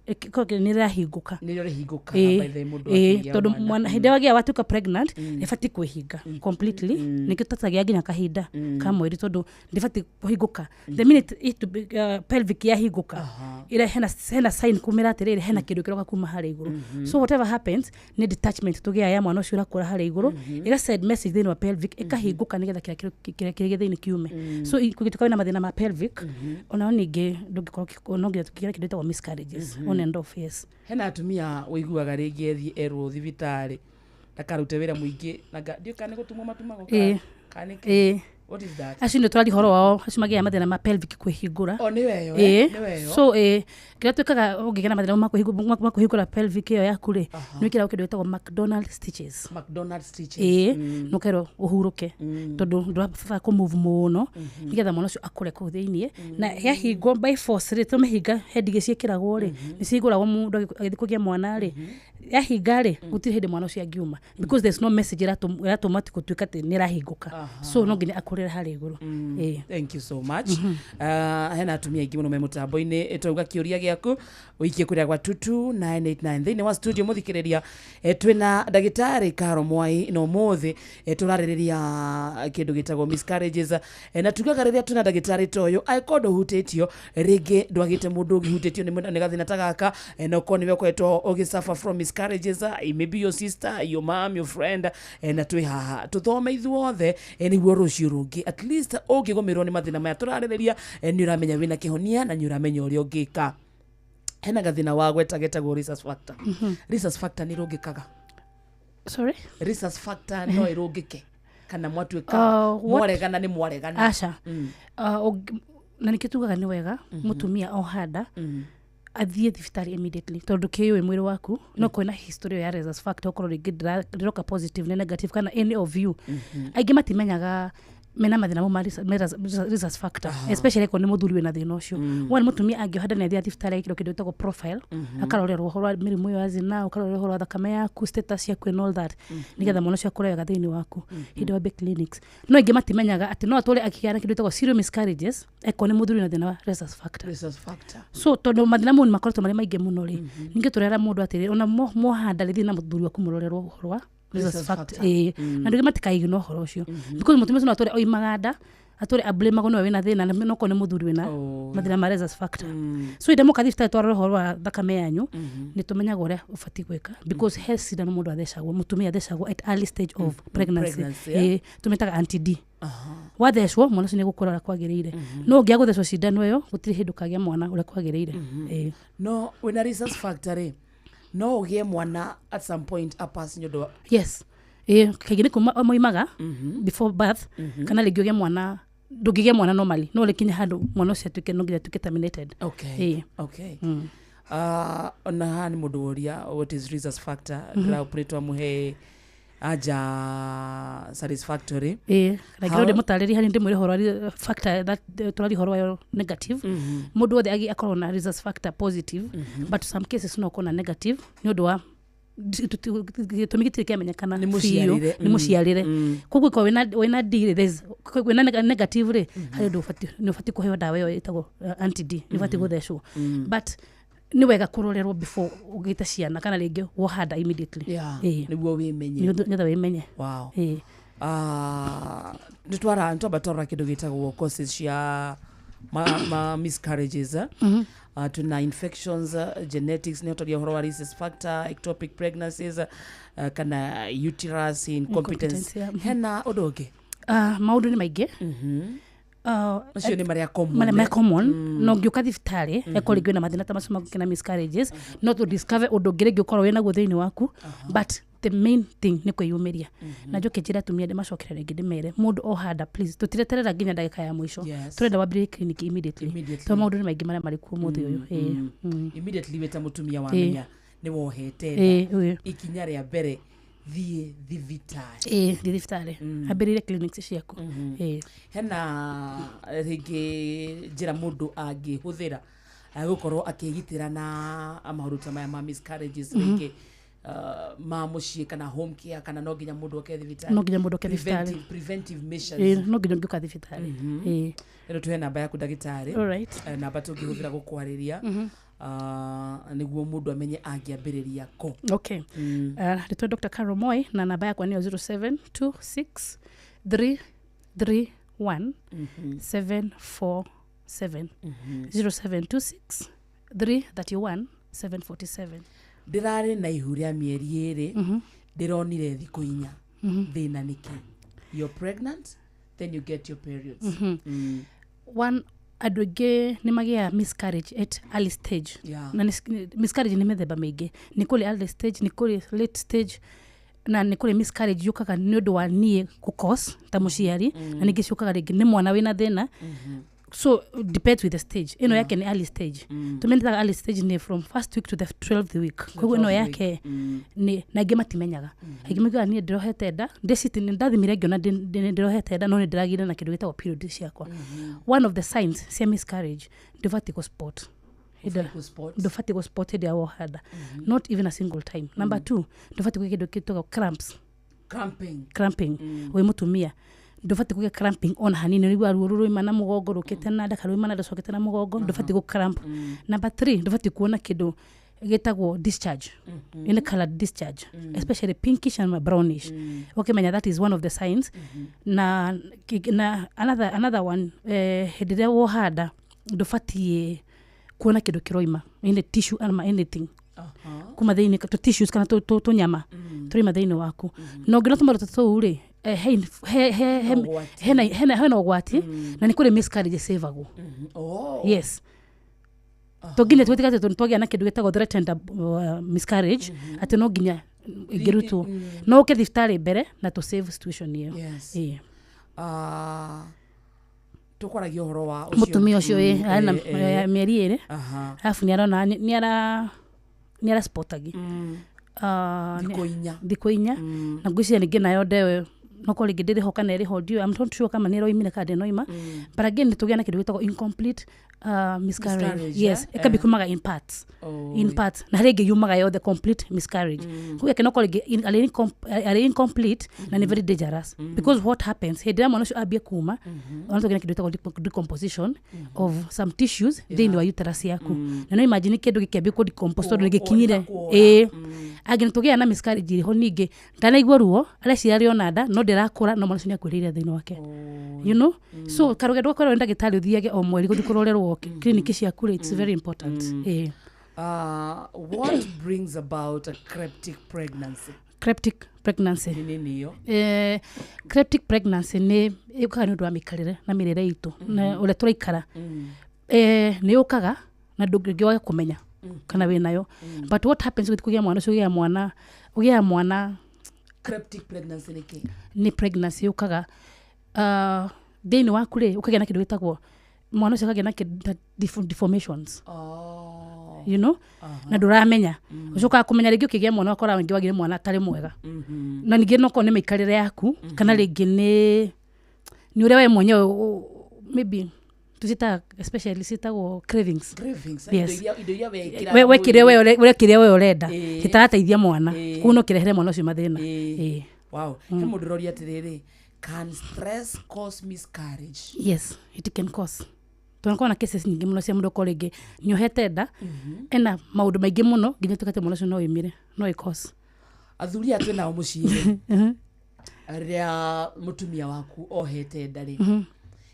Nĩ rĩrahingũka. Nĩrĩo rĩhingũkaga Ĩĩ, by the mũndũ ĩĩ, akĩgĩa tondũ mwana. mwana hĩndĩ ĩrĩa wagĩa watuĩka pregnant, ĩbatiĩ kwĩhinga completely. Nĩkĩo tũtagĩa nginya kahinda ka mweri, tondũ ndĩbatiĩ kũhingũka. The minute pelvic yahingũka, ĩrĩa hena sign kumĩra atĩrĩrĩ, hena kĩndũ kĩroka kuma harĩa igũrũ. So whatever happens, nĩ detachment tũgĩaga ya mwana ũcio ũrakũra harĩa igũrũ, ĩga send message thĩinĩ wa pelvic, ĩkahingũka nĩgetha kĩrĩa kĩrĩ thĩinĩ kiume. So kũngĩtuĩka wĩna mathĩna ma pelvic, onao ningĩ ndũngĩkorwo no nginya tũkĩgĩa kĩndũ gĩtagwo miscarriages, on and off, yes. Hena atumia ũiguaga rĩngĩ ethiĩ erwo thibitarĩ ndakarute wĩra mũingĩ na ndiũĩ kana nĩ gũtumwo matumagwo kana nĩ kĩ? What is that? Acio nĩ tũraria ũhoro wao, acio magĩaga mathĩna ma pelvic kwĩhingũra. Oh, nĩwe ĩyo, eh? Nĩwe ĩyo. So kĩrĩa twĩkaga ũngĩgĩa na mathĩna ma kwĩhingũra pelvic ĩyo yaku rĩ, nĩ wĩkĩragwo kĩndũ gĩtagwo McDonald stitches. McDonald stitches. Ĩĩ, na ũkerwo ũhurũke, tondũ ndũrabatara kũmove mũno, nĩgetha mwana ũcio akũre kũu thĩiniĩ. Na yahingwo by force rĩ, tũmĩhinga, he ndigi ciĩkĩragwo rĩ, nĩ cihingũragwo mũndũ agĩthiĩ kũgĩa mwana rĩ, yahinga rĩ, gũtirĩ hĩndĩ mwana ũcio angiuma, because there's no message ĩratũma atĩ gũtuĩka atĩ nĩ ĩrahingũka. So no nginya akũrĩre harĩa igũrũ. Ĩĩ. Thank you so much. Hena atumia aingĩ mũno me mũtambo-inĩ. Twauga kĩũria gĩaku ũikie kũrĩa gwa 22989. Thĩinĩ wa studio, mũthikĩrĩria, twĩna ndagĩtarĩ Karo Mwai, na ũmũthĩ tũrarĩrĩria kĩndũ gĩtagwo miscarriages. Na tugaga rĩrĩa twĩna ndagĩtarĩ ta ũyũ, angĩkorwo ndũhutĩtio, rĩngĩ ndwagĩte mũndũ ũngĩhutĩtio nĩ gathĩna ta gaka, na ũkorwo nĩwe ũkoretwo ũgĩsuffer from miscarriages, maybe your sister, your mom, your friend, na twĩ haha tũthome ithuothe, nĩguo rũciũ rũngĩ at least ũngĩgũmĩrwo nĩ mathĩna maya tũrarĩrĩria, nĩ ũramenya wĩna kĩhonia na nĩ ũramenya ũrĩa ũngĩka. Hena gathĩna wa gweta getagwo rhesus factor. Rhesus factor nĩ ĩrũngĩkaga? Sorry? Rhesus factor no ĩrũngĩke kana mwatuĩka mwaregana nĩ mwaregana? Aca. Na nĩkĩo tugaga nĩ wega mũtumia ohanda athiĩ thibitarĩ immediately, tondũ kĩũĩ mwĩrĩ waku no kwĩna history ya rhesus factor, ũkorwo rĩngĩ ndĩroka positive, nĩ negative, kana any of you. Aingĩ matimenyaga mena mathĩna mau ma rhesus factor, especially akorwo nĩ mũthuri wĩna thĩna ũcio. One, mũtumia angĩohanda nĩ athiaga thibitarĩ agekĩrwo kĩndũ gĩtagwo profile, akarorerwo ũhoro wa mĩrimũ ĩyo ya zina, ũkarorerwo ũhoro wa thakame yaku, status yaku and all that, nĩgetha mwana ũcio akũre wega thĩinĩ waku. Hĩndĩ wa clinics, no aingĩ matimenyaga atĩ no atũre akĩgĩa na kĩndũ gĩtagwo serious miscarriages akorwo nĩ mũthuri wĩna thĩna wa rhesus factor. Rhesus factor. So tondũ mathĩna mau nĩ makoretwo marĩ maingĩ mũno rĩ, ningĩ tũrera mũndũ atĩrĩ, ona mwohanda rĩ, thiĩ na mũthuri waku mũrorerwo ũhoro wa rhesus Rhesus factor. factor. Ĩĩ. Na andũ aingĩ matikaigua ũhoro ũcio, because mũtumia ũcio no atũre oimaga nda, atũre ablamagwo nĩwe wĩna thĩna, na nokorwo nĩ mũthuri wĩna mathĩna ma rhesus factor. So hĩndĩ moka thibitarĩ twarora ũhoro wa thakame yanyu, nĩ tũmenyaga ũrĩa ũbatiĩ gwĩka, because he cindano mũndũ athecagwo, mũtumia athecagwo at early stage of pregnancy. Pregnancy, yeah. Ĩĩ, tũmĩtaga anti D. Wathecwo, mwana ũcio nĩ egũkũra ũrĩa kwagĩrĩire. No ũngĩaga gũthecwo cindano ĩyo, gũtirĩ hĩndĩ ũkagĩa mwana ũrĩa kwagĩrĩire. Ĩĩ. No wĩna rhesus factor rĩ, no ũgĩe mwana at some point apass nĩ ũndũ wa Yes, ĩĩ, kaingĩ nĩ kuma moimaga before birth, kana rĩngĩ ũgĩe mwana, ndũngĩgĩa mwana normally, no rĩkinye handũ mwana ũcio atuĩke no nginya atuĩke terminated. Ĩĩ. Ona haha nĩ mũndũ woria, what is rhesus factor? Ndĩrahope nĩ twamũhe anja satisfactory. Ĩĩ, na ngĩrwo ndĩmũtarĩrie hanini, ndĩmwĩre ũhoro wa factor that tũraria ũhoro wayo negative. Mũndũ wothe akoragwo na rhesus factor positive, but some cases no ũkorwo na negative nĩ ũndũ wa gĩtũmi gĩtirĩ kĩamenyekana Nĩ biũ. mũciarĩre. Nĩ mũciarĩre. Koguo korwo wĩna D rĩ, wĩna negative rĩ, harĩ ũndũ ũbatiĩ, nĩ ũbatiĩ kũheo ndawa ĩyo ĩtagwo anti D, nĩ ũbatiĩ gũthecwo. But nĩ wega kũrorerwo before ũgĩte ciana, kana rĩngĩ wohanda immediately. Ĩĩ. Nĩguo wĩmenye. Nĩgetha wĩmenye. Ĩĩ. Nĩ twara twamba twarora kĩndũ gĩtagwo causes cia ma miscarriages, eh? Tuna infections, genetics, nĩ twaria ũhoro wa rhesus factor, ectopic pregnancies, kana uterus incompetence. Incompetence, yeah. Hena ũndũ ũngĩ? Maũndũ nĩ maingĩ. Macio nĩ marĩa common. Marĩa me common. No ngĩũka thibitarĩ, eko rĩngĩ wĩna mathĩna ta macio ma miscarriages, no tũ discover ũndũ ũngĩ rĩngĩ ũkorwo wĩnaguo thĩinĩ waku. But the main thing nĩ kwĩyumĩria. Na njoke njĩre atumia, ndĩmacokere rĩngĩ, ndĩmere mũndũ ohanda, please, tũtireterera nginya ndagĩka ya mũico. Tũrenda wambĩrĩrie clinic immediately. Immediately. Tondũ maũndũ nĩ maingĩ marĩa marĩ kuo ũmũthĩ ũyũ. Ĩĩ. Immediately wĩ ta mũtumia wamenya nĩ wohete nda, ikinya rĩa mbere, thiĩ thibitarĩ. Ĩĩ, thiĩ thibitarĩ, ambĩrĩrie clinics ciaku. Ĩĩ. Hena rĩngĩ njĩra mũndũ angĩhũthĩra gũkorwo akĩgitĩra na maũndũ ta maya ma miscarriages, rĩngĩ ma mũciĩ kana home care, kana no nginya mũndũ oke thibitarĩ? No nginya mũndũ oke thibitarĩ. Preventive measures. Ĩĩ, no nginya ũngĩũka thibitarĩ. Ĩĩ. Rĩu tuhe namba yaku, ndagĩtarĩ. Alright. Namba tũngĩhũthĩra gũkwarĩria. Nĩguo mũndũ amenye angĩambĩrĩria kũ. Okay. Ndĩtwo Dr. Carol Moi na namba yakwa nĩyo 0726 331 747. 0726 331 747. Ndĩrarĩ na ihu rĩa mĩeri 2, ndĩronire thikũ 4. Thĩna nĩkĩ? You're pregnant, then you get your periods. One, andũ aingĩ nĩ magĩaga miscarriage at early stage. Na miscarriage nĩ mĩthemba mĩingĩ. Nĩ kũrĩ early stage, nĩ kũrĩ late stage, na nĩ kũrĩ miscarriage yũkaga nĩ ũndũ wa niĩ gũcause ta mũciari, na ningĩ ciũkaga rĩngĩ nĩ mwana wĩna thĩna. So depends with the stage. Ĩno yake nĩ early stage. Tũmĩtaga early stage nĩ from first week to the 12th week. Koguo ĩno 12th yake nĩ na aingĩ matimenyaga. Aingĩ maugaga niĩ ndĩrohete nda, ndĩciti nĩ ndathimire ngĩona ndĩrohete nda, no nĩ ndĩragĩire na kĩndũ gĩtagwo period ciakwa. One of the signs cia miscarriage, ndũbatiĩ gũ spot. Ndũbatiĩ gũ-spot. Ndũbatiĩ gũ spot hĩndĩ ĩrĩa woha nda, not even a single time. Number two, ndũbatiĩ kũgĩa kĩndũ gĩtagwo cramps. Cramping. Cramping. Wĩ mũtumia ndũbatiĩ kũgĩa cramping ona hanini. Ũraigua ruo rũroima na mũgongo rũkĩte na nda, kana rũima na nda rũcokete na mũgongo, ndũbatiĩ gũ cramp. Number three, ndũbatiĩ kuona kĩndũ gĩtagwo discharge, any colored discharge, especially pinkish and brownish. Ũkĩmenya that is one of the signs. Na another one, hĩndĩ ĩrĩa woha nda ndũbatiĩ kuona kĩndũ kĩroima, any tissue ama anything kuma thĩinĩ, tũ tissues kana tũnyama tũraima thĩinĩ waku. Na ũngĩona tũmaũndũ ta tũu rĩ, hena ũgwati, na nĩ kũrĩ miscarriage ĩcĩvagwo. Yes, to nginya twĩtĩka atĩ twagĩa na kĩndũ gĩtagwo threatened miscarriage, atĩ no nginya ĩngĩrutwo, no ũke thibitarĩ mbere na tũ save situation ĩyo. Ĩĩ. Tũkwaragia ũhoro wa ũcio. Mũtumia ũcio ĩ ena mĩeri 2, arabu nĩ arona nĩ ara spotagi Thikũ 4. Thikũ 4, na ngwĩciria ningĩ nayo ndewe nokorwo rĩngĩ ndĩrĩ ho kana ĩrĩ ho, ndiũĩ, I'm not sure kama nĩ ĩroimire kana ndĩnoima. But again, nĩ tũgĩa na kĩndũ gĩtagwo incomplete miscarriage. Miscarriage, Yes. eh? Ĩkambi kumaga in parts. In parts, na harĩ ĩngĩ yumaga yothe, complete miscarriage. Koguo yake nokorwo rĩngĩ arĩ incomplete, na nĩ very dangerous, because what happens hĩndĩ ĩrĩa mwana ũcio ambie kuma, ona tũgĩa na kĩndũ gĩtagwo decomposition of some tissues thĩinĩ wa uterus yaku. Na no imagine kĩndũ gĩkĩambia kũ decompose tondũ nĩ gĩkinyire. Ĩĩ, angĩ nĩ tũgĩaga na miscarriage ĩrĩ ho ningĩ, ndanaigua ruo, areciria arĩ ona nda no ndĩrakũra, no mwana ũcio nĩ akuĩrĩire thĩinĩ wake. So karũgendo gakorwo nĩ ndagĩtarĩ, ũthiage o mweri gũthiĩ kũrorerwo clinic ciaku rĩ, it's very important. Ĩĩ. What brings about a cryptic pregnancy? Cryptic pregnancy. Nĩ nini ĩyo? Cryptic pregnancy nĩ yũkaga nĩ ũndũ wa mĩikarĩre na mĩrĩre itũ na ũrĩa tũraikara. Nĩ yũkaga na ndũngĩwaga kũmenya kana wĩ nayo, but what happens ũgĩthiĩ kũgĩa mwana ũcio, ũgĩaga mwana. Cryptic pregnancy nĩ kĩ? Nĩ pregnancy yũkaga thĩinĩ waku rĩ, ũkagĩa na kĩndũ gĩtagwo, mwana ũcio akagĩa na kĩndũ ta deformations na ndũramenya. Ũcokaga kũmenya rĩngĩ ũkĩgĩa mwana, ũkora rĩngĩ wagĩire mwana atarĩ mwega. Na ningĩ nokorwo nĩ mĩikarĩre yaku, kana rĩngĩ nĩ ũrĩa we mwenyewe maybe tũcitaga, especially citagwo cravings. Cravings, Yes. indo iria wekĩraga We wekire we mwĩrĩ. wekire we ũrenda gĩtarateithia mwana. Kũu no kĩrehere mwana ũcio mathĩna. Ĩĩ. Wow. He mũndũ ũroria atĩrĩrĩ, can stress cause miscarriage? Yes, it can cause. Tunakorwo na cases nyingĩ mũno cia mũndũ ũkorwo rĩngĩ nĩohete nda, ena maũndũ maingĩ mũno nginya tuĩke mwana ũcio no ĩmire, no ĩ cause. Athuri aya twĩ nao mũciĩ, rĩrĩa mũtumia waku ohete nda rĩ,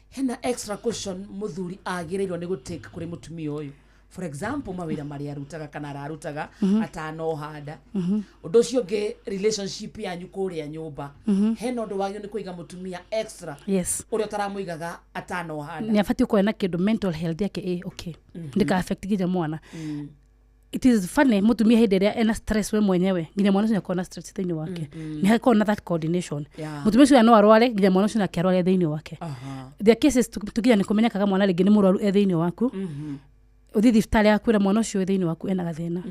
hena extra caution mũthuri agĩrĩirwo nĩ gũtake kũrĩ mũtumia ũyũ? For example, mawĩra marĩa arutaga kana ararutaga atanoha nda. Ũndũ ũcio ũngĩ, relationship yanyu kũrĩa nyũmba, hena ũndũ wagĩrĩirwo nĩ kũiga mũtumia extra ũrĩa ũtaramũigaga atanoha nda? Nĩ abatiĩ gũkorwo na kĩndũ mental health yake ĩ okay, ndĩka affect nginya mwana. It is funny, mũtumia hĩndĩ ĩrĩa ena stress we mwenyewe, nginya mwana ũcio nĩakorwo na stress thĩinĩ wake. Nĩ hakorwo na that coordination. Mũtumia ũcio no arware, nginya mwana ũcio nake arware thĩinĩ wake. There are cases tukinya nĩ kũmenyekaga mwana rĩngĩ nĩ mũrwaru e thĩinĩ waku, ũthiĩ thibitarĩ akwĩra mwana ũcio wĩ thĩinĩ waku ena gathĩna.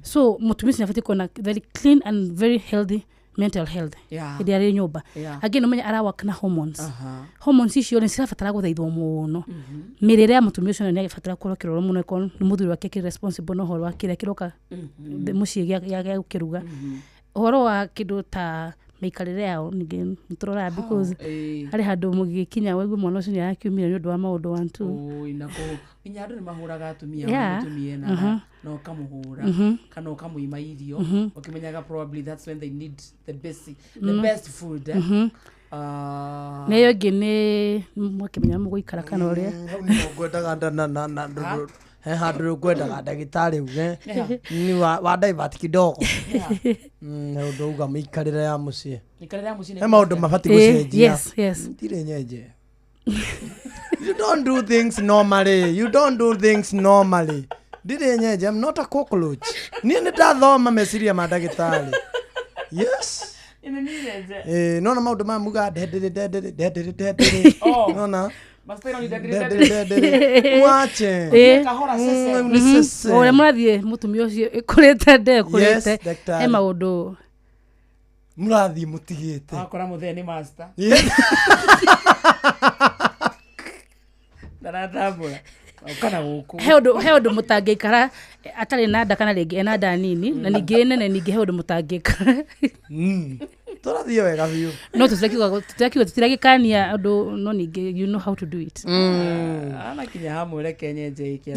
So mũtumia ũcio nĩabatiĩ kuona very clean and very healthy mental health hĩndĩ ĩrĩa arĩ nyũmba. Angĩ nĩũmenya arawork na hormones. Hormones icio nĩ cirabatara gũthaithwo mũno. Mĩrĩre ya mũtumia ũcio nĩ abatara gũkorwo akĩrorwo mũno, ĩkorwo nĩ mũthuri wake akĩrĩ responsible na ũhoro wa kĩrĩa kĩroka mũciĩ gĩa gũkĩruga, ũhoro wa kĩndũ ta Mĩikarĩre yao ningĩ nĩtũroraga because Ĩĩ. harĩ handũ mũgĩkinya waigua mwana ũcio nĩarakiumire nĩ ũndũ wa maũndũ one two. Ũĩ, na kũ nginya andũ nĩ mahũraga atumia, Yeah. mũtumia ena na ũkamũhũra kana ũkamũima irio, ũkĩmenyaga probably that's when they need the basic, the best food, eh? Ah. Na ĩyo ĩngĩ nĩ mwakĩmenya mũgũikara kana ũrĩa. Hau nĩho ngwendaga he handũ rĩu ngwendaga ndagĩtarĩ uge ni wa divert kidogo. He ũndũ uga mĩikarĩre ya mũciĩ. Mĩikarĩre ya mũciĩ nĩ He maũndũ mabatiĩ gũcenjia. Yes. Ndirĩ nyenje. You don't do things normally. You don't do things normally. Ndirĩ nyenje. I'm not a cockroach. Niĩ nĩ ndathoma meciria ma ndagĩtarĩ. Yes. Ĩno nĩ nyenje. Nona maũndũ maya muga ndendere ndendere ndendere ndendere. Oh. Nona Master ĩno nĩ ndendere ndendere ndendere. Mwache. Kahora sese. Nĩ sese. O ũrĩa mũrathiĩ mũtumia ũcio ĩkũrĩte nda Yes, ĩkũrĩte, daktari. he maũndũ Mũrathiĩ mũtigĩte. Wakora mũthee nĩ master. Yes. Ndaratambũra. Kana gũkũ. He ũndũ mũtangĩikara atarĩ na nda kana rĩngĩ ena nda nini na ningĩ nene, ningĩ he ũndũ mũtangĩikara. Tũrathiĩ wega biũ. No tũtirakiuga tũtiragĩkania ũndũ, no ningĩ you know how to do it. Anakinya hamwe reke nyenje ĩke.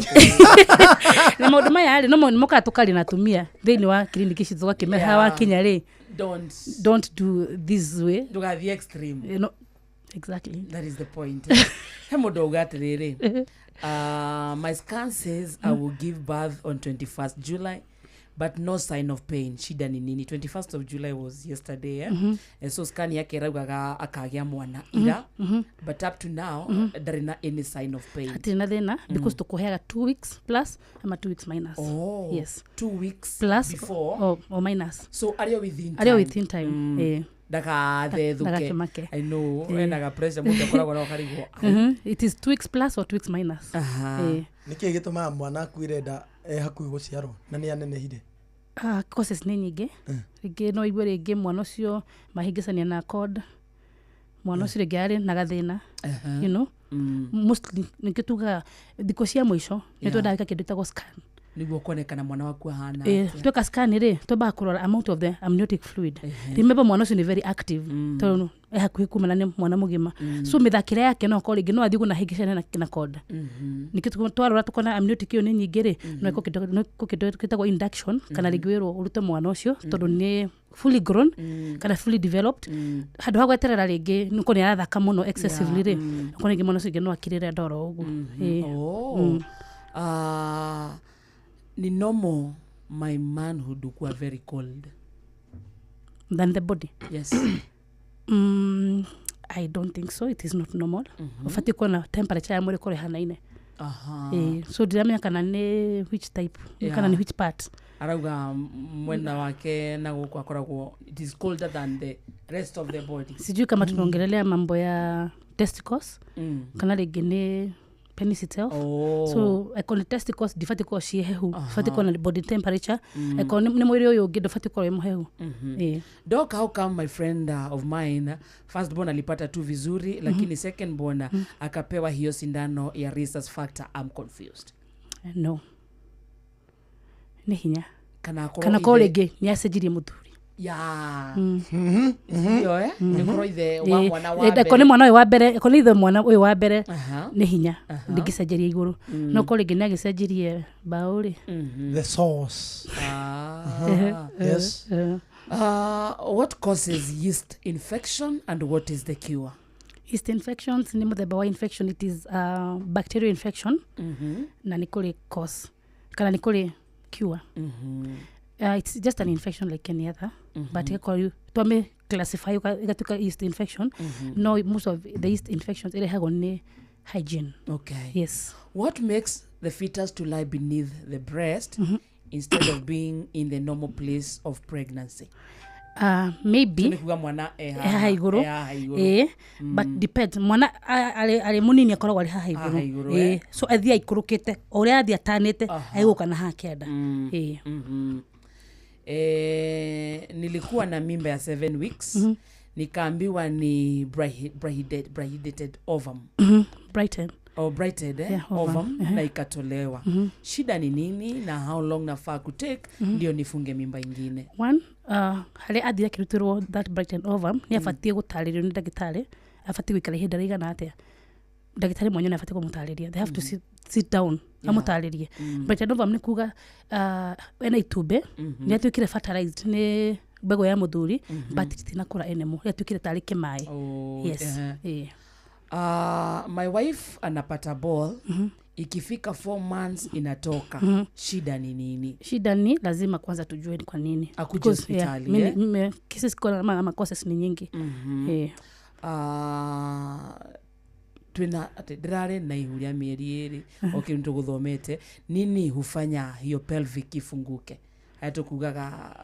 Na maũndũ maya rĩ, no mokaga tũkaria na atumia thĩinĩ wa kiriniki ici tũgakĩmera Yeah. haha wakinya rĩ, Don't. don't do this way. Ndũgathiĩ extreme. No, exactly. That is the point. He mũndũ auga atĩrĩrĩ, my scan says I will give birth on 21st July, but no sign of pain. Shida ni nini? 21st of July was yesterday, eh? And so scan yake ĩraugaga akagĩa mwana ira, but up to now ndarĩ na any sign of pain. Hatirĩ na thĩna because tũkũheaga 2 weeks plus ama 2 weeks minus. Oh, yes. 2 weeks plus before. or minus. So arĩ o within Arĩ o time. within time. Ndagathethũke. Ndagakĩmake. I know. Enaga pressure mũndũ akoragwo na ũkarigwo. It is 2 weeks plus or 2 weeks minus. Nĩkĩĩ gĩtũmaga mwana akuire nda e hakuhĩ gũciarwo na nĩ anenehire? Ah, causes nĩ nyingĩ. Rĩngĩ no igue rĩngĩ mwana ũcio mahĩngĩcania na cord, mwana ũcio rĩngĩ arĩ na gathĩna, mostly nĩkĩo tugaga thikũ cia mũico nĩ twendaga gwĩka kĩndũ gĩtagwo scan. Nĩguo kuonekana mwana waku ahana atĩa. Tweka scan rĩ, twambaga kũrora amount of the amniotic fluid. Remember mwana ũcio nĩ very active tondũ e hakuhĩ kumana nĩ mwana mũgima, so mĩthakĩre yake no akorwo rĩngĩ no athiĩ na hĩngĩcane na cord. Nĩkĩo twarora tũkona amniotic ĩyo nĩ nyingĩ rĩ, no ĩkwo kĩndũ gĩtagwo induction kana rĩngĩ wĩrwo ũrute mwana ũcio tondũ nĩ fully grown kana fully developed, handũ ha gweterera rĩngĩ nĩko nĩ arathaka mũno excessively rĩ, ũkona rĩngĩ mwana ũcio rĩngĩ no akirĩre ndoro ũguo. Oh. Ni normal my manhood kuwa very cold? Than the body? Yes. I don't think so. It is not normal. Ũbatiĩ kuona temperature ya mwĩrĩ ĩkorwo ĩhanaine. So ndiramenya kana nĩ which type kana nĩ which part. Arauga mwena wake na gũkũ akoragwo it is colder than the rest of the body. Sijui kama tunaongelelea mambo ya testicles kana rĩngĩ nĩ penis itself. Oh. So eko nĩ testicles ndibatiĩ gũkorwo ciĩ hehu, batiĩ gũkorwo na body temperature. Eko nĩ mwĩrĩ ũyũ ũngĩ ndũbatiĩ gũkorwo wĩ mũhehu. Doc, how come my friend of mine first born alipata tu vizuri, lakini second born akapewa hiyo sindano ya rhesus factor? I'm confused. No nĩ hinya. Kana akorwo kana korwo ithe- rĩngĩ nĩ acenjirie mũthuri. Ya. Ndio, eh? Nĩ korwo ithe wa mwana wa Eko nĩ mbere. mwana ũyũ wa mbere, eko nĩ ithe mwana ũyũ wa mbere, nĩ hinya ndingĩcenjeria igũrũ, no korwo rĩngĩ nĩ agĩcenjirie mbaũ rĩ. The source. Ah. Yes. What causes yeast infection and what is the cure? Yeast infections nĩ mũthemba wa infection. It is a bacterial infection na nĩ kũrĩ cause kana nĩ kũrĩ cure. It's just an infection like any other, but ĩgakorwo twame classify ĩgatuĩka yeast infection. No most of the yeast infections ĩrehagwo nĩ hygiene. Okay. Yes. What makes the fetus to lie beneath the breast instead of being in the normal place of pregnancy? Maybe So nĩ kuga mwana e e haha igũrũ. E haha igũrũ. Ĩĩ, but depends, mwana arĩ mũnini akoragwo arĩ haha Haha igũrũ. igũrũ, Ĩĩ, eh. so athiĩ aikũrũkĩte o ũrĩa athiĩ atanĩte agĩgũka na haha kĩanda. Ĩĩ. Nilikuwa na mimba ya 7 weeks, nikaambiwa ni brighted ovum. Brighten. Or brighted, eh? Yeah, ovum. Ovum, na ikatolewa. Shida ni nini na how long nafaa kutake ndio nifunge mimba ingine? One, Harĩa athiĩ akĩrutĩrwo that brightened ovum, nĩ abatiĩ gũtarĩrio nĩ ndagĩtarĩ abatiĩ gũikara ihinda rĩigana atĩa. Ndagĩtarĩ mwenyewe nĩ abatiĩ kũmũtarĩria. They have to sit down, amũtarĩrie. Brightened ovum nĩ kuga ena itumbĩ, nĩ atuĩkire fertilized nĩ mbegũ ya mũthuri, but rĩtinakũra anymore, rĩatuĩkire tarĩ kĩmaĩ. Oh, Yes. ehe. Eh. My wife anapata ball, ikifika 4 months inatoka. Shida ni nini? Shida ni lazima kwanza tujue ni kwa nini. Akuje Because, yeah, hospitali, eh? cases ama causes ni nyingi. Eh. Twina atĩ ndĩrarĩ na ihu rĩa mĩeri 2 o kĩndũ tũgũthomete, nini hufanya hiyo pelvic ifunguke? Haya, tũkugaga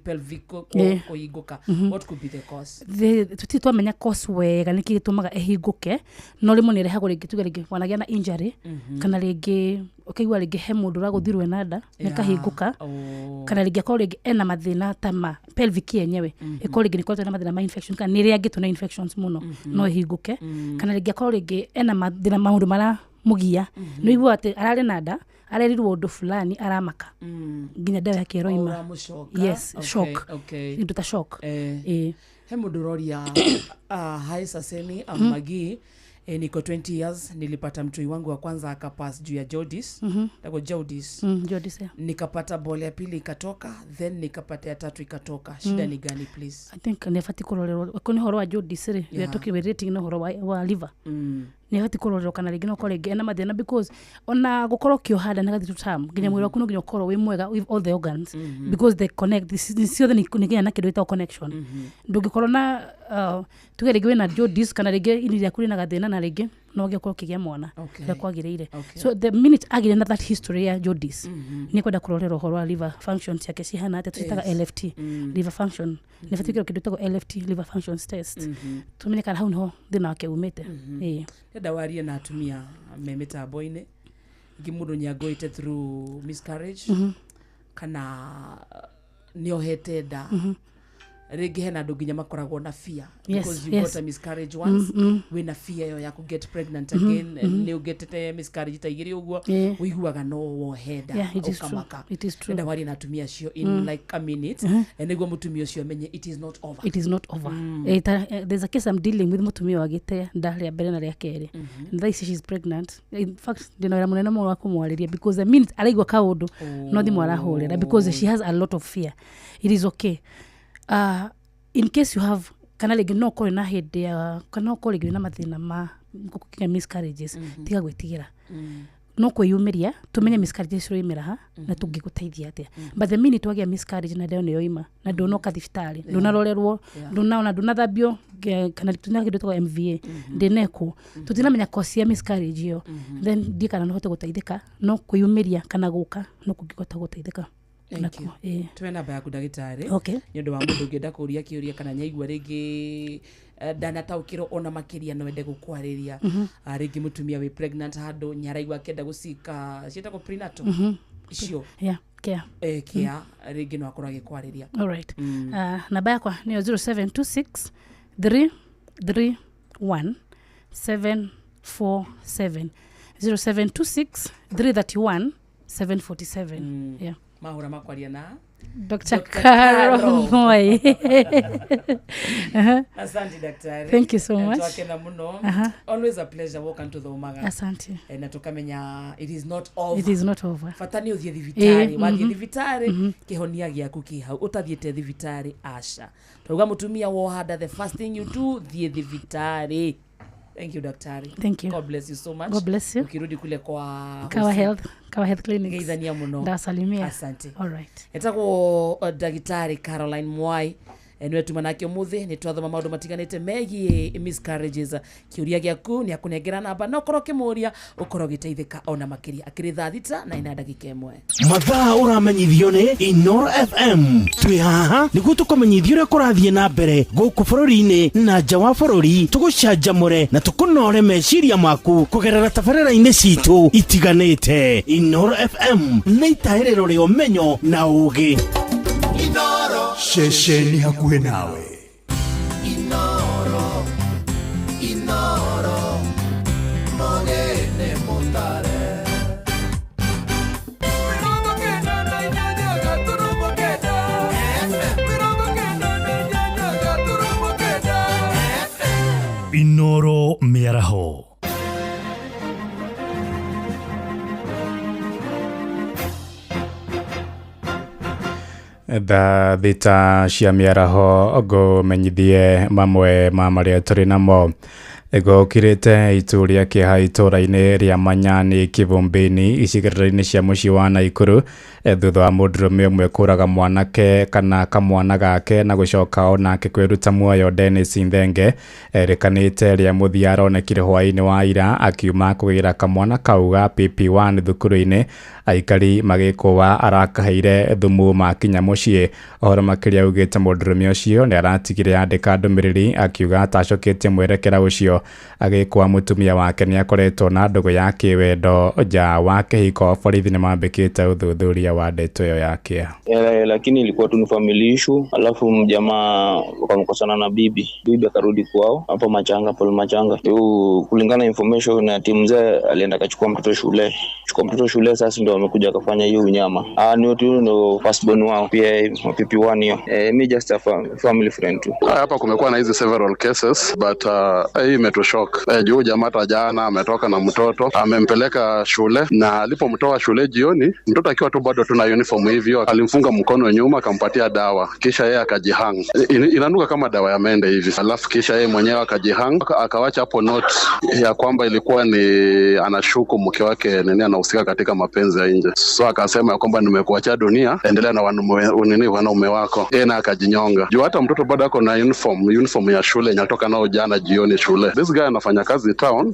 pelvic kũhingũka. What could be the cause? Tũtirĩ twamenya cause wega nĩkĩ gĩtũmaga ĩhingũke, no rĩmwe nĩ ĩrehagwo rĩngĩ, tuge rĩngĩ wanagĩa na injury, kana rĩngĩ ũkaigua rĩngĩ he mũndũ ũragũthirwo ena nda nĩkahingũka, kana rĩngĩ akorwo rĩngĩ ena mathĩna ta ma pelvic yenyewe, ĩkorwo rĩngĩ nĩkoretwo na mathĩna ma infection, kana nĩ ĩrĩangĩtwo na infections mũno, no ĩhingũke, kana rĩngĩ akorwo rĩngĩ ena mathĩna, maũndũ maramũgia, nĩ ũiguaga atĩ ararĩ na nda, arerirwo ũndũ fulani, aramaka nginya ndawa yake ĩroima. Ũramũcoka. Yes. Shock. Indo ta shock. Eh. Eh. He mũndũ ũroria, "Hi Saseni, I'm Magi. Niko 20 years. Nilipata mtoi wangu wa kwanza akapass juu ya jaundice." Tako jaundice. Jaundice, yeah. "Nikapata ball ya pili ikatoka, then nikapata ya tatu ikatoka. Shida ni gani, please?" I think nĩ abatiĩ kũrorerwo ko nĩ ũhoro wa jaundice rĩ, talking relating na ũhoro wa liver, nĩ abatiĩ kũrorerwo kana rĩngĩ no ũkorwo rĩngĩ ena mathĩna, because ona gũkorwo ũkĩoha nda nĩ gathiĩ term nginya mwĩrĩ waku no nginya ũkorwo wĩ mwega with all the organs, because they connect ciothe, nĩ nginya na kĩndũ gĩtagwo connection. Ndũngĩkorwo na tuge rĩngĩ wĩna jaundice kana rĩngĩ ini rĩaku rĩna gathĩna, na rĩngĩ no ũgĩkorwo ũkĩgĩa mwana ũrĩa kwagĩrĩire. So the minute agĩre na that history ya jaundice, nĩ kwenda kũrorerwo ũhoro wa liver function ciake cihana atĩa, tũcitaga LFT, liver function. Nĩ batiĩ gwĩkĩrwo kĩndũ gĩtagwo LFT, liver functions test, tumenye kana hau nĩho thĩna wake umĩte. Ĩĩ. Ndenda warie na atumia me mĩtambo-inĩ ingĩ, mũndũ nĩangoite through miscarriage, kana nĩohete nda rĩngĩ, hena andũ nginya makoragwo na fear because you got a miscarriage once, wĩna fear ĩyo ya ku get pregnant again. Nĩ ũgetete miscarriage ta igĩrĩ ũguo, ũiguaga no wohe nda. Yeah, it is true. Ũkamaka. It is true. Ndenda warie na atumia acio in like a minute, nĩguo mũtumia ũcio amenye it is not over. It is not over. There's a case I'm dealing with, mũtumia wagĩte nda rĩa mbere na rĩa kerĩ. And thaa ici she's pregnant. In fact, ndĩna wĩra mũnene mũno wa kũmwarĩria, because the minute araigua kaũndũ no thimũ arahũrĩra, because she has a lot of fear. It is okay. In case you have, kana rĩngĩ no ũkorwo na hĩndĩ ya, kana no ũkorwo rĩngĩ wĩna mathĩna ma kũgĩa miscarriages, tiga gwĩtigĩra, no kwĩyumĩria tumenye miscarriages ciroimĩra ha na tũngĩgũteithia atĩa. But the minute wagĩa miscarriage na ndeo nĩyoima na ndũnoka thibitarĩ, ndũnarorerwo, ndũnaona, ndũnathambio, kana tuna kĩndũ gĩtagwo MVA, ndĩnekwo, tũtinamenya cause ya miscarriage ĩyo, then ndiĩ kana no hote gũteithĩka. No kwĩyumĩria kana gũka no kũngĩhota gũteithĩka. Thank you. Nakuo, ĩĩ. Tuwe namba yaku, ndagĩtarĩ, nĩ ũndũ wa mũndũ ũngĩenda kũria kĩũria kana nyaigua rĩngĩ ndanataũkĩrwo ona makĩria, no ende gũkwarĩria. Ah, rĩngĩ mũtumia wĩ pregnant handũ nĩaraigua akĩenda gũcika, ciĩtagwo prenatal icio, Yeah, care. Kia rĩngĩ no akorwo agĩkwarĩria. All right. Namba yakwa nĩyo 0726 331 747, 0726 331 747. Yeah. Mahũra makwaria na Dr. Caro Moi. Asante, daktari. Thank you so much. Twakena muno. Always a pleasure woka tuthomaga. Asante. Na tukamenya it is not over. It is not over. Bata nĩ ũthiĩ thibitarĩ. Wathiĩ thibitarĩ, kĩhonia gĩaku kĩ hau. Ũtathiĩte thibitarĩ, aca. Twauga mũtumia wohanda, the first thing you do, thiĩ thibitarĩ. Thank you, daktari. Thank you. God bless you so much. God bless you. Ukirudi kule kwa Kawa hosi. Health, Kawa Health Clinics. Geithania muno. Ndawasalimia. Asante. All right. Etagwo ndagĩtarĩ Caroline Mwai. Nĩwe tuma nake ũmũthĩ, nĩ twathoma maũndũ matiganĩte megiĩ miscarriages. Kĩũria gĩaku nĩ akũnengera namba, no ũkorwo ũkĩmũria ũkorwo ũgĩteithĩka ona makĩria. Akĩrĩ thaa 6 na ina ndagĩka 1. Mathaa ũramenyithio nĩ Inoro FM. Twĩ haha nĩguo tũkũmenyithia ũrĩa kũrathiĩ na mbere gũkũ bũrũri-inĩ na nja wa bũrũri, tũgũcanjamũre na tũkũnore meciria maku kũgerera tabarĩra-inĩ citũ itiganĩte. Inoro FM nĩ itahĩrĩro rĩa ũmenyo na ũũgĩ. Ceceni hakuhĩ nawe. Inoro, Inoro, mogene mutare. 98.9. Inooro Mĩaraho. Thaa 6 cia mĩaraho ngũmenyithie mamwe ma marĩa tũrĩ namo. Gũkirĩte itu rĩa kĩeha itũũra-inĩ rĩa Manyani Kivumbi-inĩ icigĩrĩra-inĩ cia mũciĩ wa Naikuru thutha wa mũndũrũme ũmwe kũraga mwanake kana kamwana gake na gũcoka onake kwĩruta muoyo. Dennis Nthenge erĩkanĩte rĩa mũthia aronekire hwaĩ-inĩ wa ira akiuma kũgĩra kamwana kau ga PP1 thukuru-inĩ. Aikari magĩkũa arakaheire thumu makinya mũciĩ. Ũhoro makĩria augĩte mũndũrũme ũcio nĩ aratigire andĩka ndũmĩrĩri akiuga atacoketie mwerekera ũcio. Agĩkũa mũtumia wake nĩ akoretwo na ndũgũ ya kĩwendo nja wa kĩhiko. Borithi nĩ mambĩkĩte ũthuthuria wa ndeto ĩyo ya kĩeha. Lakini ilikuwa tu ni family issue, alafu mjamaa wakamkosana na bibi akarudi kwao hapo Machanga, Paul Machanga. Kulingana information na timu mzee alienda akachukua mtoto shule, sasa ndio amekuja akafanya hiyo unyama. Ni tu ndo first born wao pia PP1 hiyo. Mi just a family friend tu. Hapa kumekuwa na hizi several cases but hii imetushock. Juu jamaa hata jana ametoka na mtoto amempeleka shule, na alipomtoa shule jioni mtoto akiwa tu bado tuna uniform hivyo alimfunga mkono nyuma akampatia dawa, kisha yeye akajihang. Inanuka kama dawa ya mende hivi. Alafu kisha yeye mwenyewe akajihang, akawacha hapo note ya kwamba ilikuwa ni anashuku mke wake nini anahusika katika mapenzi ya nje. So akasema kwamba nimekuacha dunia, endelea na wanaume wako. Yeye na akajinyonga. Juu hata mtoto bado ako na uniform ya shule nyatoka nao jana jioni shule. This guy anafanya kazi town.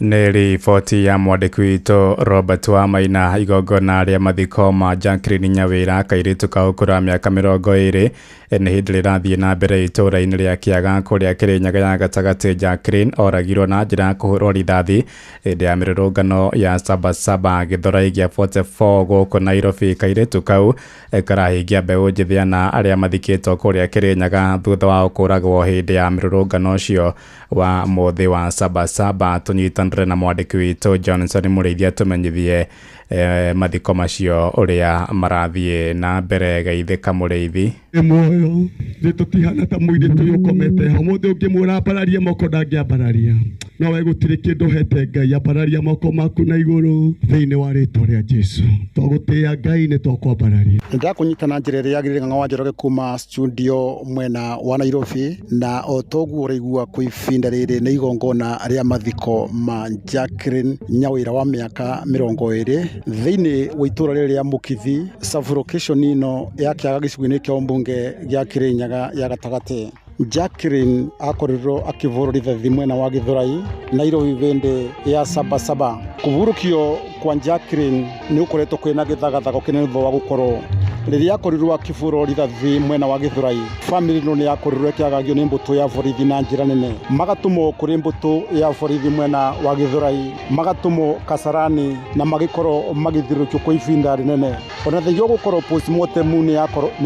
Nĩ riboti ya mwandĩki witũ Robert Wamaina. Igongona rĩa mathiko ma Jacqueline Nyawĩra kairĩtu ka ũkũrũ wa mĩaka 20 nĩ hĩndĩ rĩrathiĩ na mbere itũũra-inĩ rĩa Kĩaga kũrĩa Kĩrĩnyaga ya gatagatĩ. Jacqueline oragirwo na njĩra ya kũhũrwo rithathi hĩndĩ ya mĩrũrũngano ya Sabasaba Gĩthũrai gĩa 44 gũkũ Nairobi. Kairĩtu kau karahingia mbeũ njĩthĩ ana arĩa mathikĩtwo kũrĩa Kĩrĩnyaga thutha wa kũragwo hĩndĩ ya mĩrũrũngano ũcio wa mũthĩ wa Sabasaba. Tũnyitanĩre na mwandĩki witũ Johnson Mũrĩithi atũmenyithie mathiko macio ũrĩa marathiĩ na mbere. Geithĩka Mũrĩithi. Muoyo nĩ tũtihana ta mũirĩtu ũyũ ũkomete ho. Mũthĩ ũngĩmwĩra ambararie moko ndangĩambararia, no we gũtirĩ kĩndũ ũhete Ngai. Ambararia moko maku na igũrũ thĩinĩ wa rĩtwa rĩa Jesu. Twagũtĩĩa Ngai nĩ twakwambararia. Ndakũnyita na njĩra ĩrĩa yagĩrĩire Ng'ang'a wa Njoroge kuma studio mwena wa Nairobi, na o toguo ũraigua kwa ibinda rĩrĩ nĩ igongona rĩa mathiko ma Jacqueline Nyawĩra wa mĩaka 20 thĩinĩ wa itũũra rĩrĩ rĩa Mũkithi, sub-location ĩno ya Kĩaga gĩcigo-inĩ kĩa ũmbunge gĩa Kĩrĩnyaga ya gatagatĩ. Jacqueline akorirwo akĩvũrwo rithathi mwena wa Gĩthũrai Nairobi bĩndĩ ya Sabasaba. Kũvurũkio kwa Jacqueline nĩ gũkoretwo kwĩna gĩthagathago kĩnene thutha wa gũkorwo rĩrĩa akorirwo akĩvũrwo rithathi mwena wa Gĩthũrai. Famĩlĩ ĩno nĩ yakorirwo ĩkĩagagio nĩ mbũtũ ya borithi na njĩra nene, magatũmwo kũrĩ mbũtũ ya borithi mwena wa Gĩthũrai, magatũmwo Kasarani na magĩkorwo magĩthirũkio kwa ibinda rĩnene. Ona thengia gũkorwo postmortem nĩ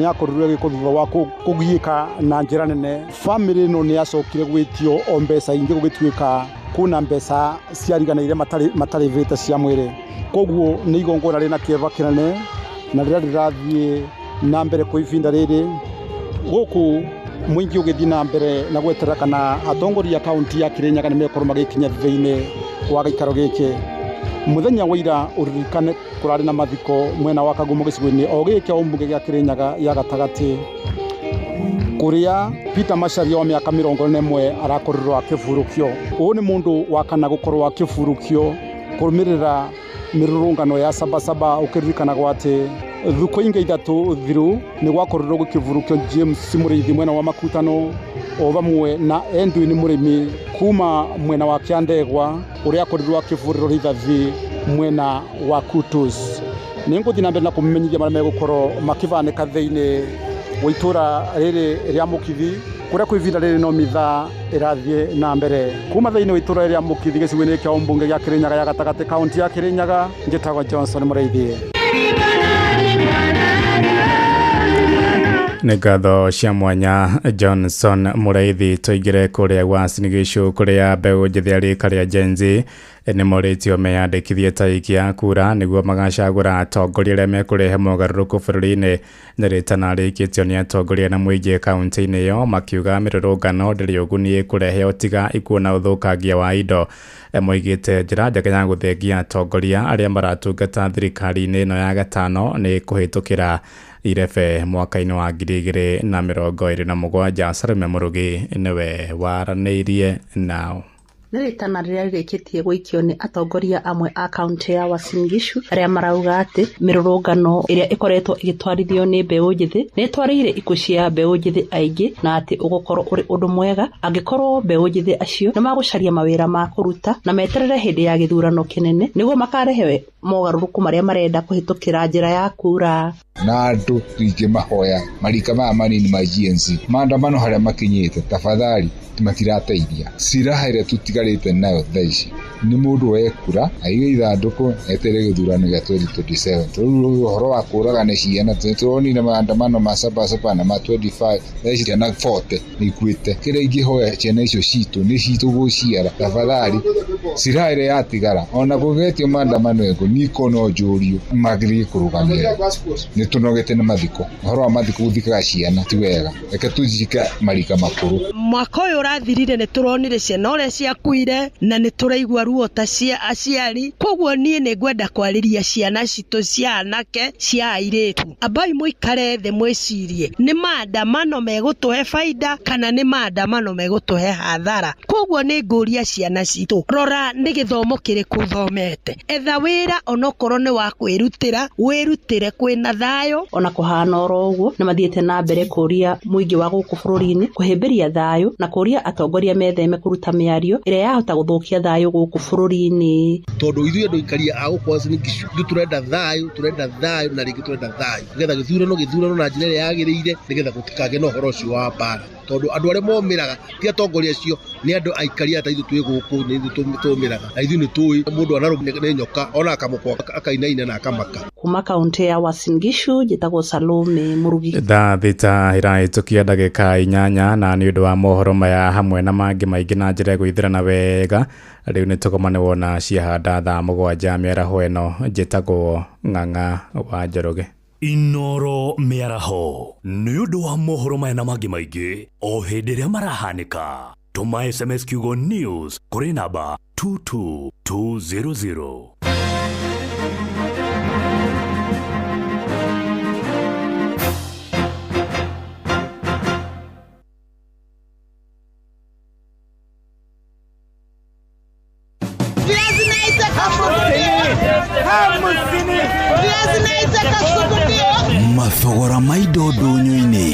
yakorirwo ĩgĩkwo thutha wa kũgiĩka na njĩra nene. Famĩlĩ ĩno nĩ yacokire gwĩtio o mbeca ingĩ gũgĩtuĩka kuna mbeca ciariganĩire matarĩvĩte cia mwĩrĩ. Koguo nĩ igongona rĩna kĩeva kĩnene na rĩrĩa rĩrathiĩ na mbere kwa ibinda rĩrĩ gũkũ mũingĩ ũgĩthiĩ na mbere na gweterera kana atongoria kaunti ya Kĩrĩnyaga nĩ mekorwo magĩkinya thĩinĩ wa gĩikaro gĩkĩ. Mũthenya wa ira ũririkane kũrarĩ na mathiko mwena wa Kagumo gĩcigo-inĩ o gĩkĩ kĩa ũmbunge gĩa Kĩrĩnyaga ya gatagatĩ, kũrĩa Peter Macharia wa mĩaka 41 arakorirwo akĩvurũkio. Ũyũ nĩ mũndũ wa kana gũkorwo akĩvurũkio kũrũmĩrĩra mĩrũrũngano ya Sabasaba. Ũkĩririkanagwo atĩ thukũ ingĩ ithatũ thiru nĩ gwakorirwo gũkĩvurũkio James Mũrĩithi mwena wa Makutano o vamwe na Edwin Mũrĩmi kuma mwena wa Kĩandegwa ũrĩa akorirwo akĩvũrĩrwo rithathi mwena wa Kutus. Nĩ ngũthiĩ na mbere na kũmenyithia marĩa megũkorwo makĩvanĩka thĩinĩ wa itũũra rĩrĩ rĩa Mũkithi kũrĩa kwa ibinda rĩrĩ no mithaa ĩrathiĩ na mbere. Kuma thĩinĩ wa itũũra rĩa Mũkithi gĩcigo-inĩ kĩa ũmbunge gĩa Kĩrĩnyaga ya gatagatĩ kaunti ya Kĩrĩnyaga, njĩtagwo Johnson Mũrĩithi. Nĩ ngatho cia mwanya Johnson Mũraithi. Tũingĩre kũrĩa Uasin Gishu kũrĩa mbeũ njĩthĩ a rika rĩa Gen Z nĩ morĩtio meyandĩkithie ta aikia a kura nĩguo magacagũra atongoria arĩa mekũrehe mogarũrũku bũrũri-inĩ. Nĩ rĩtana rĩikĩtio nĩ atongoria na mũingĩ kaunti-inĩ ĩyo, makiuga mĩrũrũngano ndĩrĩ ũguni ĩkũrehe o tiga ikuũ na ũthũkangia wa indo. Moigĩte njĩra njega ya gũthengia atongoria arĩa maratungata thirikari-inĩ ĩno ya gatano nĩ kũhĩtũkĩra irebe mwaka-inĩ wa 2027. Salome Mũrugi nĩwe waranĩirie nao. Nĩ rĩtana rĩrĩa rĩrĩkĩtie gũikio nĩ atongoria amwe a kaunti ya Uasin Gishu arĩa marauga atĩ mĩrũrũngano ĩrĩa ĩkoretwo ĩgĩtwarithio nĩ mbeũ njĩthĩ nĩ ĩtwarĩire ikuũ cia mbeũ njĩthĩ aingĩ, na atĩ ũgũkorwo ũrĩ ũndũ mwega angĩkorwo mbeũ njĩthĩ acio nĩ magũcaria mawĩra ma kũruta na meterere hĩndĩ ya gĩthurano kĩnene nĩguo makarehe mogarũrũku marĩa marenda kũhĩtũkĩra njĩra ya kura. Na andũ tũingĩmahoya marika maya manini ma GNC maandamano harĩa makinyĩte, tafadhali matirateithia. Siraha ĩrĩa tũtigarĩte nayo thaa ici nĩ mũndũ oe kura aige ithandũkũ etere gĩthurano gĩa 2027. Rĩu ũhoro wa kũragana ciana tũronire maandamano ma sabasaba na ma 25, thaa ici ciana 40 nĩ ikuĩte. Kĩrĩa ingĩhoya ciana icio citũ nĩ citũ gũciara, tafadhali siraha ĩrĩa yatigara ona kũgetio maandamano ĩngũ niko no njũrio magĩrĩire kũrũgamĩrĩra. Nĩ tũnogete nĩ mathiko, ũhoro wa mathiko gũthikaga ciana ti wega, reke tũthike marika makũrũ. Mwaka ũyũ ũrathirire nĩ tũronire ciana ũrĩa ciakuire na nĩ tũraigua ruo ta cia aciari. Koguo niĩ nĩ ngwenda kwarĩria ciana citũ cia anake cia airĩtu, ambai mũikare thĩ mwĩcirie nĩ maandamano megũtũhe baida kana nĩ maandamano megũtũhe hathara. Koguo nĩ ngũria ciana citũ, rora nĩ gĩthomo kĩrĩkũ ũthomete, etha wĩra onokorwo nĩ wa kwĩrutĩra, wĩrutĩre kwĩna thayũ. Ona kũhana oro ũguo nĩ mathiĩte na mbere kũria mũingĩ wa gũkũ bũrũri-inĩ kũhĩmbĩria thayũ na kũria atongoria metheme kũruta mĩario ĩrĩa yahota gũthũkia thayũ gũkũ bũrũri-inĩ. Tondũ ithuĩ andũ aikaria a gũkũ Uasin Gishu ithuĩ tũrenda thayũ, tũrenda thayũ na rĩngĩ tũrenda thayũ nĩgetha gĩthurano gĩthurano na njĩra ĩrĩa yagĩrĩire nĩgetha gũtikagĩe na ũhoro ũcio wa mbara. Tondũ andũ arĩa momĩraga ti atongoria acio, nĩ andũ aikaria ta ithuĩ twĩ gũkũ nĩ ithuĩ tũmĩraga, na ithuĩ nĩ tũĩ mũndũ anarũmwo nĩ nyoka ona akamũkwa akainaina na akamaka. Kuma kaunti ya Uasin Gishu njĩtagwo Salome Mũrugi. Thaa 6 ĩrahĩtũkia ndagĩka 8, na nĩ ũndũ wa mohoro maya hamwe na mangĩ maingĩ na njĩra ya gwĩthĩrana wega, rĩu nĩ tũgomane wona ciahanda thaa 7 mĩaraho ĩno. Njĩtagwo Ng'ang'a wa Njoroge. Inoro mĩaraho nĩ ũndũ wa mohoro maya na mangĩ maingĩ o hĩndĩ ĩrĩa marahanĩka. Tũma SMS kiugo news kũrĩ namba 22200. Mathogora ma indo ndũnyũ-inĩ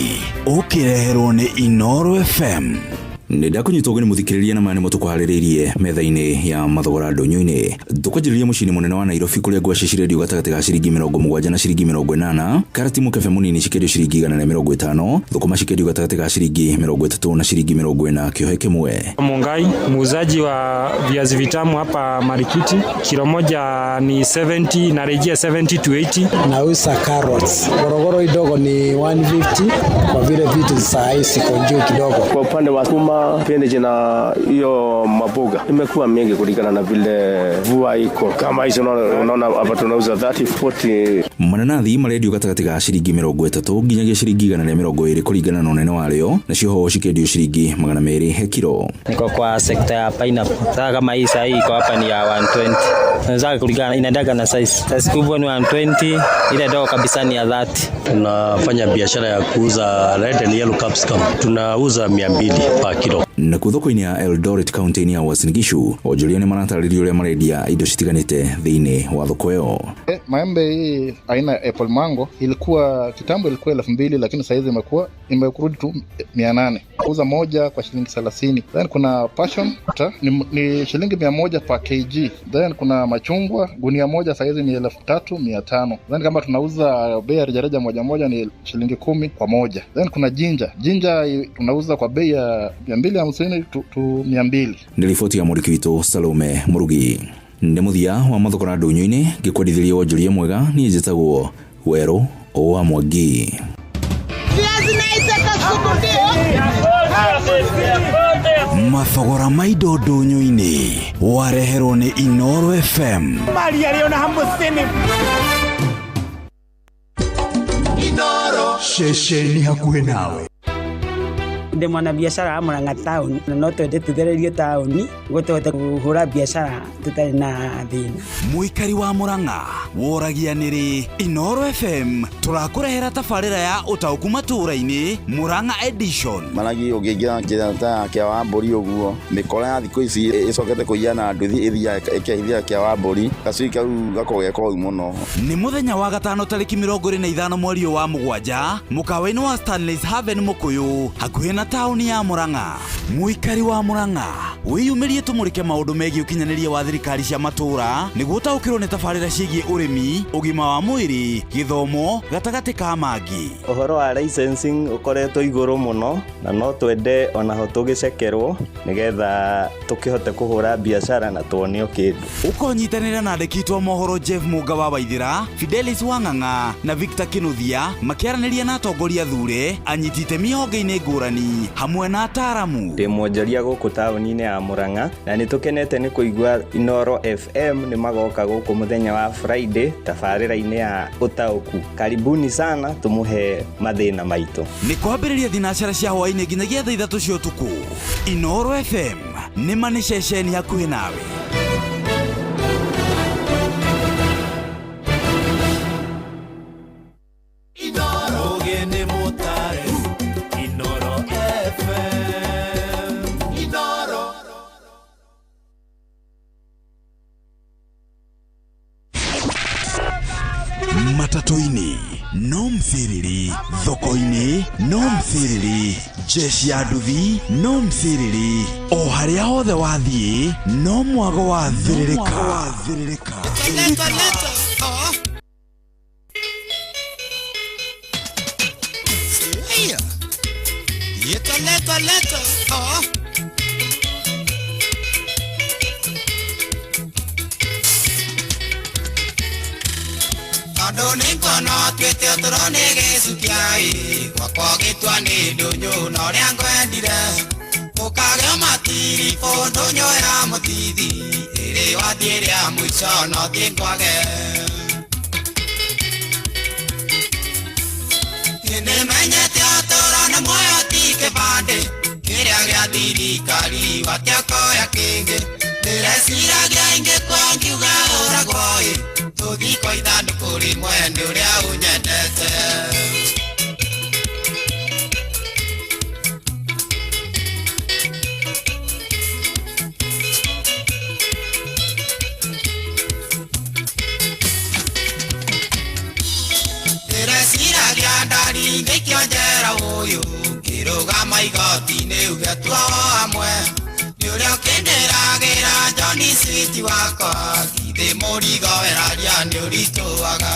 ũkĩreherwo nĩ Inoro FM. Nĩ ndakũnyita ũgeni mũthikĩrĩria na maya nĩmo tũkũharĩrĩirie metha-inĩ ya mathogora ndũnyũ-inĩ. Tũkwanjĩrĩria mũciĩ-inĩ mũnene wa Nairobi kũrĩa ngwacĩ cirendio gatagatĩ ga ciringi 70 na ciringi 80, karati mũkebe mũnini cikendio ciringi 150, thũkũma cikendio gatagatĩ ga ciringi 30 na ciringi 40 kĩohe kĩmwe. Mungai, muuzaji wa viazi vitamu hapa Marikiti, kilo moja ni 70 na rejea 70 to 80. Nauza carrots. Gorogoro idogo ni 150 kwa vile vitu saa hii siko juu kidogo. Kwa upande wa sukuma, spinach na hiyo maboga imekuwa mingi kulingana na vile mvua iko. Kama hizo unaona hapa tunauza 30 40. Mananathi marendio gatagatĩ ga ciringi 30 nginyagia ciringi 120 kũringana na ũnene warĩo, nacio hoho cikendio ciringi 200 he kiro. Niko kwa sekta ya pineapple. Sasa kama hii sasa iko hapa ni ya 120. Sasa kulingana inaendaga na size. Size kubwa ni 120, ile ndogo kabisa ni ya 30. Tunafanya biashara ya kuuza red and yellow capsicum. Tunauza 200 per kilo. Na kuu thoko-inĩ ya Eldoret kaunti-inĩ ya Uasin Gishu, onjoria nĩ maratarĩrio ũrĩa marendia indo citiganĩte thĩinĩ wa thoko ĩyo. Maembe hii aina ya apple mango ilikuwa kitambo ilikuwa 2000, lakini saizi imekuwa imekurudi tu 800. Uza moja kwa shilingi 30. Then kuna passion ni shilingi 100 per kg. Then kuna machungwa gunia moja saizi ni 3500. Then kama tunauza bei ya rejareja moja moja ni shilingi 10 kwa moja. Then kuna ginger. Ginger tunauza kwa bei ya 250 tu 200. Ni riboti ya mwandĩki witũ Salome Mũrugi. Nĩ mũthia wa mathogora ndũnyũ-inĩ, ngĩkwendithĩria wonjoria mwega. Niĩ njĩtagwo Werũ wa Mwangi. Viazi. Mathogora ma indo ndũnyũ-inĩ wareherwo nĩ Inoro FM. Maria rĩ ona hamũcini. Inoro ceceni hakuhĩ nawe. Ndĩ mwanabiacara wa Murang'a taũni na no twende tũthererio taũni nĩguo tũhote kũhũra biacara tũtarĩ na thĩna. Mũikari wa Murang'a woragia nĩrĩ Inoro FM tũrakũrehera tabarĩra ya ũtaũku matũũra-inĩ Murang'a edition. Maragi ũngĩingĩra njĩra ta ya kĩa wa mbũri ũguo, mĩkora ya thikũ ici ĩcokete kũiya na nduthi ĩthiaga ĩkehithia kĩa wa mbũri, gacui kau gakoragwo ge koru mũno. Nĩ mũthenya wa gatano tarĩki 25 mweri ũyũ wa mũgwanja mũkawa-inĩ wa Stanley's Haven Mũkũyũ hakuhĩ na taũni ya Murang'a. Mũikari wa Murang'a wĩyumĩrie tũmũrĩke maũndũ megiĩ ũkinyanĩria wa thirikari cia matũũra nĩguo ũtaũkĩrwo nĩ tabarĩra ciĩgiĩ ũrĩmi, ũgima wa mwĩrĩ, gĩthomo gatagatĩ ka mangĩ. Ũhoro wa licensing ũkoretwo igũrũ mũno na no twende onaho tũgĩcekerwo nĩgetha tũkĩhote kũhũra biacara na tuonio kĩndũ. Ũkonyitanĩra na andĩki aitũ a mohoro Jeff Mũnga wa Waithĩra, Fidelis Wang'ang'a na Victor Kinuthia makĩaranĩria na atongoria thure, anyiti itemi honge-inĩ ngũrani hamwe na ataaramu. Ndĩ mwonjoria gũkũ taũni-inĩ ya Murang'a na nĩ tũkenete nĩ kũigua Inoro FM nĩ magoka gũkũ mũthenya wa Friday tabarĩra-inĩ ya ũtaũku. Karibuni sana tũmũhe mathĩna maitũ. Nĩ kwambĩrĩria thinacara cia hwaĩ-inĩ nginyagia thaa 3 cia ũtukũ. Inoro FM nĩ ma nĩ ceceni hakuhĩ nawe. Inoro Mutare, Inoro FM, Inoro. Matatũ-inĩ no mthiriri, thoko-inĩ no mthiriri, jeshi ya nduthi no mthiriri, o harĩa hothe wathiĩ no mwago wa thĩrĩrĩka. Leta, leta, oh. Sia. Leta, leta, leta, oh. Tondũ nĩnguona ũtuĩte ũtũro nĩ gĩcukia-ĩ, gwakwa ũgĩtua nĩ ndũnyũ na ũrĩa ngwendire. Ũkagĩa matiribũ ndũnyũ ya mũtithi, ĩrĩ wathiĩ rĩa mũico no thiĩ ngwage. Nĩmenyete ũtũro nĩ muoyo ti kĩbandĩ, kĩrĩa gĩa thirikari watiakoya kĩngĩ. Ndĩreciragia ingĩkua ngiuga ũragwo-ĩ, tũthiĩ kwa ithandũkũ rĩmwe nĩ ũrĩa ũnyendete. Ndĩreciragia ndari ngĩikio njera ũyũ, ngĩrũgama igoti-inĩ uge tuohwo hamwe. Nĩ ũrĩa ũkĩndĩragĩra Johnny sweet wakwa, githĩ mũrigo weraria nĩ ũritũhaga.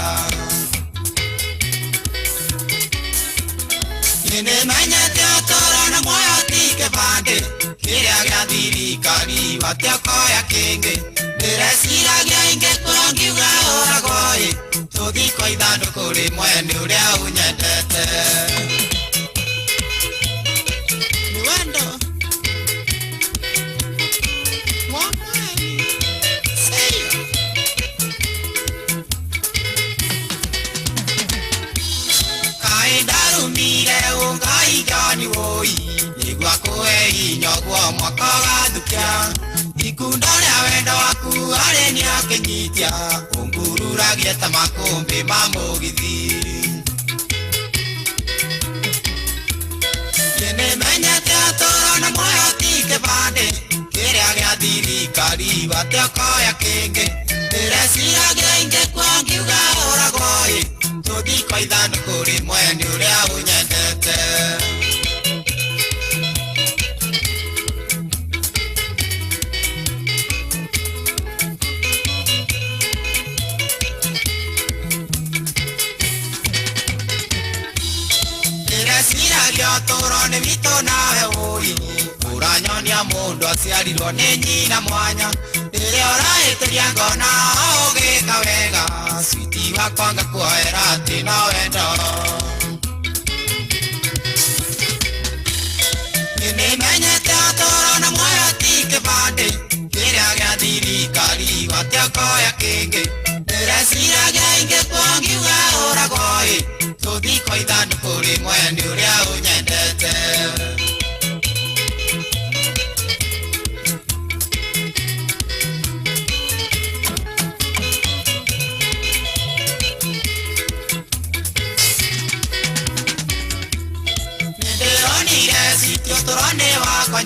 Nĩmenyete ũtũro na muoyo ti kĩbandĩ, kĩrĩa gĩa thirikari watiakoya kĩngĩ. Ndĩreciragia ingĩkua ngiuga ũragwo-ĩ, tũthiĩ kwa ithandũkũ rĩmwe nĩ ũrĩa ũnyendete. Nĩ wendo wa mweri, Sia. Kaĩ ndarumire ũngai John wũi, nĩguo akũhe hinya ũguo mwaka ũgathukia. Ikundo rĩa wendo waku harĩ niĩ akĩnyitia, ũngururagie ta makũmbĩ ma mũgithi. Nĩmenyete ũtũro na muoyo ti kĩbandĩ, kĩrĩa gĩa thirikari watiakoya kĩngĩ. Ndĩreciragia ingĩkua ngiuga ũragwo-ĩ, tũthiĩ kwa ithandũkũ rĩmwe nĩ ũrĩa ũnyendete. Ndĩreciragia ũtũro nĩ witũ nawe ũyũ, ũranyonia mũndũ aciarirwo nĩ nyina mwanya. Rĩrĩa ũrahĩtĩria ngona ũgĩka wega, switi wakwa ngakuoera atĩ no wendo. Nĩmenyete ũtũro na muoyo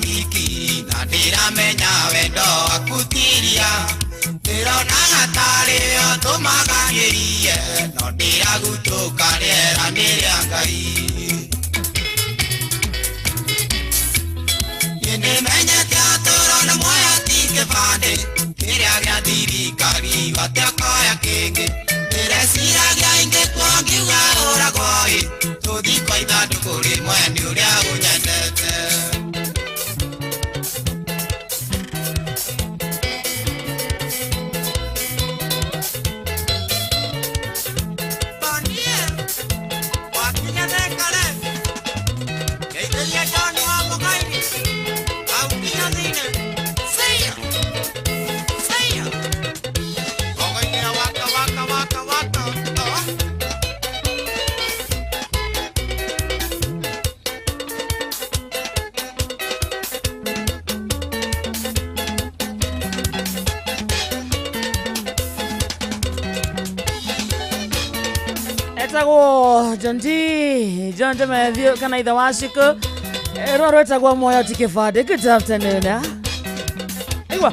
nyiki na ndĩramenya wendo wakutiria ndĩronaga tarĩ o tũmaganĩrie no ndĩragutũka rĩera nĩ rĩa Ngai. Niĩ nĩmenyete ũtũũro nĩ muoyo ti kĩbandĩ kĩrĩa gĩa thirikari gatiakoya kĩngĩ ndĩreciragia ingĩkua ngiuga ũragwo ĩ tũthiĩ kwa ithandũkũ rĩmwe nĩ ũrĩa ũnyendete. Etagwo John D John D Matthew kana ithe wa Shiko rwa rwetagwo Moyo ti kĩbandĩ. Good afternoon. Aigua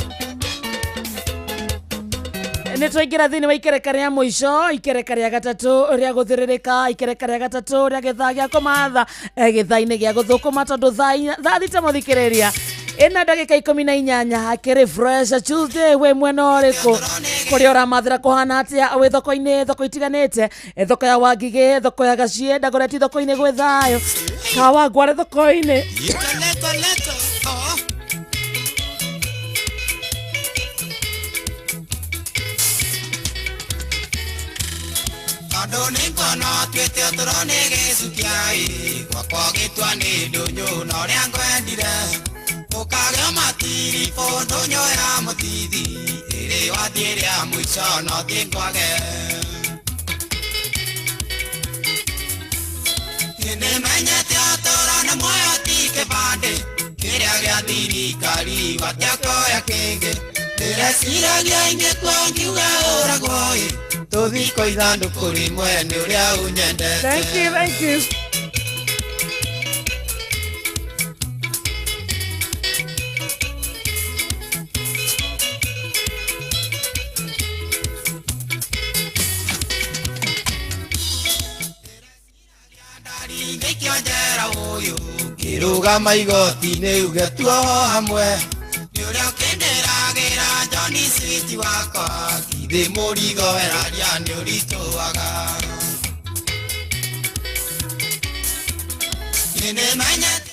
nä twaingä thä inä wa ikereka rä a må ikereka rä a gatatå rä a gå thä rä rä ka ikereka rä a gatatå rä a gä thaa gä a kå matha gä thaa-inä gä a gå thå kå ma tondå thaa thita må thikä rä ria ĩna ndagĩka 18 akĩrĩ fresh Tuesday wĩ mwena ũrĩkũ kũrĩa ũramathĩra kũhana atĩa wĩ thoko-inĩ thoko itiganĩte thoko ya Wangigĩ thoko ya Gaciĩ Dagoretti thoko-inĩ gwĩ thayũ Kawangware thoko-inĩ. Tondũ nĩnguona ũtuĩte ũtũũro nĩ gĩcukia ĩ gwakwa gĩtua nĩ ndũnyũ na ũrĩa ngwendire ũkagĩa matiribũ ndũnyũ ya mũtithi ĩrĩ wathiĩ rĩa mũico no thiĩ ngwage. Niĩ nĩmenyete ũtũũro nĩ muoyo ti kĩbandĩ kĩrĩa gĩa thirikari gatiakoya kĩngĩ ndĩreciragia ingĩkua ngiuga ũragwo ĩ tũthiĩ kwa ithandũkũ rĩmwe nĩ ũrĩa ũnyendete. Thank you, thank you. Ngĩrũgama igoti-inĩ uge tuoho hamwe nĩ ũrĩa ũkĩndĩragĩra Johnny Sweet wakwa githĩ mũrigo weraria nĩ ũritũhaga. Niĩ nĩmenyete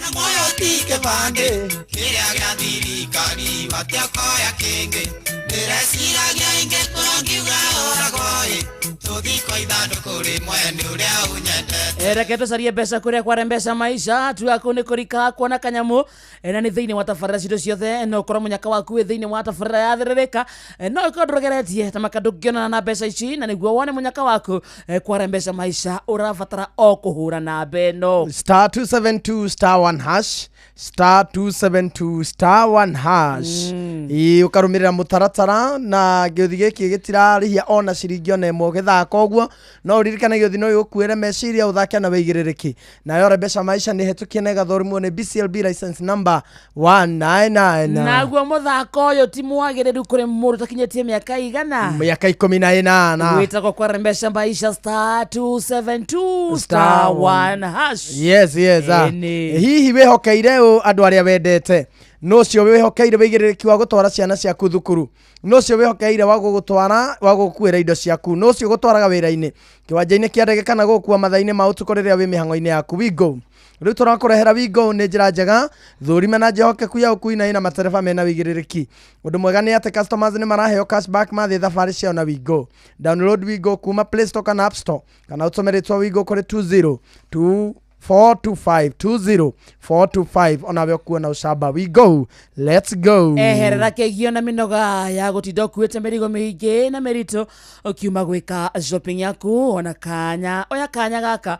na muoyo ti kĩbandĩ kĩrĩa gĩa thirikari gatiakoya kĩngĩ ndĩreciragia ingĩkua ngiuga ũragwo ĩ tũthiĩ kwa ithandũkũ rĩmwe nĩ ũrĩa ũnyendete. Reke tũcarie mbeca kũrĩa kware mbeca maisha tuaku nĩ kũrika kuona kanyamũ na nĩ thĩinĩ wa tabarĩra citũ ciothe no ũkorwo mũnyaka waku wĩ thĩinĩ wa tabarĩra ya thĩrĩrĩka no ũkorwo ndũrogeretie ta maka ndũngĩonana na mbeca ici na nĩguo wone mũnyaka waku kware mbeca maisha ũrabatara o kũhũra namba ĩno star 272 star 1 hash star 272 star 1 hash ĩ ũkarũmĩrĩra mũtaratara na gĩũthi gĩkĩ gĩtirarĩhia ona ciringi ona ĩmwe ũgĩthaka ũguo no ũririkane gĩũthi no gĩgũkuĩre meciria ũthake na wĩigĩrĩrĩki nayo mbeca maisha nĩ hetũkie na ĩgathũrimwo nĩ BCLB license number 199. Naguo mũthako ũyũ ti mwagĩrĩru kũrĩ mũndũ ũtakinyĩtie mĩaka igana mĩaka 18 wĩtagwo kware mbeca maisha star 272 star 1 hash. Yes, yes. Hihi wĩhokeire ũ andũ arĩa wendete no cio wĩhokeire wĩigĩrĩrĩki wa gũtwara ciana ciaku thukuru no cio wĩhokeire wa gũgũtwara wa gũkuĩra indo ciaku no cio gũtwaraga wĩra-inĩ kĩwanja-inĩ kĩa ndege kana gũkua mathaa-inĩ ma ũtukũ rĩrĩa wĩ mĩhang'o-inĩ yaku. Wigo rĩu tũrakũrehera Wigo nĩ njĩra njega thũrime na njĩhokeku ya ũkui na ĩna matereba mena wĩigĩrĩrĩki. Ũndũ mwega nĩ atĩ customers nĩ maraheo cashback mathiĩ thabarĩ ciao na Wigo. Download Wigo kuma Play Store kana App Store kana ũtũme rĩtwa Wigo kũrĩ 202 425 20425 onawe ũkuona ũcamba. We go, let's go. Eherera kĩgio na mĩnoga ya gũtinda ũkuĩte mĩrigo mĩingĩ na mĩritũ ũkiuma gwĩka shopping yaku ona kanya oya kanya gaka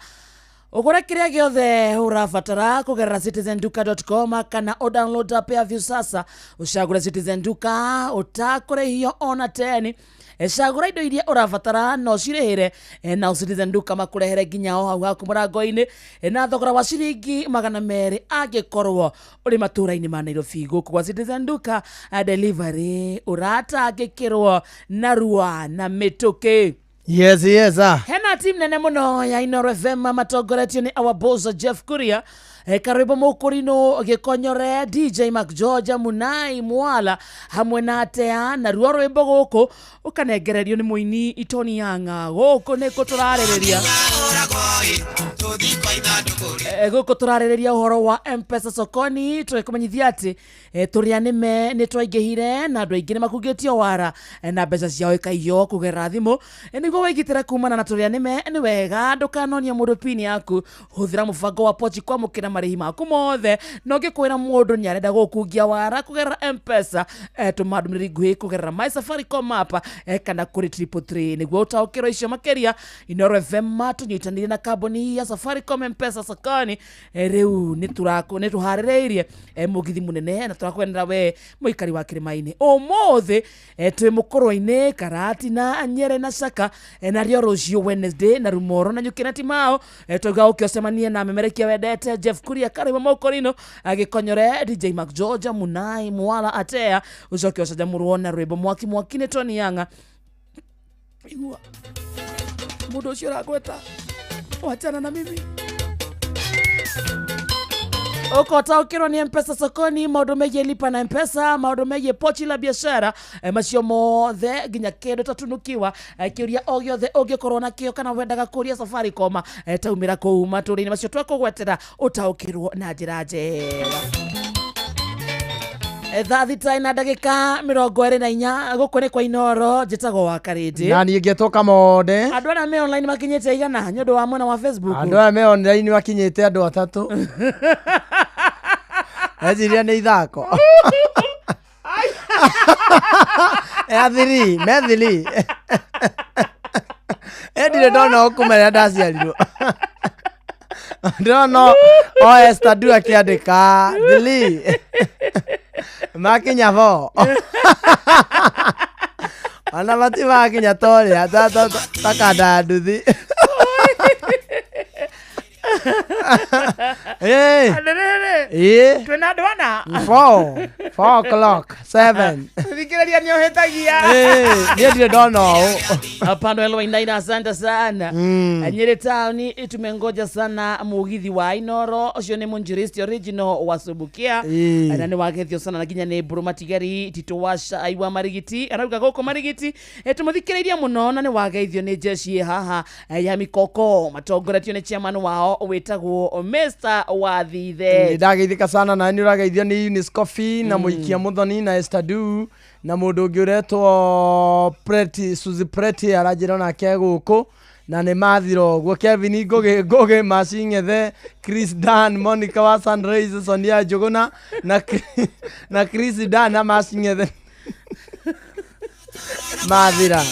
Ũgũre kĩrĩa gĩothe ũrabatara kũgerera citizenduka.com kana ũdownload app ya Viusasa, ũcagũre Citizen Duka ũtakũrĩhio ona teni. Cagũra indo iria ũrabatara na ũcirĩhĩre, na Citizen Duka makũrehere nginya o hau haku mũrango-inĩ, na thogora wa ciringi 200 angĩkorwo ũrĩ matũũra-inĩ ma Nairobi. Gũkũ gwa Citizen Duka, delivery ũratangĩkĩrwo narua na mĩtũkĩ. Yes, yes, ah. Hena team nene muno ya Inoro FM matongoretio nĩ our boss Jeff Kuria, Karwĩmbo Mũkũrinũ, Gĩkonyore, DJ Mac George, Munai Mwala hamwe na Atea, na ruo rwĩmbo gũkũ ũkanengererio nĩ mũini Itoni Yanga. Gũkũ nĩkũ tũrarĩrĩria? Gũkũ tũrarĩrĩria ũhoro wa M-Pesa sokoni, tũgĩkũmenyithia atĩ tũrĩa nĩme nĩ twaingĩhire na andũ aingĩ nĩ makungĩtio wara, na mbeca ciao ikaiywo kũgerera thimũ. Nĩguo wĩgitĩre kumana na tũrĩa nĩme, nĩ wega ndũkanonie mũndũ pin yaku. Hũthĩra mũbango wa pochi kwamũkĩra marĩhi maku mothe, na ũngĩkwĩra mũndũ nĩ arenda gũkungia wara kũgerera M-Pesa, tũma ndũmĩrĩri nguhĩ kũgerera My Safaricom app, kana kũrĩ 333 nĩguo ũtaũkĩrwo icio makĩria. Inoro FM tũnyitanĩire na kambuni ya Safaricom M-Pesa sokoni. Rĩu nĩ tũharĩrĩirie mũgithi mũnene na tũrakwendera we mũikari wa kĩrĩma-inĩ. Ũmũthĩ twĩ mũkũrũ-inĩ Karatina, Nyere na Caka, narĩo rũciũ Wednesday na Rumoro na Nyuki na Timao. Twauga ũke ũcemanie na memerekia wendete Jeff Kuria Karĩma Mũkũrinũ, Gĩkonyore, DJ Mac George, Munai Mwala, Atea, ũcoke ũcanjamũrwo na rwĩmbo mwaki mwaki nĩ Tony Yanga. Igua mũndũ ũcio ũragweta, wachana na mimi. Ũkotaũkĩrwo nĩ M-Pesa sokoni, maũndũ megiĩ lipa na M-Pesa, maũndũ megiĩ pochi la biashara, macio mothe nginya kĩndũ ta tunukiwa, kĩũria o gĩothe ũngĩkorwo nakĩo kana wendaga kũria Safaricom, taumĩra kũu matũũra-inĩ macio twekũgwetera ũtaũkĩrwo na njĩra njega. 6 na ndagĩka 24 gũkũ nĩ kwa Inoro, njĩtagwo wa Karĩndĩ. Na niĩ ngetwo Kamonde. Andũ arĩa me online makinyĩte igana nĩ ũndũ wa mwena wa Facebook. Andũ aya me online makinyĩte andũ atatũ. Eciria nĩ ithako. Athiri, methiri. Ndirĩ ndona ũkuma rĩrĩa ndaciarirwo. Ndĩrona o Esther Du akĩandĩka thiri. Makinya bo. Ona matimakinya ta ũrĩa, ta kanda ya nduthi. Atĩrĩrĩ. Twĩna andũ ana. 4 o'clock, 7. Thikĩrĩria nĩ ũhĩtagia. Niĩ ndirĩ ndona ũũ. Hapana Elwa Inaina, asante sana. Nyeri town tumengoja sana mugithi wa Inoro, ũcio nĩ Mũnjiristi original wa Subukia. Na nĩ wagethio sana na nginya nĩ Mbũrũ Matigari, Tito wa Cai wa Marigiti, arauga gũkũ Marigiti. Tũmũthikĩrĩirie mũno na nĩ wageithio nĩ jeshi haha, ya Mikoko, matongoretio nĩ chairman wao wĩtagwo Mr. Wathithe. Nĩ ndageithĩka sana na nĩ ũrageithio nĩ Eunice Coffee na Mũikia Mũthoni na Esther Du na mũndũ ũngĩ ũretwo Preti, Suzy Preti aranjĩra onake gũkũ na nĩ mathira ũguo. Kevin Ngũgĩ, Ngũgĩ Maci Ng'ethe, Chris Dan, Monica wa Sunrise, Sonia Njũgũna na Chris Dan na Maci Ng'ethe mathira.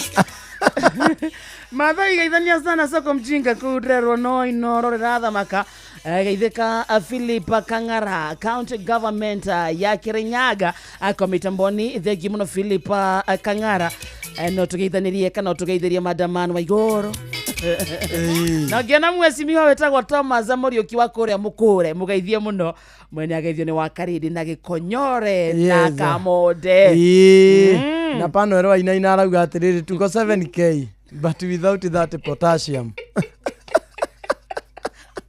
Mathai geithania sana soko mjinga kũu no Inoro rĩrathamaka. Geithĩka Philip Kang'ara, county government ya Kirinyaga, kwa mitamboni. Thengi mũno Philip Kang'ara. No tũgeithanĩrie kana ũtũgeithĩrie Madaman wa Igũrũ. Na ngĩona mwecimiwa wĩtagwo Thomas Mũriũki wa kũrĩa Mũkũre, mũgeithie mũno. Mwene ageithio nĩ wa Karĩndĩ na Gĩkonyore na Kamonde. Na pano Elwa Inaina arauga atĩrĩrĩ, tuko 7K but without that potassium.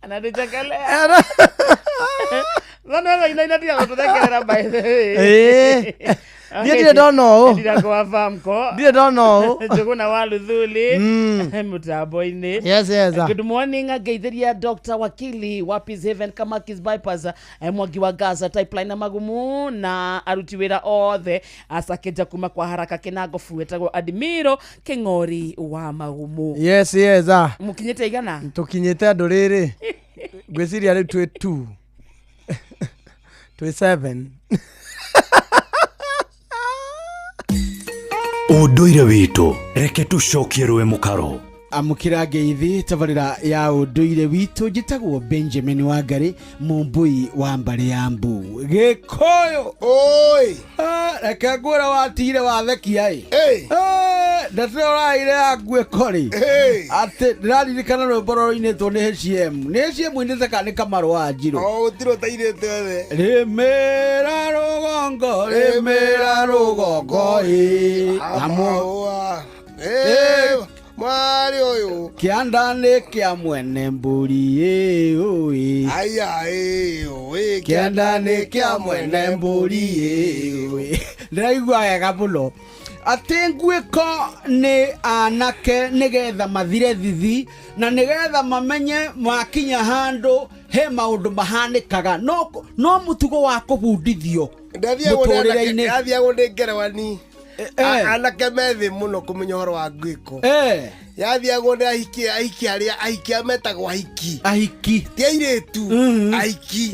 Ananichekelea. Thano Elwa Inaina tiga gũtũthekerera by the way. Niĩ ndirĩ ndona ũũ. Ndirakwaba mko. Ndirĩ ndona ũũ. Njũgũna wa Luthuli. Mũtambo-inĩ. Yes, yes. Good morning, ngeithĩria Dr. Wakili wa Peace Haven Kamakis Bypass, Mwangi wa Gaza Pipeline na Magumu na aruti wĩra othe acakeja kuma kwa haraka Kĩnango fu etagwo Admiro Kĩng'ori wa Magumu. Yes, yes. Mũkinyĩte igana? Tũkinyĩte andũ rĩrĩ. Ngwĩciria rĩu twĩ 2. Twĩ 7. Ũndũire witũ, reke tũcokie rũĩ mũkaro. Amũkĩra ngeithi tabarĩra ya ũndũire witũ. Njĩtagwo Benjamin Wangari, mũmbui wa mbarĩ ya mbu Gĩkũyũ. Oi. Reke ngwĩre, watigire wathekia ĩ. Ndeto ĩyo ũraire ya nguĩko rĩ, atĩ ndĩraririkana rwĩmbo rũinĩtwo nĩ HM, nĩ HM inĩte kana nĩ Kamarũ wa Njirũ? O gũtirĩ ũtairĩte othe. Rĩmĩra rũgongo, rĩmĩra rũgongo ĩ. Amũa. Eh, mwarĩ ũyũ. Kĩanda nĩ kĩa mwene mbũri ĩ ũĩ. Aya ĩ ũĩ. Kĩanda nĩ kĩa mwene mbũri ĩ ũĩ. Ndĩraigua wega mũno atĩ nguĩko nĩ anake nĩgetha mathire thithi na nĩgetha mamenye makinya handũ he maũndũ mahanĩkaga, no mũtugo wa kũbundithio mũtũrĩre-inĩ. Ndathiagwo nĩ ngerewani. Anake methĩ mũno kũmenya ũhoro wa nguĩko. Yathiagwo nĩ ahiki, ahiki arĩa ahiki arĩa metagwo ahiki. Ahiki. Ti airĩtu, ahiki.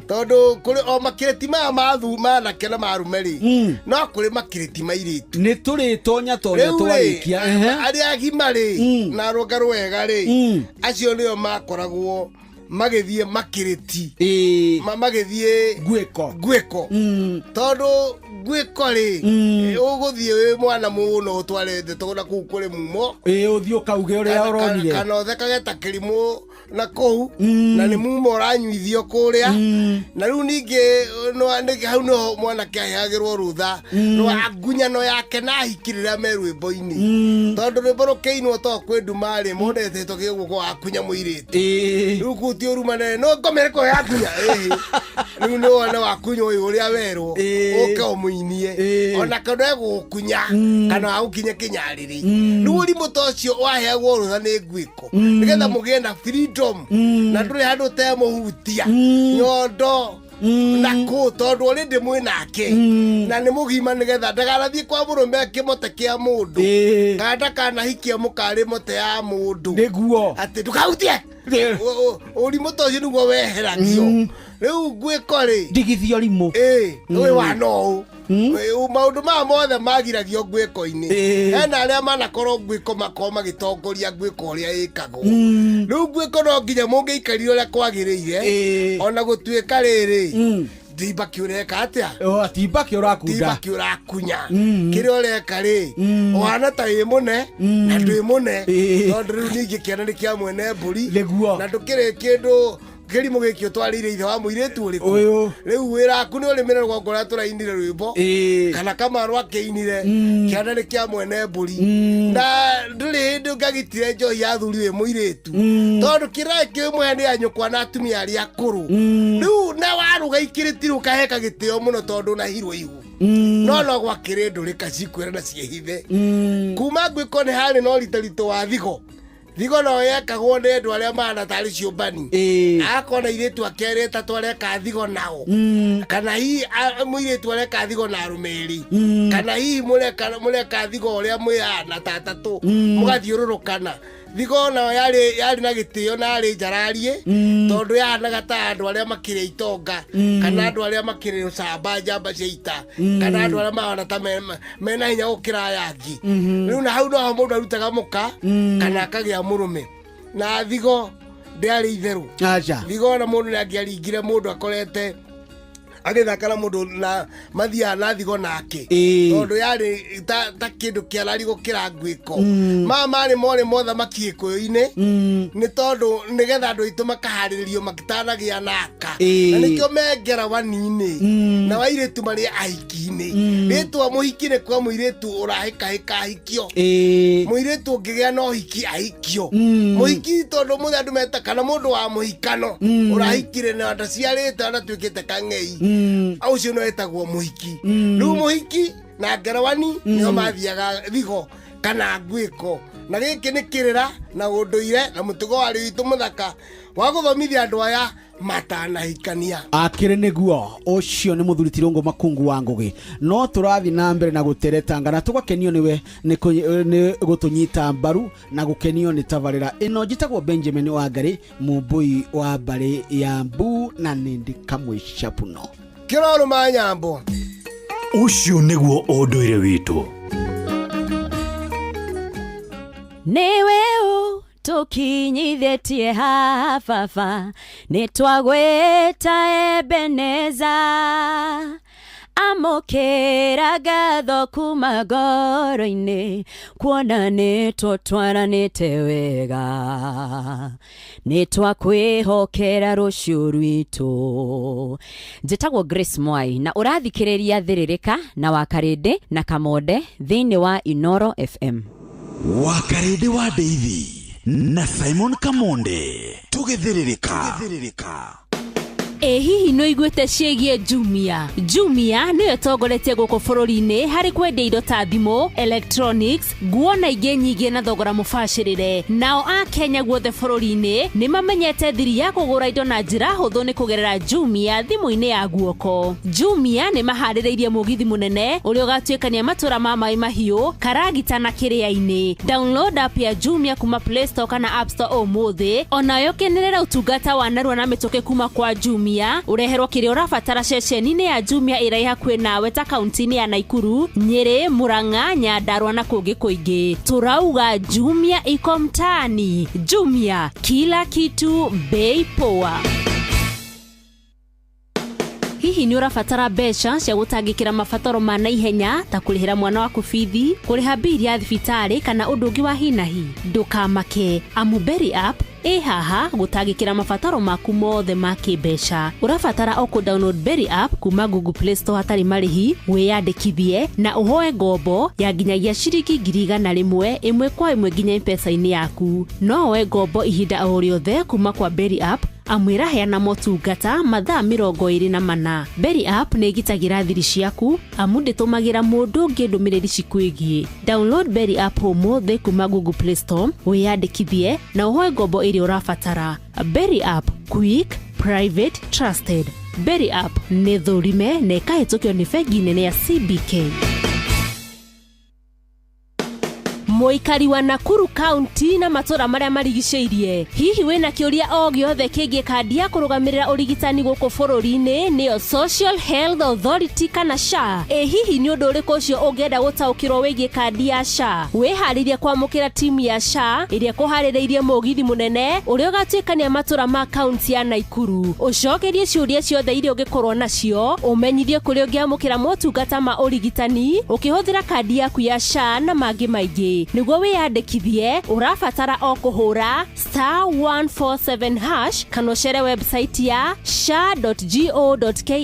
Tondũ kũrĩ o makĩrĩti maya ma anake na ma arũme rĩ, no kũrĩ makĩrĩti ma airĩtu. Nĩ tũrĩtonya tonya Rĩu rĩ, twarĩkia. Arĩa agima rĩ na rũnga rwega rĩ, acio nĩo makoragwo magĩthiĩ makĩrĩti, magĩthiĩ nguĩko. Nguĩko, tondũ nguĩko rĩ, ũgũthiĩ wĩ mwana mũno ũtware ndeto na kũu kũrĩ mumo. Ĩ, ũthiĩ ũkauge ũrĩa ũronire. Kana ũthekage ta kĩrimũ na kũu, na nĩ mumo ũranyuithio kũrĩa. Na rĩu ningĩ hau nĩho mwanake aheagĩrwo rũtha rwa ngunyano yake na ahiki rĩrĩa me rwĩmbo-inĩ, tondũ rwĩmbo rũkĩinwo to kwĩ nduma rĩ, mũndũ etĩtwo kĩguoko wakunya mũirĩtu. Rĩu kũu ti ũru manene no ngomere kũu yakunya. Rĩu nĩ wone wakunya ũyũ ũrĩa werwo ũke ũmũinie, ona kana egũgũkunya kana agũkinye kĩnyarĩrĩ. Rĩu ũrimũ ta ũcio waheagwo rũtha nĩ nguĩko nĩgetha mũgĩe na freedom na ndũrĩ handũ ũtemũhutia nyondo na kũ, tondũ already mwĩ nake na nĩ mũgima, nĩgetha ndaganathiĩ kwa mũrũme kĩmote kĩa mũndũ, kana ndakanahikie mũkarĩ mote ya mũndũ. Nĩguo. Atĩ ndũkahutie. Ũrimũ ta ũcio nĩguo weheragio. Rĩu nguĩko rĩ, ndigithio rimũ. Ĩ wa no ũ maũndũ maya mothe magiragio nguĩko-inĩ. Hena arĩa manakorwo nguĩko makorwo magĩtongoria nguĩko ũrĩa ĩkagwo. Rĩu nguĩko no nginya mũngĩikarire ũrĩa kwagĩrĩire, ona gũtuĩka rĩrĩ timbaki ũreka atĩa. Timbaki ũrakunda. Timbaki ũrakunya. Kĩrĩa ũreka rĩ, ũhana ta wĩ mũne na ndwĩ mũne, tondũ rĩu ningĩ kĩana nĩ kĩa mwene mbũri. Nĩguo. Na ndũkĩrĩ kĩndũ kĩrimũ gĩkĩ ũtwarĩire ithe wa mũirĩtu ũrĩkũ. Ũyũ. Rĩu wĩra waku nĩ ũrĩmĩre rũgongo rũrĩa tũrainire rwĩmbo, kana Kamarũ akĩinire kĩanda nĩ kĩa mwene mbũri, na ndũrĩ hĩndĩ ũngĩagitire njohi ya athuri wĩ mũirĩtu, tondũ kĩrĩa kĩmwe nĩ anyũkwa na atumia arĩa akũrũ. Rĩu na warũga ikĩrĩtirwo ũkaheka gĩtĩo mũno tondũ ũnahirwo ihu. No gwakĩrĩ ndũrĩka cikwĩra na ciĩhithe. Kuma nguĩko nĩ harĩ na ũritaritũ wa thigo. Thigo no yekagwo nĩ andũ arĩa mahana tarĩ ciũmbani. Agakorwo na airĩtu ake erĩ atatũ areka thigo nao, kana hihi mũirĩtu areka thigo na arũme erĩ, kana hihi mũreka thigo ũrĩa mwĩhana ta atatũ, mũgathiũrũrũkana. Thigo nayo yarĩ na gĩtĩo na yarĩ njararie, tondũ yahanaga ta andũ arĩa makĩrĩ itonga, kana andũ arĩa makĩrĩ ũcamba, njamba cia ita, kana andũ arĩa mahana ta mena hinya gũkĩra aya angĩ. Rĩu na hau noho mũndũ arutaga mũka kana akagĩa mũrũme. Na thigo ndĩarĩ itherũ. Aca. Thigo ona mũndũ nĩ angĩaringire mũndũ akorete agĩthaka na mũndũ na mathiaga na thigo nake, tondũ yarĩ ta kĩndũ kĩarari gũkĩra nguĩko. Maya marĩ morĩ mothamaki Gĩkũyũ-inĩ, nĩ tondũ nĩgetha andũ aitũ makaharĩrĩrio matanagĩa naka. Na nĩkĩo mengerawaninĩ na wairĩtu marĩ ahiki-inĩ. Rĩtwa mũhiki nĩ kwa mũirĩtu ũrahĩkahĩka ahikio. Mũirĩtu ũngĩgĩa na ũhiki ahikio. Mũhiki tondũ mũthĩ andũ meta kana mũndũ wa mũhikano ũrahikire na ndaciarĩte anatuĩkĩte kang'ei, ũcio no etagwo mũhiki. Rĩu mũhiki na ngerawani nĩo mathiaga thigo kana nguĩko. Na gĩkĩ nĩ kĩrĩra na ũndũire na mũtugo warĩ witũ mũthaka wa gũthomithia andũ aya matanahikania. Akĩrĩ nĩguo ũcio nĩ mũthuri Tirũngũ Makungu wa Ngũgĩ. No tũrathiĩ na mbere na gũteretanga na tũgakenio nĩwe nĩ gũtũnyita mbaru na gũkenio nĩ tabarĩra ĩno. Njĩtagwo Benjamin Wangari, mũmbũi wa mbarĩ ya mbu, na nĩ ndĩ kamwe capuno. Kĩrorũma nyambo. Ũcio nĩguo ũndũire witũ. Nĩwe Tũkinyithĩtie haha baba, nĩ twagwĩta Ebeneza. Amũkĩra ngatho kuma ngoro-inĩ, kuona nĩ tũtwaranĩte wega. Nĩ twakwĩhokera rũciũ rwitũ. Njĩtagwo Grace Mwai na ũrathikĩrĩria Thĩrĩrĩka na Wakarĩndĩ na Kamonde thĩinĩ wa Inoro FM. Wakarĩndĩ wa Ndeithi na Simon Kamonde tũgĩthĩrĩrĩka. Ĩ hihi nĩ ũiguĩte ciĩgiĩ Jumia? Jumia nĩyo ĩtongoretie gũkũ bũrũri-inĩ harĩ kwendia indo ta thimũ, electronics, nguo na ingĩ nyingĩ na thogora mũbacĩrĩre. Nao a Kenya guothe bũrũri-inĩ nĩ mamenyete thiri ya kũgũra indo na njĩra hũthũ nĩ kũgerera Jumia thimũ-inĩ ya guoko. Jumia nĩ maharĩrĩirie mũgithi mũnene ũrĩa ũgatuĩkania matũra ma Maĩ Mahiũ, Karagita na Kĩrĩa-inĩ. Download app ya Jumia kuma Play Store kana App Store ũmũthĩ, onayo kenerera ũtungata wa narua na mĩtũkĩ kuma kwa Jumia. Ureherwo kĩrĩa ũrabatara ceceni-inĩ ya Jumia ĩrĩa ĩ hakuhĩ nawe ta kaunti-inĩ ya Naikuru, Nyĩrĩ, Murang'a, Nyandarua na kũngĩ kũingĩ. Turauga Jumia iko mtaani. Jumia, kila kitu bei poa. Hihi nĩ ũrabatara mbeca cia gũtangĩkĩra mabataro ma naihenya ta kũrĩhĩra mwana waku bithi, kũrĩha bili ya thibitarĩ kana ũndũ ũngĩ wa hi na hi? Ndũkamake, amu Berry app ĩ haha gũtangĩkĩra mabataro maku mothe ma kĩmbeca. Ũrabatara o kũ download Berry app kuma Google Play Store hatarĩ marĩhi, wĩyandĩkithie na ũhoe ngombo ya nginyagia ciringi 100,000 ĩmwe kwa ĩmwe nginya M-Pesa-inĩ yaku. No woe ngombo ihinda o rĩothe kuma kwa Berry app amu ĩraheana motungata mathaa 24. Berry app nĩ ĩgitagĩra thiri ciaku amu ndĩtũmagĩra mũndũ ũngĩ ndũmĩrĩri cikwĩgiĩ. Download Berry app ũmũthĩ kuma Google Play Store, wĩyandĩkithie na ũhoe ngombo ĩrĩa ũrabatara. Berry app, quick, private, trusted. Berry app nĩ thũrime na ĩkahĩtũkio nĩ bengi nene ya CBK. Mũikari wa Nakuru County na matũra marĩa marigicĩirie, hihi wĩna kĩũria o gĩothe kĩgiĩ kandi ya kũrũgamĩrĩra ũrigitani gũkũ bũrũri-inĩ nĩyo Social Health Authority kana SHA? Ĩ hihi nĩ ũndũ ũrĩkũ ũcio ũngĩenda gũtaũkĩrwo wĩgiĩ kandi ya SHA? Wĩharĩrie kwamũkĩra timu ya SHA ĩrĩa ĩkũharĩrĩirie mũgithi mũnene ũrĩa ũgatuĩkania matũra ma kaunti ya Nakuru. Ũcokerie ciũria ciothe iria ũngĩkorwo nacio, ũmenyithie kũrĩa ũngĩamũkĩra motungata ma ũrigitani ũkĩhũthĩra kandi yaku ya SHA na mangĩ maingĩ. Nĩguo wĩyandĩkithie ũrabatara o kũhũra *147# kana ũcere website ya sha.go.ke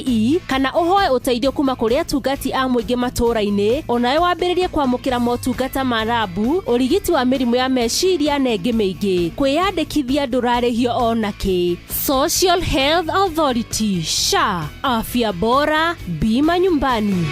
kana ũhoe ũteithio kuma kũrĩ atungati a mũingĩ matũũra-inĩ. Onawe wambĩrĩrie kwamũkĩra motungata ma rabu, ũrigiti wa mĩrimũ ya meciria na ĩngĩ mĩingĩ. Kwĩyandĩkithia ndũrarĩhio ona kĩ. Social Health Authority SHA, afya bora, bima nyumbani.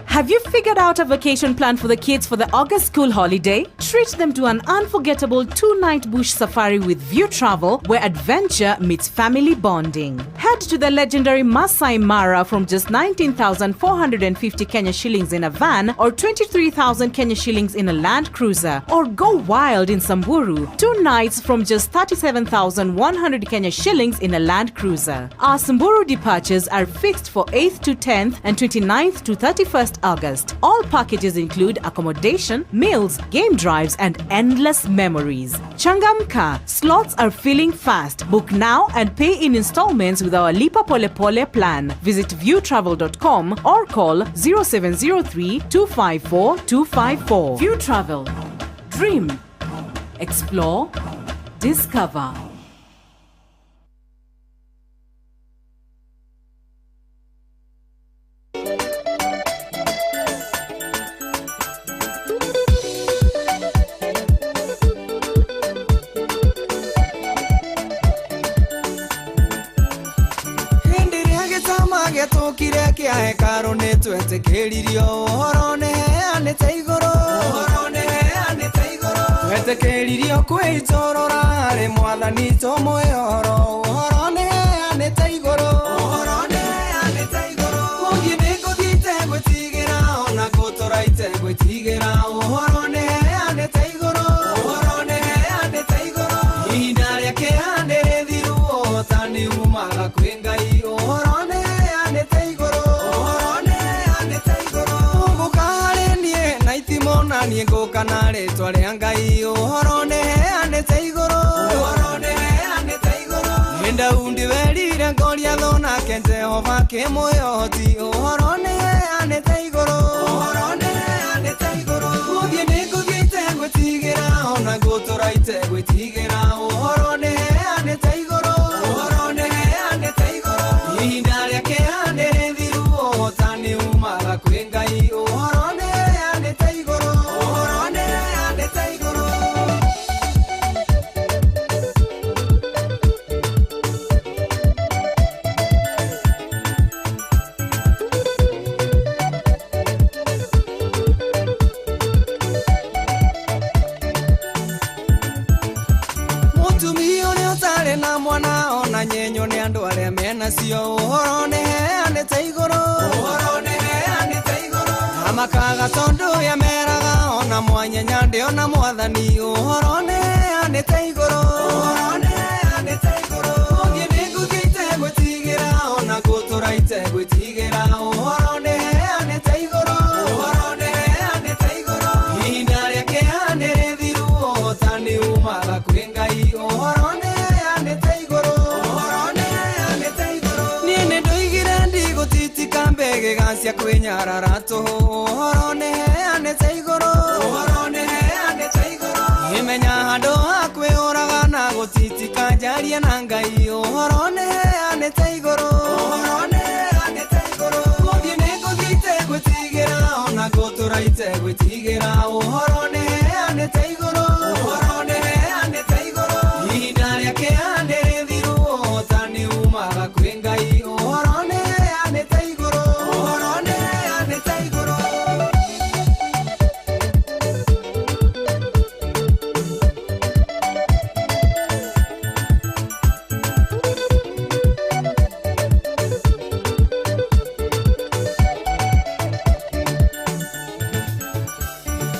Have you figured out a vacation plan for the kids for the August school holiday? Treat them to an unforgettable 2-night bush safari with View Travel, where adventure meets family bonding. Head to the legendary Masai Mara from just 19,450 Kenya shillings in a van or 23,000 Kenya shillings in a Land Cruiser. Or go wild in Samburu, 2 nights from just 37,100 Kenya shillings in a Land Cruiser. Our Samburu departures are fixed for 8th to 10th and 29th to 31st August. All packages include accommodation, meals, game drives, and endless memories. Changamka, slots are filling fast. Book now and pay in installments with our Lipa Pole Pole plan. Visit viewtravel.com or call 0703 254 254. View Travel. Dream. Explore. Discover. Gĩatũkire kĩa hekarũ nĩ twetĩkĩririo ũhoro nĩheanĩte igũrũ ũhoro nĩheanĩte igũrũ twetĩkĩririo kwĩitũrũra harĩ mwathani tũmwĩhoro ũhoro nĩheanĩte igũrũ ũhoro nĩheanĩte igũrũ gũthiĩ nĩngũthiĩ itegwĩtigĩra ona gũtũra itegwĩtigĩra ũhoro nĩheanĩte igũrũ ũhoro nĩheanĩte igũrũ ihinda rĩa kĩeha nĩrĩthiru ũhotani umaga kwĩ Ngai ũhoro nĩ kana rĩtwa rĩa Ngai ũhoro nĩheanĩte igũrũ ũhoro nĩheanĩte igũrũ nĩ Daudi werire Goliathũ nake Jehova kĩmũhoti ũhoro nĩheanĩte igũrũ ũhoro nĩheanĩte igũrũ gũthiĩ nĩngũthiĩ itegwĩtigĩra ona ngũtũra itegwĩtigĩra ũhoro nĩheanĩte igũrũ ũhoro nĩheanĩte igũrũ ihinda rĩa kĩeha nĩrĩthiru ũhotani umaga kwĩ Ngai ũhoro nĩheanĩte igũrũ ũhoro nĩheanĩte igũrũ. Mũtumia ũrĩa ũtarĩ na mwana ona nyenyo nĩ andũ arĩa menacio ũhoro nĩheanĩte igũrũ ũhoro nĩheanĩte igũrũ amakaga tondũ yameraga ona mwanyenya ndĩona mwathani ũhoro nĩheanĩte igũrũ ũhoro nĩheanĩte igũrũ gũthiĩ nĩngũthiĩ itegwĩtigĩra ona ngũtũra itegwĩtigĩra ũhoro nĩheanĩte igũrũ ũhoro nĩheanĩte igũrũ ihinda rĩa kĩeha nĩrĩthiru ũhotani umaga kwĩ Ngai ũhoro nĩheanĩte igũrũ ũhoro nĩheanĩte igũrũ niĩ nĩndoigire ndigũtitika mbegega cia kwĩnyarara tũhũ ũhoro nĩheanĩte igũrũ ũhoro nĩheanĩte igũrũ ngĩmenya handũ ha kwĩyũraga na gũtitika njarie na Ngai ũhoro nĩheanĩte igũrũ ũhoro nĩheanĩte igũrũ gũthiĩ nĩngũthiĩ itegwĩtigĩra ona ngũtũra itegwĩtigĩra ũhoro nĩheanĩte igũrũ ũhoro nĩheanĩte igũrũ ihinda rĩa kĩeha nĩrĩthiru ũhotani umaga kwĩ Ngai ũhoro nĩheanĩte igũrũ ũhoro nĩheanĩte igũrũ.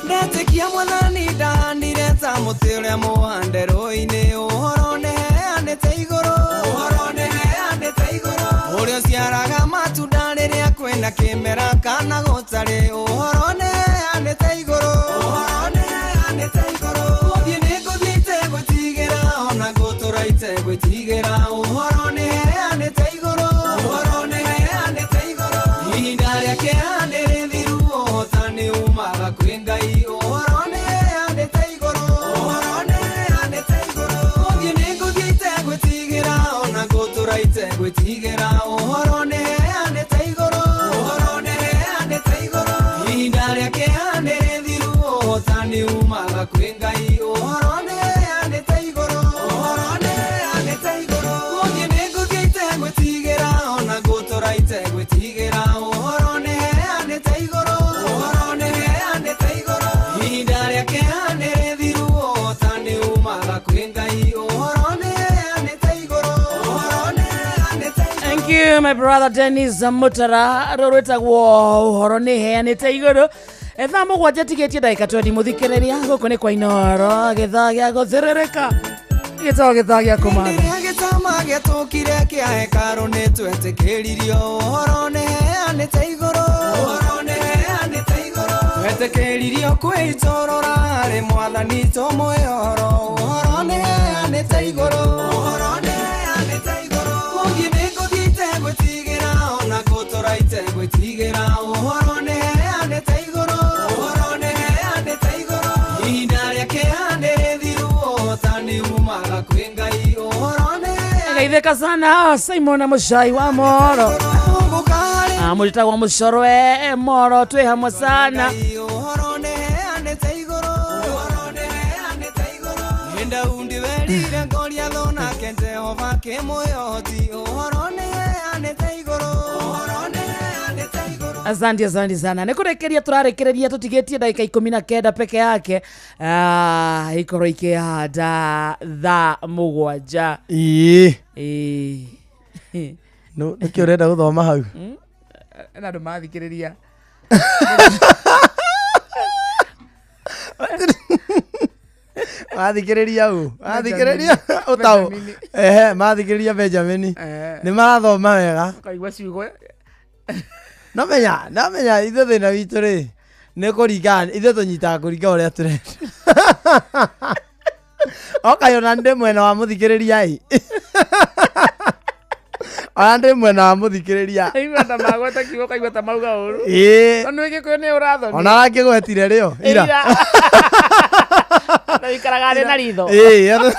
Ndetĩkia mwathani ndahandire ta mũtĩ ũrĩa mũhande rũĩ-inĩ ũhoro nĩheanĩte igũrũ ũhoro nĩheanĩte igũrũ ũrĩa ũciaraga matunda rĩrĩa kwĩna kĩmera kana gũtarĩ ũhoro nĩheanĩte igũrũ ũhoro nĩheanĩte igũrũ gũthiĩ nĩngũthiĩ itegwĩtigĩra ona ngũtũra itegwĩtigĩra ũhoro nĩheanĩte igũrũ ũhoro nĩheanĩte igũrũ ihinda rĩa kĩeha nĩrĩthiru ũhotani umaga kwĩ Ngai ũhoro nĩheanĩte igũrũ ũhoro nĩheanĩte igũrũ gũthiĩ nĩngũthiĩ itegwĩtigĩra ona ngũtũra itegwĩtigĩra ũhoro nĩheanĩte igũrũ ũhoro nĩheanĩte igũrũ ihinda rĩa kĩeha nĩrĩthiru ũhotani umaga kwĩ Ngai ũhoro nĩheanĩte igũrũ ũhoro nĩheanĩte igũrũ gũthiĩ nĩngũthiĩ itegwĩtigĩra ona ngũtũra itegwĩtigĩra ũhoro nĩheanĩte igũrũ ũhoro nĩheanĩte igũrũ ihinda rĩa kĩeha nĩrĩthiru ũhotani umaga kwĩ Ngai ũhoro nĩheanĩte igũrũ ũhoro nĩheanĩte igũrũ. Thank you my brother Dennis Mutara rũrwĩtagwo ũhoro nĩheanĩte igũrũ. Thaa mũgwanja tigĩtie ndagĩka 20 mũthikĩrĩria gũkũ nĩ kwa Inooro gĩthaa gĩa gũthĩrĩrĩka gĩtagwo gĩthaa gĩa kũmatha. Rĩrĩa gĩtama gĩatũkire kĩa hekarũ nĩtwetĩkĩririo ũhoro nĩheanĩte igũrũ ũhoro nĩheanĩte igũrũ twetĩkĩririo kwĩitũrũra harĩ mwathani tũmwĩhoro ũhoro nĩheanĩte igũrũ ũhoro nĩheanĩte igũrũ gũthiĩ nĩngũthiĩ itegwĩtigĩra ona ngũtũra itegwĩtigĩra ũhoro nĩheanĩte igũrũ ũhoro nĩheanĩte igũrũ ihinda rĩa kĩeha nĩrĩthiru ũhotani umaga kwĩ Ngai ũhoro nĩheanĩte Geithĩka sana Simon Mũcai wa Moro mũrĩtagwo Mũcorwe Moro twĩ hamwe sana. Ũhoro nĩheanĩte igũrũ ũhoro nĩheanĩte igũrũ nĩ Daudi werire Goliathũ nake Jehova kĩmũhoti ũhoro nĩheanĩte igũrũ ũhoro nĩheanĩte igũrũ. Asante asante sana nä kå rä kä ria tå rarä kä rä ria tå tigä tie ndagä ka 19 peke yake ikorwo ikä handa thaa 7. Ĩĩ. Ĩĩ. Nĩkĩ ũrenda gũthoma hau? Na andå mathikä rä ria Mathikĩrĩria ũ? Mathikĩrĩria ũtaũ. Ehe, mathikĩrĩria Benjamin. Nĩ marathoma wega. Kaigua ciugo. No menya ithuĩ thĩna witũ rĩ, Nĩ kũringana ithuĩ tũnyitaga kũringana ũrĩa tũrenda. Oka ona ndĩ mwena wa mũthikĩrĩria ĩ. Ona ndĩ mwena wa mũthikĩrĩria. Aigua ta magweta kiugo kaigua ta mauga ũru. Ĩĩ. Tondũ gĩkũyũ nĩ ũrathoni. Ona arakĩgwetire rĩo ira. Na wĩikaraga thĩ na ritho. Ĩĩ.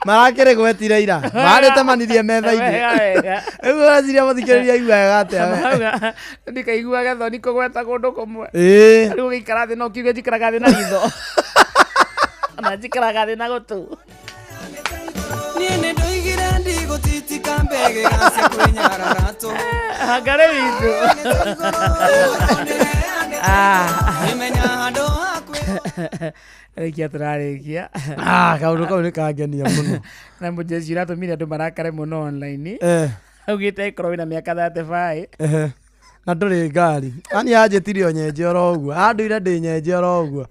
Marakĩrĩgwetire ira. Marĩtemanirie metha-inĩ. Wega, wega. Rĩu ũreciria mũthikĩrĩria aigua wega atĩa we? Mauga, ndikaiguage thoni kũgweta kũndũ kũmwe. Ĩĩ. Rĩu ũgĩikara thĩ no kiuge njikaraga thĩ na ritho. Ona njikaraga thĩ na gũtũ. Niĩ nĩ ndoigire ndigũtitika mbege gacia kwĩnyarara tũ. Ngarĩ witũ. Nimenya handũ Rĩkia tũrarĩkia. Ah, kaũndũ kau nĩ kangenia mũno. Na mũjeshi ũratũmire andũ marakare mũno online. Eh. Augĩte ĩkorwo wĩna mĩaka 35. Ehe. Na ndũrĩ ngari. Ani anjĩtire o nyenje oro ũguo. Andũire ndĩ nyenje oro ũguo.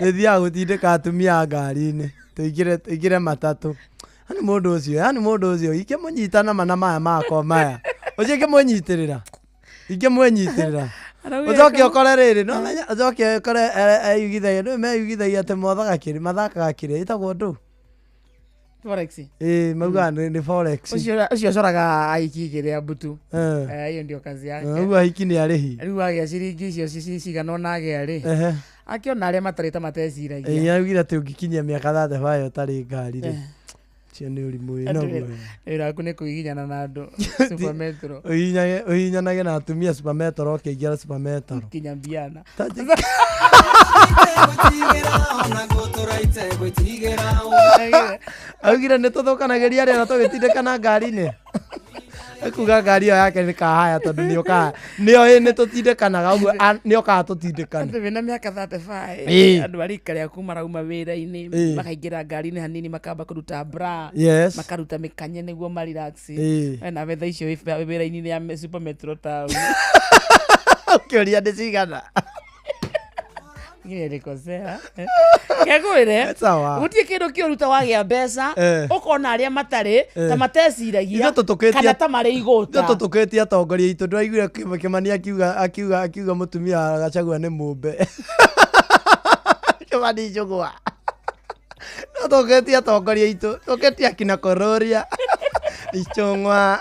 Ndĩthiaga gũtindĩka atumia ngari-inĩ. Tũingĩre tũingĩre matatũ. Yani mũndũ ũcio, yani mũndũ ũcio ingĩmũnyita nama na maya makwa maya. Ũcio ingĩmũnyitĩrĩra. Ingĩmwĩnyitĩrĩra. Araugire Ũcoke kau- ũkore rĩrĩ, no menya ũcoke ũkore eyugithagia, ndũĩ meyugithagia atĩ mothaga kĩrĩ, mathakaga kĩrĩa ĩtagwo ndũ. Forex. Ĩĩ, maugaga nĩ forex. Ũcio ũcio ũcoraga aiki kĩrĩa mbutu. Eh. Eh, hiyo ndio kazi yake. Ũguo ahiki nĩ arĩhi. Rĩu agĩa ciringi icio cigana ũna agĩa rĩ. Ehe. Akĩona arĩa matarĩ ta mateciragia. Ĩĩ, augire atĩ ũngĩkinyia mĩaka 35 ũtarĩ ngari rĩ. Eh. Ũcio nĩ ũrimũ wĩ Andũ naguo. Wĩra waku nĩ kũgiginyana na andũ Super Metro. Ũhihinyanage na atumia Super Metro ũkĩingĩra Super Metro. Kinya mbiana. Augire nĩ tũthũkanagĩria rĩera tũgĩtindĩkana ngari-inĩ. Ekuga ngari ĩyo yake nĩ kahaya tondũ nĩyo kahaya. Nĩyo ĩ nĩ tũtindĩkanaga ũguo nĩyo kaha tũtindĩkana. Andũ mena mĩaka 35 Ĩĩ. andũ a rika rĩaku marauma wĩra-inĩ Ĩĩ. makaingĩra ngari-inĩ hanini makamba kũruta bra Yes. makaruta mĩkanye nĩguo marelax Ĩĩ. we nawe thaa icio wĩ wĩra-inĩ ya Super Metro town. Ũkĩũria nĩ cigana. Nilikosea. Ngegwĩre Sawa. gũtirĩ kĩndũ kĩũru ta wagĩa mbeca Eh. ũkona arĩa matarĩ ta Eh. mateciragia Ithuĩ tũtũkĩtie- kana ta marĩ igũta. Ithuĩ tũtũkĩtie atongoria aitũ ndĩraiguire Kĩmani akiuga akiuga akiuga mũtumia wa Gachagua nĩ mũmbe. Kĩmani Njũgũa. No tũkĩtie atongoria aitũ tũkĩtie akina Kororia Ichung'wa.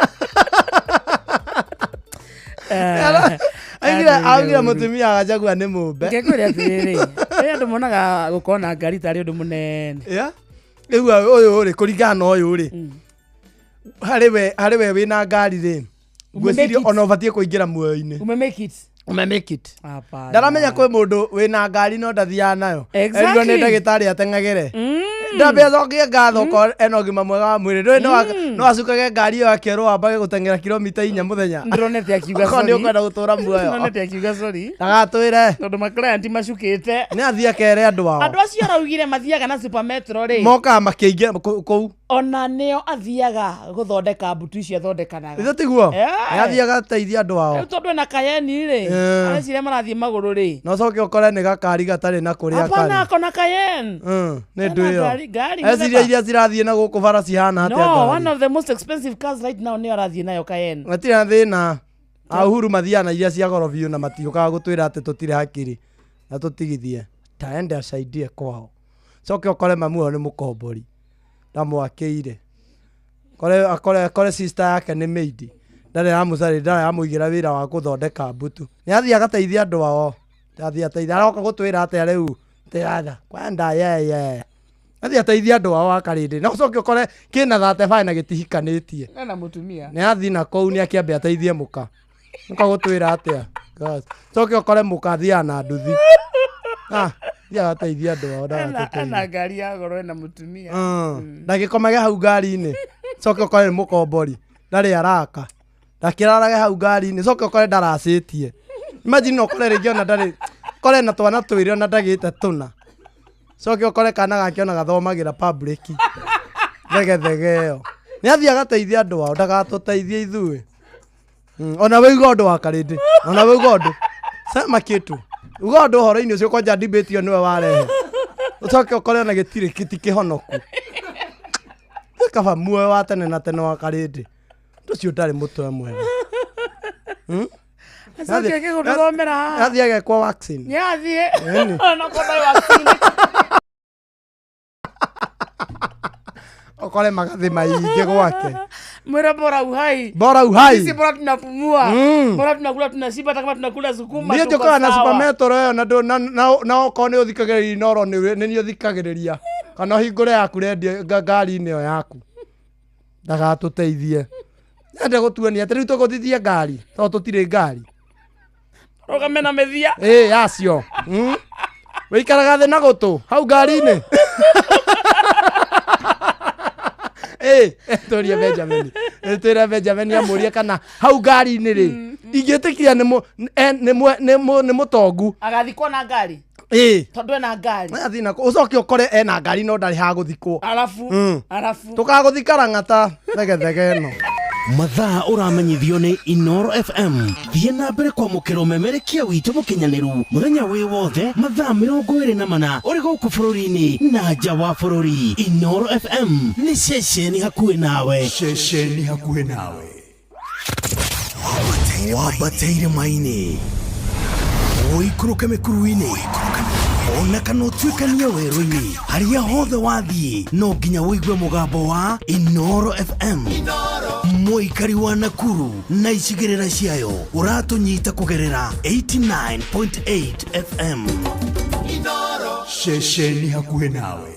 Augire augire mũtumia wa Gachagua nĩ mũmbe. Ngegwĩre atĩrĩrĩ rĩrĩa andũ monaga gũkorwo na ngari tarĩ ũndũ mũnene. Yeah. Rĩu ũyũ rĩ kũringana na ũyũ rĩ harĩ we harĩ we wĩna ngari rĩ ngwĩciria Ume make it. ona ũbatiĩ kũingĩra muoyo-inĩ. Ume make it. Ume make it. Hapana. Ndaramenya kwĩ mũndũ wĩna ngari no ndathiaga nayo. Exactly. Erirwo nĩ ndagĩtarĩ ateng'agĩre. Ndambe acokie ngatho okorwo ena ũgima mwega wa mwĩrĩ. Ndũĩ no acukage ngari ĩyo akerwo ambage gũteng'era kilomita 4 mũthenya. Ndĩronete akiuga Okorwo nĩ sorry. ũkwenda gũtũra muoyo. Ndĩronete akiuga sorry. Ndagatwĩre. Tondũ maclient macukĩte. Nĩ athiĩ akere andũ ao. Andũ acio araugire mathiaga na Super Metro rĩ. Mokaga makĩingĩra kũu. Ona nĩo athiaga gũthondeka mbutu icio athondekanaga. Ithe tiguo? Eh. Nĩ athiaga ateithia andũ ao. Rĩu tondũ ena Cayenne rĩ, Eh. areciria marathiĩ magũrũ rĩ. Na ũcoke ũkore nĩ gakari gatarĩ na kũrĩa Hapana karĩ. ako na Cayenne. Nĩ Ena ndũ ĩyo. ngari Eciria mũthemba. iria cirathiĩ na gũkũ bara cihana atĩa No, ngari. one of the most expensive cars right now nĩyo arathiĩ nayo Cayenne. Matirĩ na thĩna. A Uhuru mathiaga na iria cia goro biũ na matiũkaga gũtwĩra atĩ tũtirĩ hakiri na tũtigithie. Taende acaidie kwao. Coke ũkore mamu wao nĩ mũkombori. Ndamwakĩire. Kore akore akore sister yake nĩ maid. Ndarĩ aramũcarĩ ndarĩ aramũigĩra wĩra wa gũthondeka mbutu. Nĩ athiĩ agateithia andũ ao. Athiĩ ateithia aroka gũtwĩra atĩa rĩu. Tĩratha kwenda yeye. Athiĩ ateithia andũ ao a Karĩndĩ. Na ũcoke ũkore kĩna 35 na gĩtihikanĩtie. Ena mũtumia. Nĩ athiĩ na kũu nĩ akĩambe ateithie mũka. Mũka gũtwĩra atĩa. Coke ũkore mũka athiaga na nduthi. Ah, thiaga ateithie andũ ao Ena ndagatũteithie. ena ngari ya goro ena mũtumia. Ndagĩkomage hau ngari-inĩ. Coke ũkore nĩ mũkombori. Ndarĩ araka. Ndakĩrarage hau ngari-inĩ. Coke ũkore ndaracĩtie. Imagine no ũkore rĩngĩ ona ndarĩ kore na twana twĩrĩ ona ndagĩte tũna. Coke ũkore kana gake ona gathomagĩra public. Thegethege ĩyo. Nĩ athiĩ agateithia andũ ao ndagatũteithie ithuĩ. Ona we uga ũndũ wa Karĩndĩ. Ona we uga ũndũ. Sema kitu. Uga ũndũ ũhoro-inĩ ũcio kwanja debate ĩyo nĩwe warehe. Ũcoke ũkore ona gĩtirĩ kĩti kĩhonoku. Nĩ kaba muoyo wa tene na tene wa Karĩndĩ. Ũndũ ũcio ũtarĩ mũtwe mwega. Acoke eke gũtũthomera haha. Athiĩ agekwo vaccine. Nĩ athiĩ. Ĩni. Onokorwo ndarĩ vaccine. Ũkore magathĩ maingĩ gwake. Mwĩre bora uhai. Bora uhai. Sisi bora tunapumua. Bora tunakula tunashiba hata kama tunakula sukuma. Niĩ tuko njũkaga na sawa. Super Metro ĩyo na ndũ- na okorwo nĩ ũthikagĩrĩria Inooro nĩ niĩ ũthikagĩrĩria kana ũhingũre yaku rendio ngari-inĩ ĩyo yaku ndagatũteithie ende gũtuonia atĩ rĩu tũgũthithie ngari tondũ tũtirĩ ngari. Rũgame na mĩthia. Ĩ yacio. Wĩikaraga thĩ na gũtũ hau ngari-inĩ. Ĩ tũrie Benjamin, twĩre Benjamin amũrie kana hau ngari-inĩ rĩ ingĩtĩkira nĩ mũtongu. Agathikwo na ngari. Ĩ Tondũ ena ngari. athiĩ nako ũcoke ũkore ena ngari no ndarĩ ha gũthikwo. Arabu. Arabu. Tũkagũthika Lang'ata thegethege ĩno. Mathaa ũramenyithio nĩ Inoro FM. Thiĩ na mbere kwamũkĩra ũmemerekia witũ mũkinyanĩru mũthenya wĩ wothe mathaa 24 ũrĩ gũkũ bũrũri-inĩ na nja wa bũrũri. Inoro FM nĩ ceceni hakuhĩ nawe. Ceceni hakuhĩ nawe. Wambateire maini ũikũrũke mĩkuru-inĩ ona kana ũtuĩkanie werũ-inĩ harĩa hothe wathiĩ no nginya ũigue mũgambo wa Inoro FM. Mũikari wa Nakuru na icigĩrĩra ciayo ũratũnyita kũgerera 89.8 FM. Ceceni hakuhĩ nawe.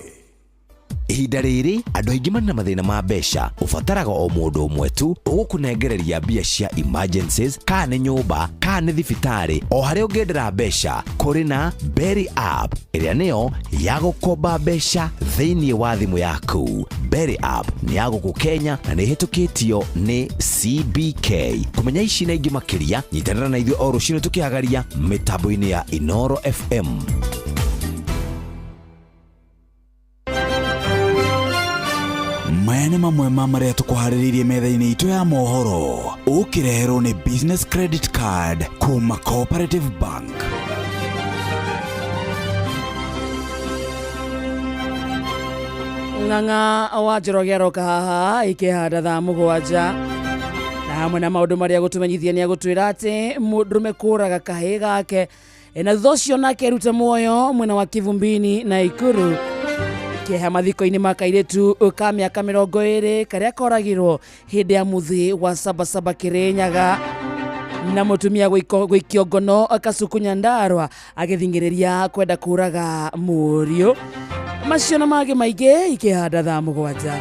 Ihinda rĩrĩ andũ aingĩ marĩ na mathĩna ma mbeca ũbataraga o mũndũ ũmwe tu ũgũkũnengereria mbia cia emergencies kana nĩ nyũmba kana nĩ thibitarĩ o harĩa ũngĩendera mbeca kũrĩ na Berry app ĩrĩa nĩyo ya gũkomba mbeca thĩinĩ wa thimũ yaku. Berry app nĩ ya gũkũ Kenya na nĩ ĩhĩtũkĩtio nĩ CBK. Kũmenya ici na ingĩ makĩria nyitanĩra na ithuĩ o rũcinĩ tũkĩhagaria mĩtambo-inĩ ya Inoro FM. Maya nĩ mamwe ma marĩa tũkũharĩrĩirie metha-inĩ itũ ya mohoro ũkĩreherwo nĩ Business Credit Card kuma Cooperative Bank. Ng'ang'a wa Njoroge aroka haha ikĩhanda thaa 7 na hamwe na maũndũ marĩa gũtũmenyithia nĩ agũtwĩra atĩ mũndũrũme kũraga kahĩĩ gake na thutha ũcio nake erute muoyo mwena wa Kivumbini na Ikuru. Kĩeha mathiko-inĩ ma kairĩtu ka mĩaka 20 karĩa koragirwo hĩndĩ ya mũthĩ wa Sabasaba Kĩrĩnyaga na mũtumia gũikio ngono Kasuku Nyandarua agĩthing'ĩrĩria kwenda kũraga mũriũ. Macio na mangĩ maingĩ ikĩhanda thaa 7.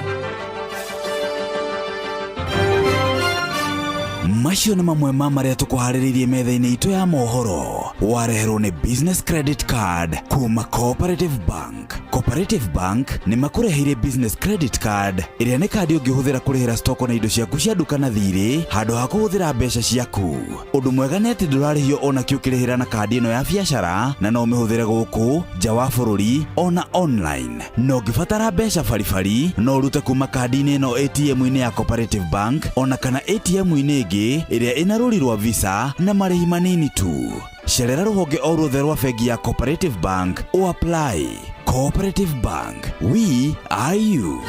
Macio nĩ mamwe ma marĩa tũkũharĩrĩirie metha-inĩ itũ ya mohoro wareherwo nĩ Business Credit Card kuma Cooperative Bank. Cooperative Bank nĩ makũreheire Business Credit Card ĩrĩa nĩ kandi ũngĩhũthĩra kũrĩhĩra stoko na indo ciaku cia nduka na thirĩ handũ ha kũhũthĩra mbeca ciaku. Ũndũ mwega nĩ atĩ ndũrarĩhio ona kĩ ũkĩrĩhĩra na kandi ĩno ya biacara na no ũmĩhũthĩre gũkũ nja wa bũrũri ona online. Na ũngĩbatara mbeca baribari no ũrute kuma kandi-inĩ ĩno ATM-inĩ ya Cooperative Bank ona kana ATM-inĩ ĩngĩ ĩrĩa ĩna rũri rwa Visa na marĩhi manini tu. Cerera rũhonge o ruothe rwa bengi ya Cooperative Bank o apply. Cooperative Bank, we are you.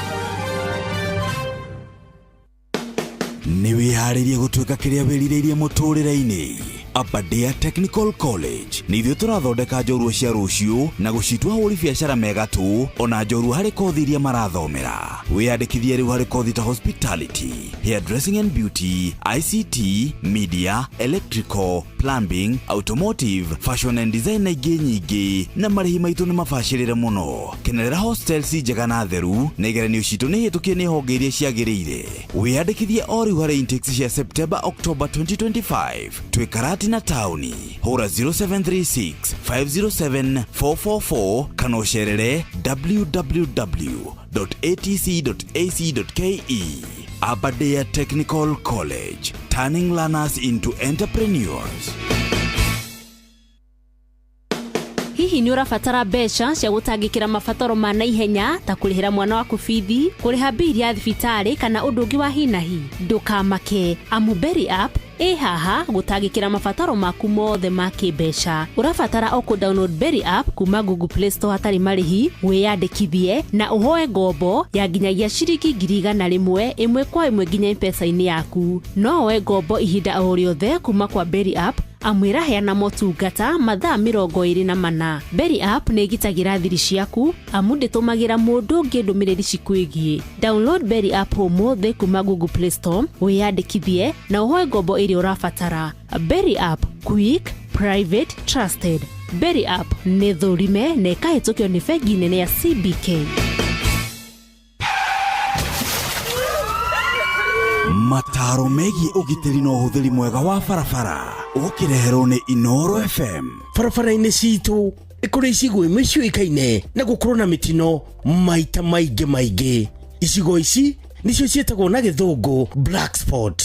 Nĩ wĩharĩirie gũtuĩka kĩrĩa wĩrirĩirie mũtũrĩre-inĩ? Aberdare Technical College nĩ ithuĩ tũrathondeka njorua cia rũciũ na gũcitua ahũri biacara mega tu ona njorua harĩ kothi iria marathomera. Wĩyandĩkithie rĩu harĩ kothi ta hospitality, hairdressing and beauty, ICT, media, electrical, plumbing, automotive, fashion and design na ingĩ nyingĩ na marĩhi maitũ nĩ mabacĩrĩre mũno. Kenerera hostels njega na theru na igeranio citũ nĩ hĩtũkie nĩ honge iria ciagĩrĩire. Wĩyandĩkithie o rĩu harĩ intakes cia September October 2025. Twĩ Karatina na taũni. Hũra 0736 507 444 kana ũcerere www.atc.ac.ke. Aberdare Technical College, turning learners into entrepreneurs. Hihi nĩ ũrabatara mbeca cia gũtangĩkĩra mabataro ma naihenya ta kũrĩhĩra mwana waku bithi, kũrĩha bili ya thibitarĩ kana ũndũ ũngĩ wa hi na hi? Ndũkamake, amu Berry app ĩ haha gũtangĩkĩra mabataro maku mothe ma kĩmbeca. Ũrabatara o kũ download Berry app kuma Google Play Store hatarĩ marĩhi, wĩyandĩkithie na ũhoe ngombo ya nginyagia ciringi 100,000 ĩmwe kwa ĩmwe nginya M-Pesa-inĩ yaku. No woe ngombo ihinda o rĩothe kuma kwa Berry app Amu ĩraheana motungata mathaa 24. Berry App nĩ ĩgitagĩra thiri ciaku amu ndĩtũmagĩra mũndũ ũngĩ ndũmĩrĩri cikwĩgiĩ. Download Berry App ũmũthĩ kuma Google Play Store, wĩyandĩkithie na ũhoe ngombo ĩrĩa ũrabatara. Berry App, quick, private, trusted. Berry App nĩ thũrime na ĩkahĩtũkio nĩ bengi nene ya CBK. Mataro megiĩ ũgitĩri na ũhũthĩri mwega wa barabara ũkĩreherwo nĩ Inoro FM. Barabara-inĩ citũ nĩ kũrĩ icigo imwe ciũĩkaine na gũkorwo na mĩtino maita maingĩ maingĩ. Icigo ici nĩcio ciĩtagwo na gĩthũngũ black spot.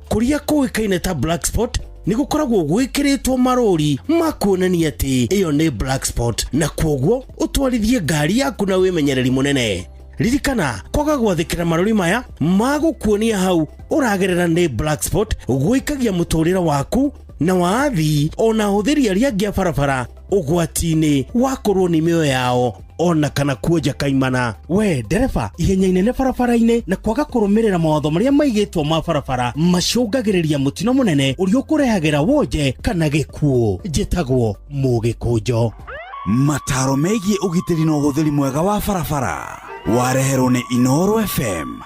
Kũrĩa kũĩkaine ta black spot nĩ gũkoragwo gwĩkĩrĩtwo marũri ma kuonania atĩ ĩyo nĩ black spot, na kwoguo ũtwarithie ngari yaku na wĩmenyereri mũnene. Ririkana kwaga gwathĩkĩra marũri maya magũkuonia hau ũragerera nĩ black spot gwĩkagia mũtũrĩre waku na wa athii ona ahũthĩri arĩa angĩ a barabara ũgwati-inĩ wa kũrwo nĩ mĩoyo yao ona kana kuonja kaimana. We ndereba, ihenya inene barabara-inĩ na kwaga kũrũmĩrĩra mawatho marĩa maigĩtwo ma barabara macũngagĩrĩria mũtino mũnene ũrĩa ũkũrehagĩra wonje kana gĩkuũ. Njĩtagwo Mũgĩkũnjo. Mataro megiĩ ũgitĩri na ũhũthĩri mwega wa barabara wareherwo nĩ Inoro FM.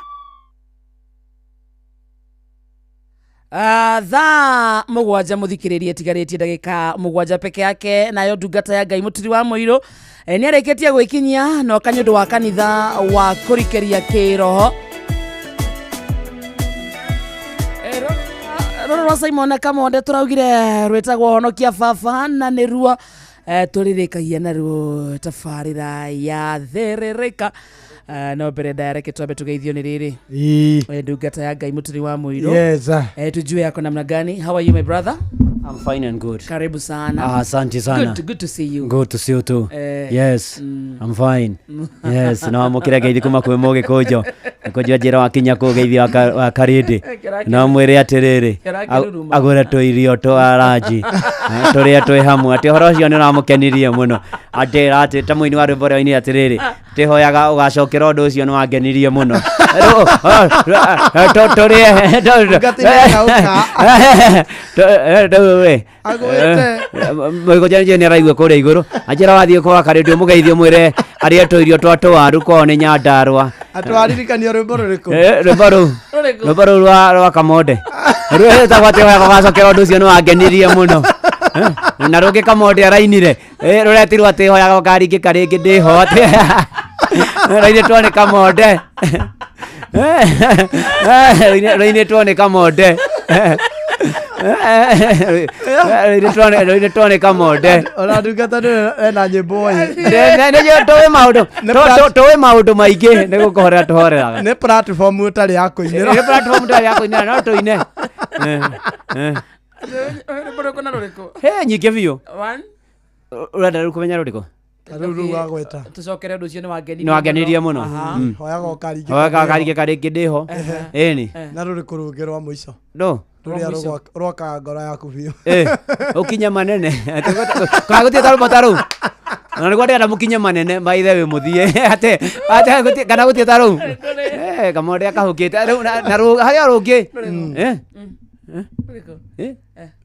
Thaa 7 muthikiririe tigarĩtie ndagĩka 7 peke yake, nayo ndungata ya Ngai Mũturi wa Mũirũ nĩ arĩkĩtie gwĩkinyia no kanyũndũ wa kanitha wa kũrikĩria kĩroho. Rũrũ rwa Simon Kamonde tũraugire rwĩtagwo Honokia Baba, na nĩruo tũrĩrĩkagia naruo tabarĩra ya Thĩrĩrĩka. No mbere ndareke twambe tugeithio nĩ rĩrĩ ndungata ya Ngai Mũturi wa Mũirũ. Yes. Tujue yako namna gani? How are you my brother? I'm fine and good. Karibu sana. Asante sana. Good to see you. Good to see you too. Yes. I'm fine. Yes, no amukira geithi kuma kwi Mũgĩkũnjo. Gĩkũnjo njĩra wakinya kũ geithi wa Karĩndĩ. No mwĩre atĩrĩrĩ, agũre tũirio twa ranji tũrĩa twĩ hamwe. Atĩ ũhoro ũcio nĩ ũramũkenirie mũno. Atĩra atĩ ta mũini wa rwĩmbo rũrĩa wainire atĩrĩrĩ, tĩhoyaga ũgacokera ũndũ ũcio nĩ wangenirie mũno. Tũrĩe Mũgĩkũnjo nĩ araigua kũrĩa igũrũ. Anjĩra wathiĩ kwa Karĩndĩ ũmũgeithie ũmwĩre arĩe tũirio twa tũwaru kwao nĩ Nyandarũa. Atwaririkania rwĩmbo rũrĩkũ? Rwĩmbo rũu. Rwĩmbo rũu rwa Kamonde. Rwĩtagwo atĩ ũgacokera ũndũ ũcio nĩ wangenirie mũno. Na rũngĩ Kamonde arainire rũretirwo atĩ hoyaga ũkaringĩka rĩngĩ ndĩho atĩ rũinĩtwo nĩ Kamonde. Rũinĩtwo nĩ Kamonde. Rũinĩtwo nĩ Kamonde. Ona ndungata nĩ ena nyĩmbo ĩ. Tũĩ maũndũ maingĩ nĩ gũkũhorera tũhoreraga. Nĩ platform ũtarĩ ya kũinĩra. Nĩ platform ũtarĩ ya kũinĩra no tũine. He nyingĩ biũ. Ũrenda rĩu kũmenya rũrĩkũ? Rĩu rũu wagweta. Tũcokere ũndũ ũcio nĩ wangenirie. Nĩ wangenirie mũno. Hoyaga ũkaringĩka. Hoyaga ũkaringĩka rĩngĩ ndĩho. Ĩni. Na rũrĩkũ rũngĩ rwa mũico? Ndũ? Rũrĩa rwakaga ngoro yaku biũ. Ũkinye manene. Kana gũtirĩ ta rũmwe ta rũu. Na nĩguo ndĩrenda mũkinye manene by the way mũthiĩ. Atĩ kana gũtirĩ ta rũu. Kamonde akahũkĩte. Rĩu na harĩa rũngĩ.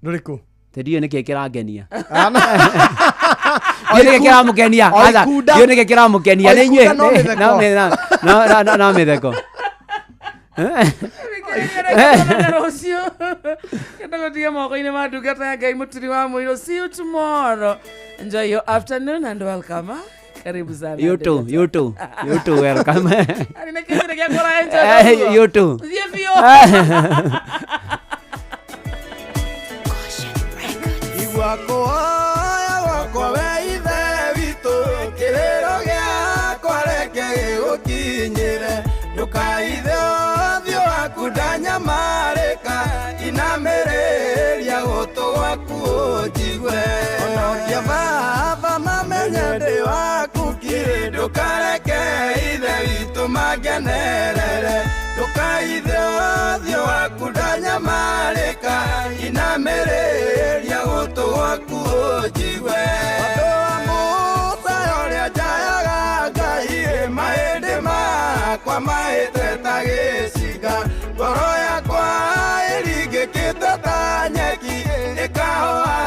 Rũrĩkũ? Ndiũĩ nĩkĩ kĩrangenia. Ndiũĩ nĩkĩ kĩramũkenia. Ndiũĩ nĩkĩ kĩramũkenia. Nĩ inyuĩ. No mĩtheko. Rũciũ kenda gũtiga moko-inĩ ma ndungata ya Ngai Mũturi wa Mũirũ. See you tomorrow. Enjoy your afternoon and welcome. Karibu sana. You too, you too. You too welcome. Ari nĩ kĩndũ gĩa kũra enjoy. You too. Thiĩ biũ. Igua kũhoya gwakwa we Ithe witũ, kĩrĩro gĩakwa reke gĩgũkinyĩre. Ndũkaithe ũthiũ waku ndanyamarĩka, inamĩrĩria gũtũ gwaku ũnjigue. Honokia baba mamenye ndĩ waku kiri, ndũkareke Ithe witũ mangenerere. Ndũkaithe ũthiũ waku ndanyamarĩka, inamĩrĩria gũtũ gwaku ũnjigue. Ũndũ wa Musa ũrĩa njayaga Ngai, mahĩndĩ makwa mahĩte ta gĩcinga, ngoro yakwa ĩringĩkĩte ta nyeki ĩkahoa.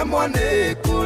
Kũremwo nĩ kũrĩ.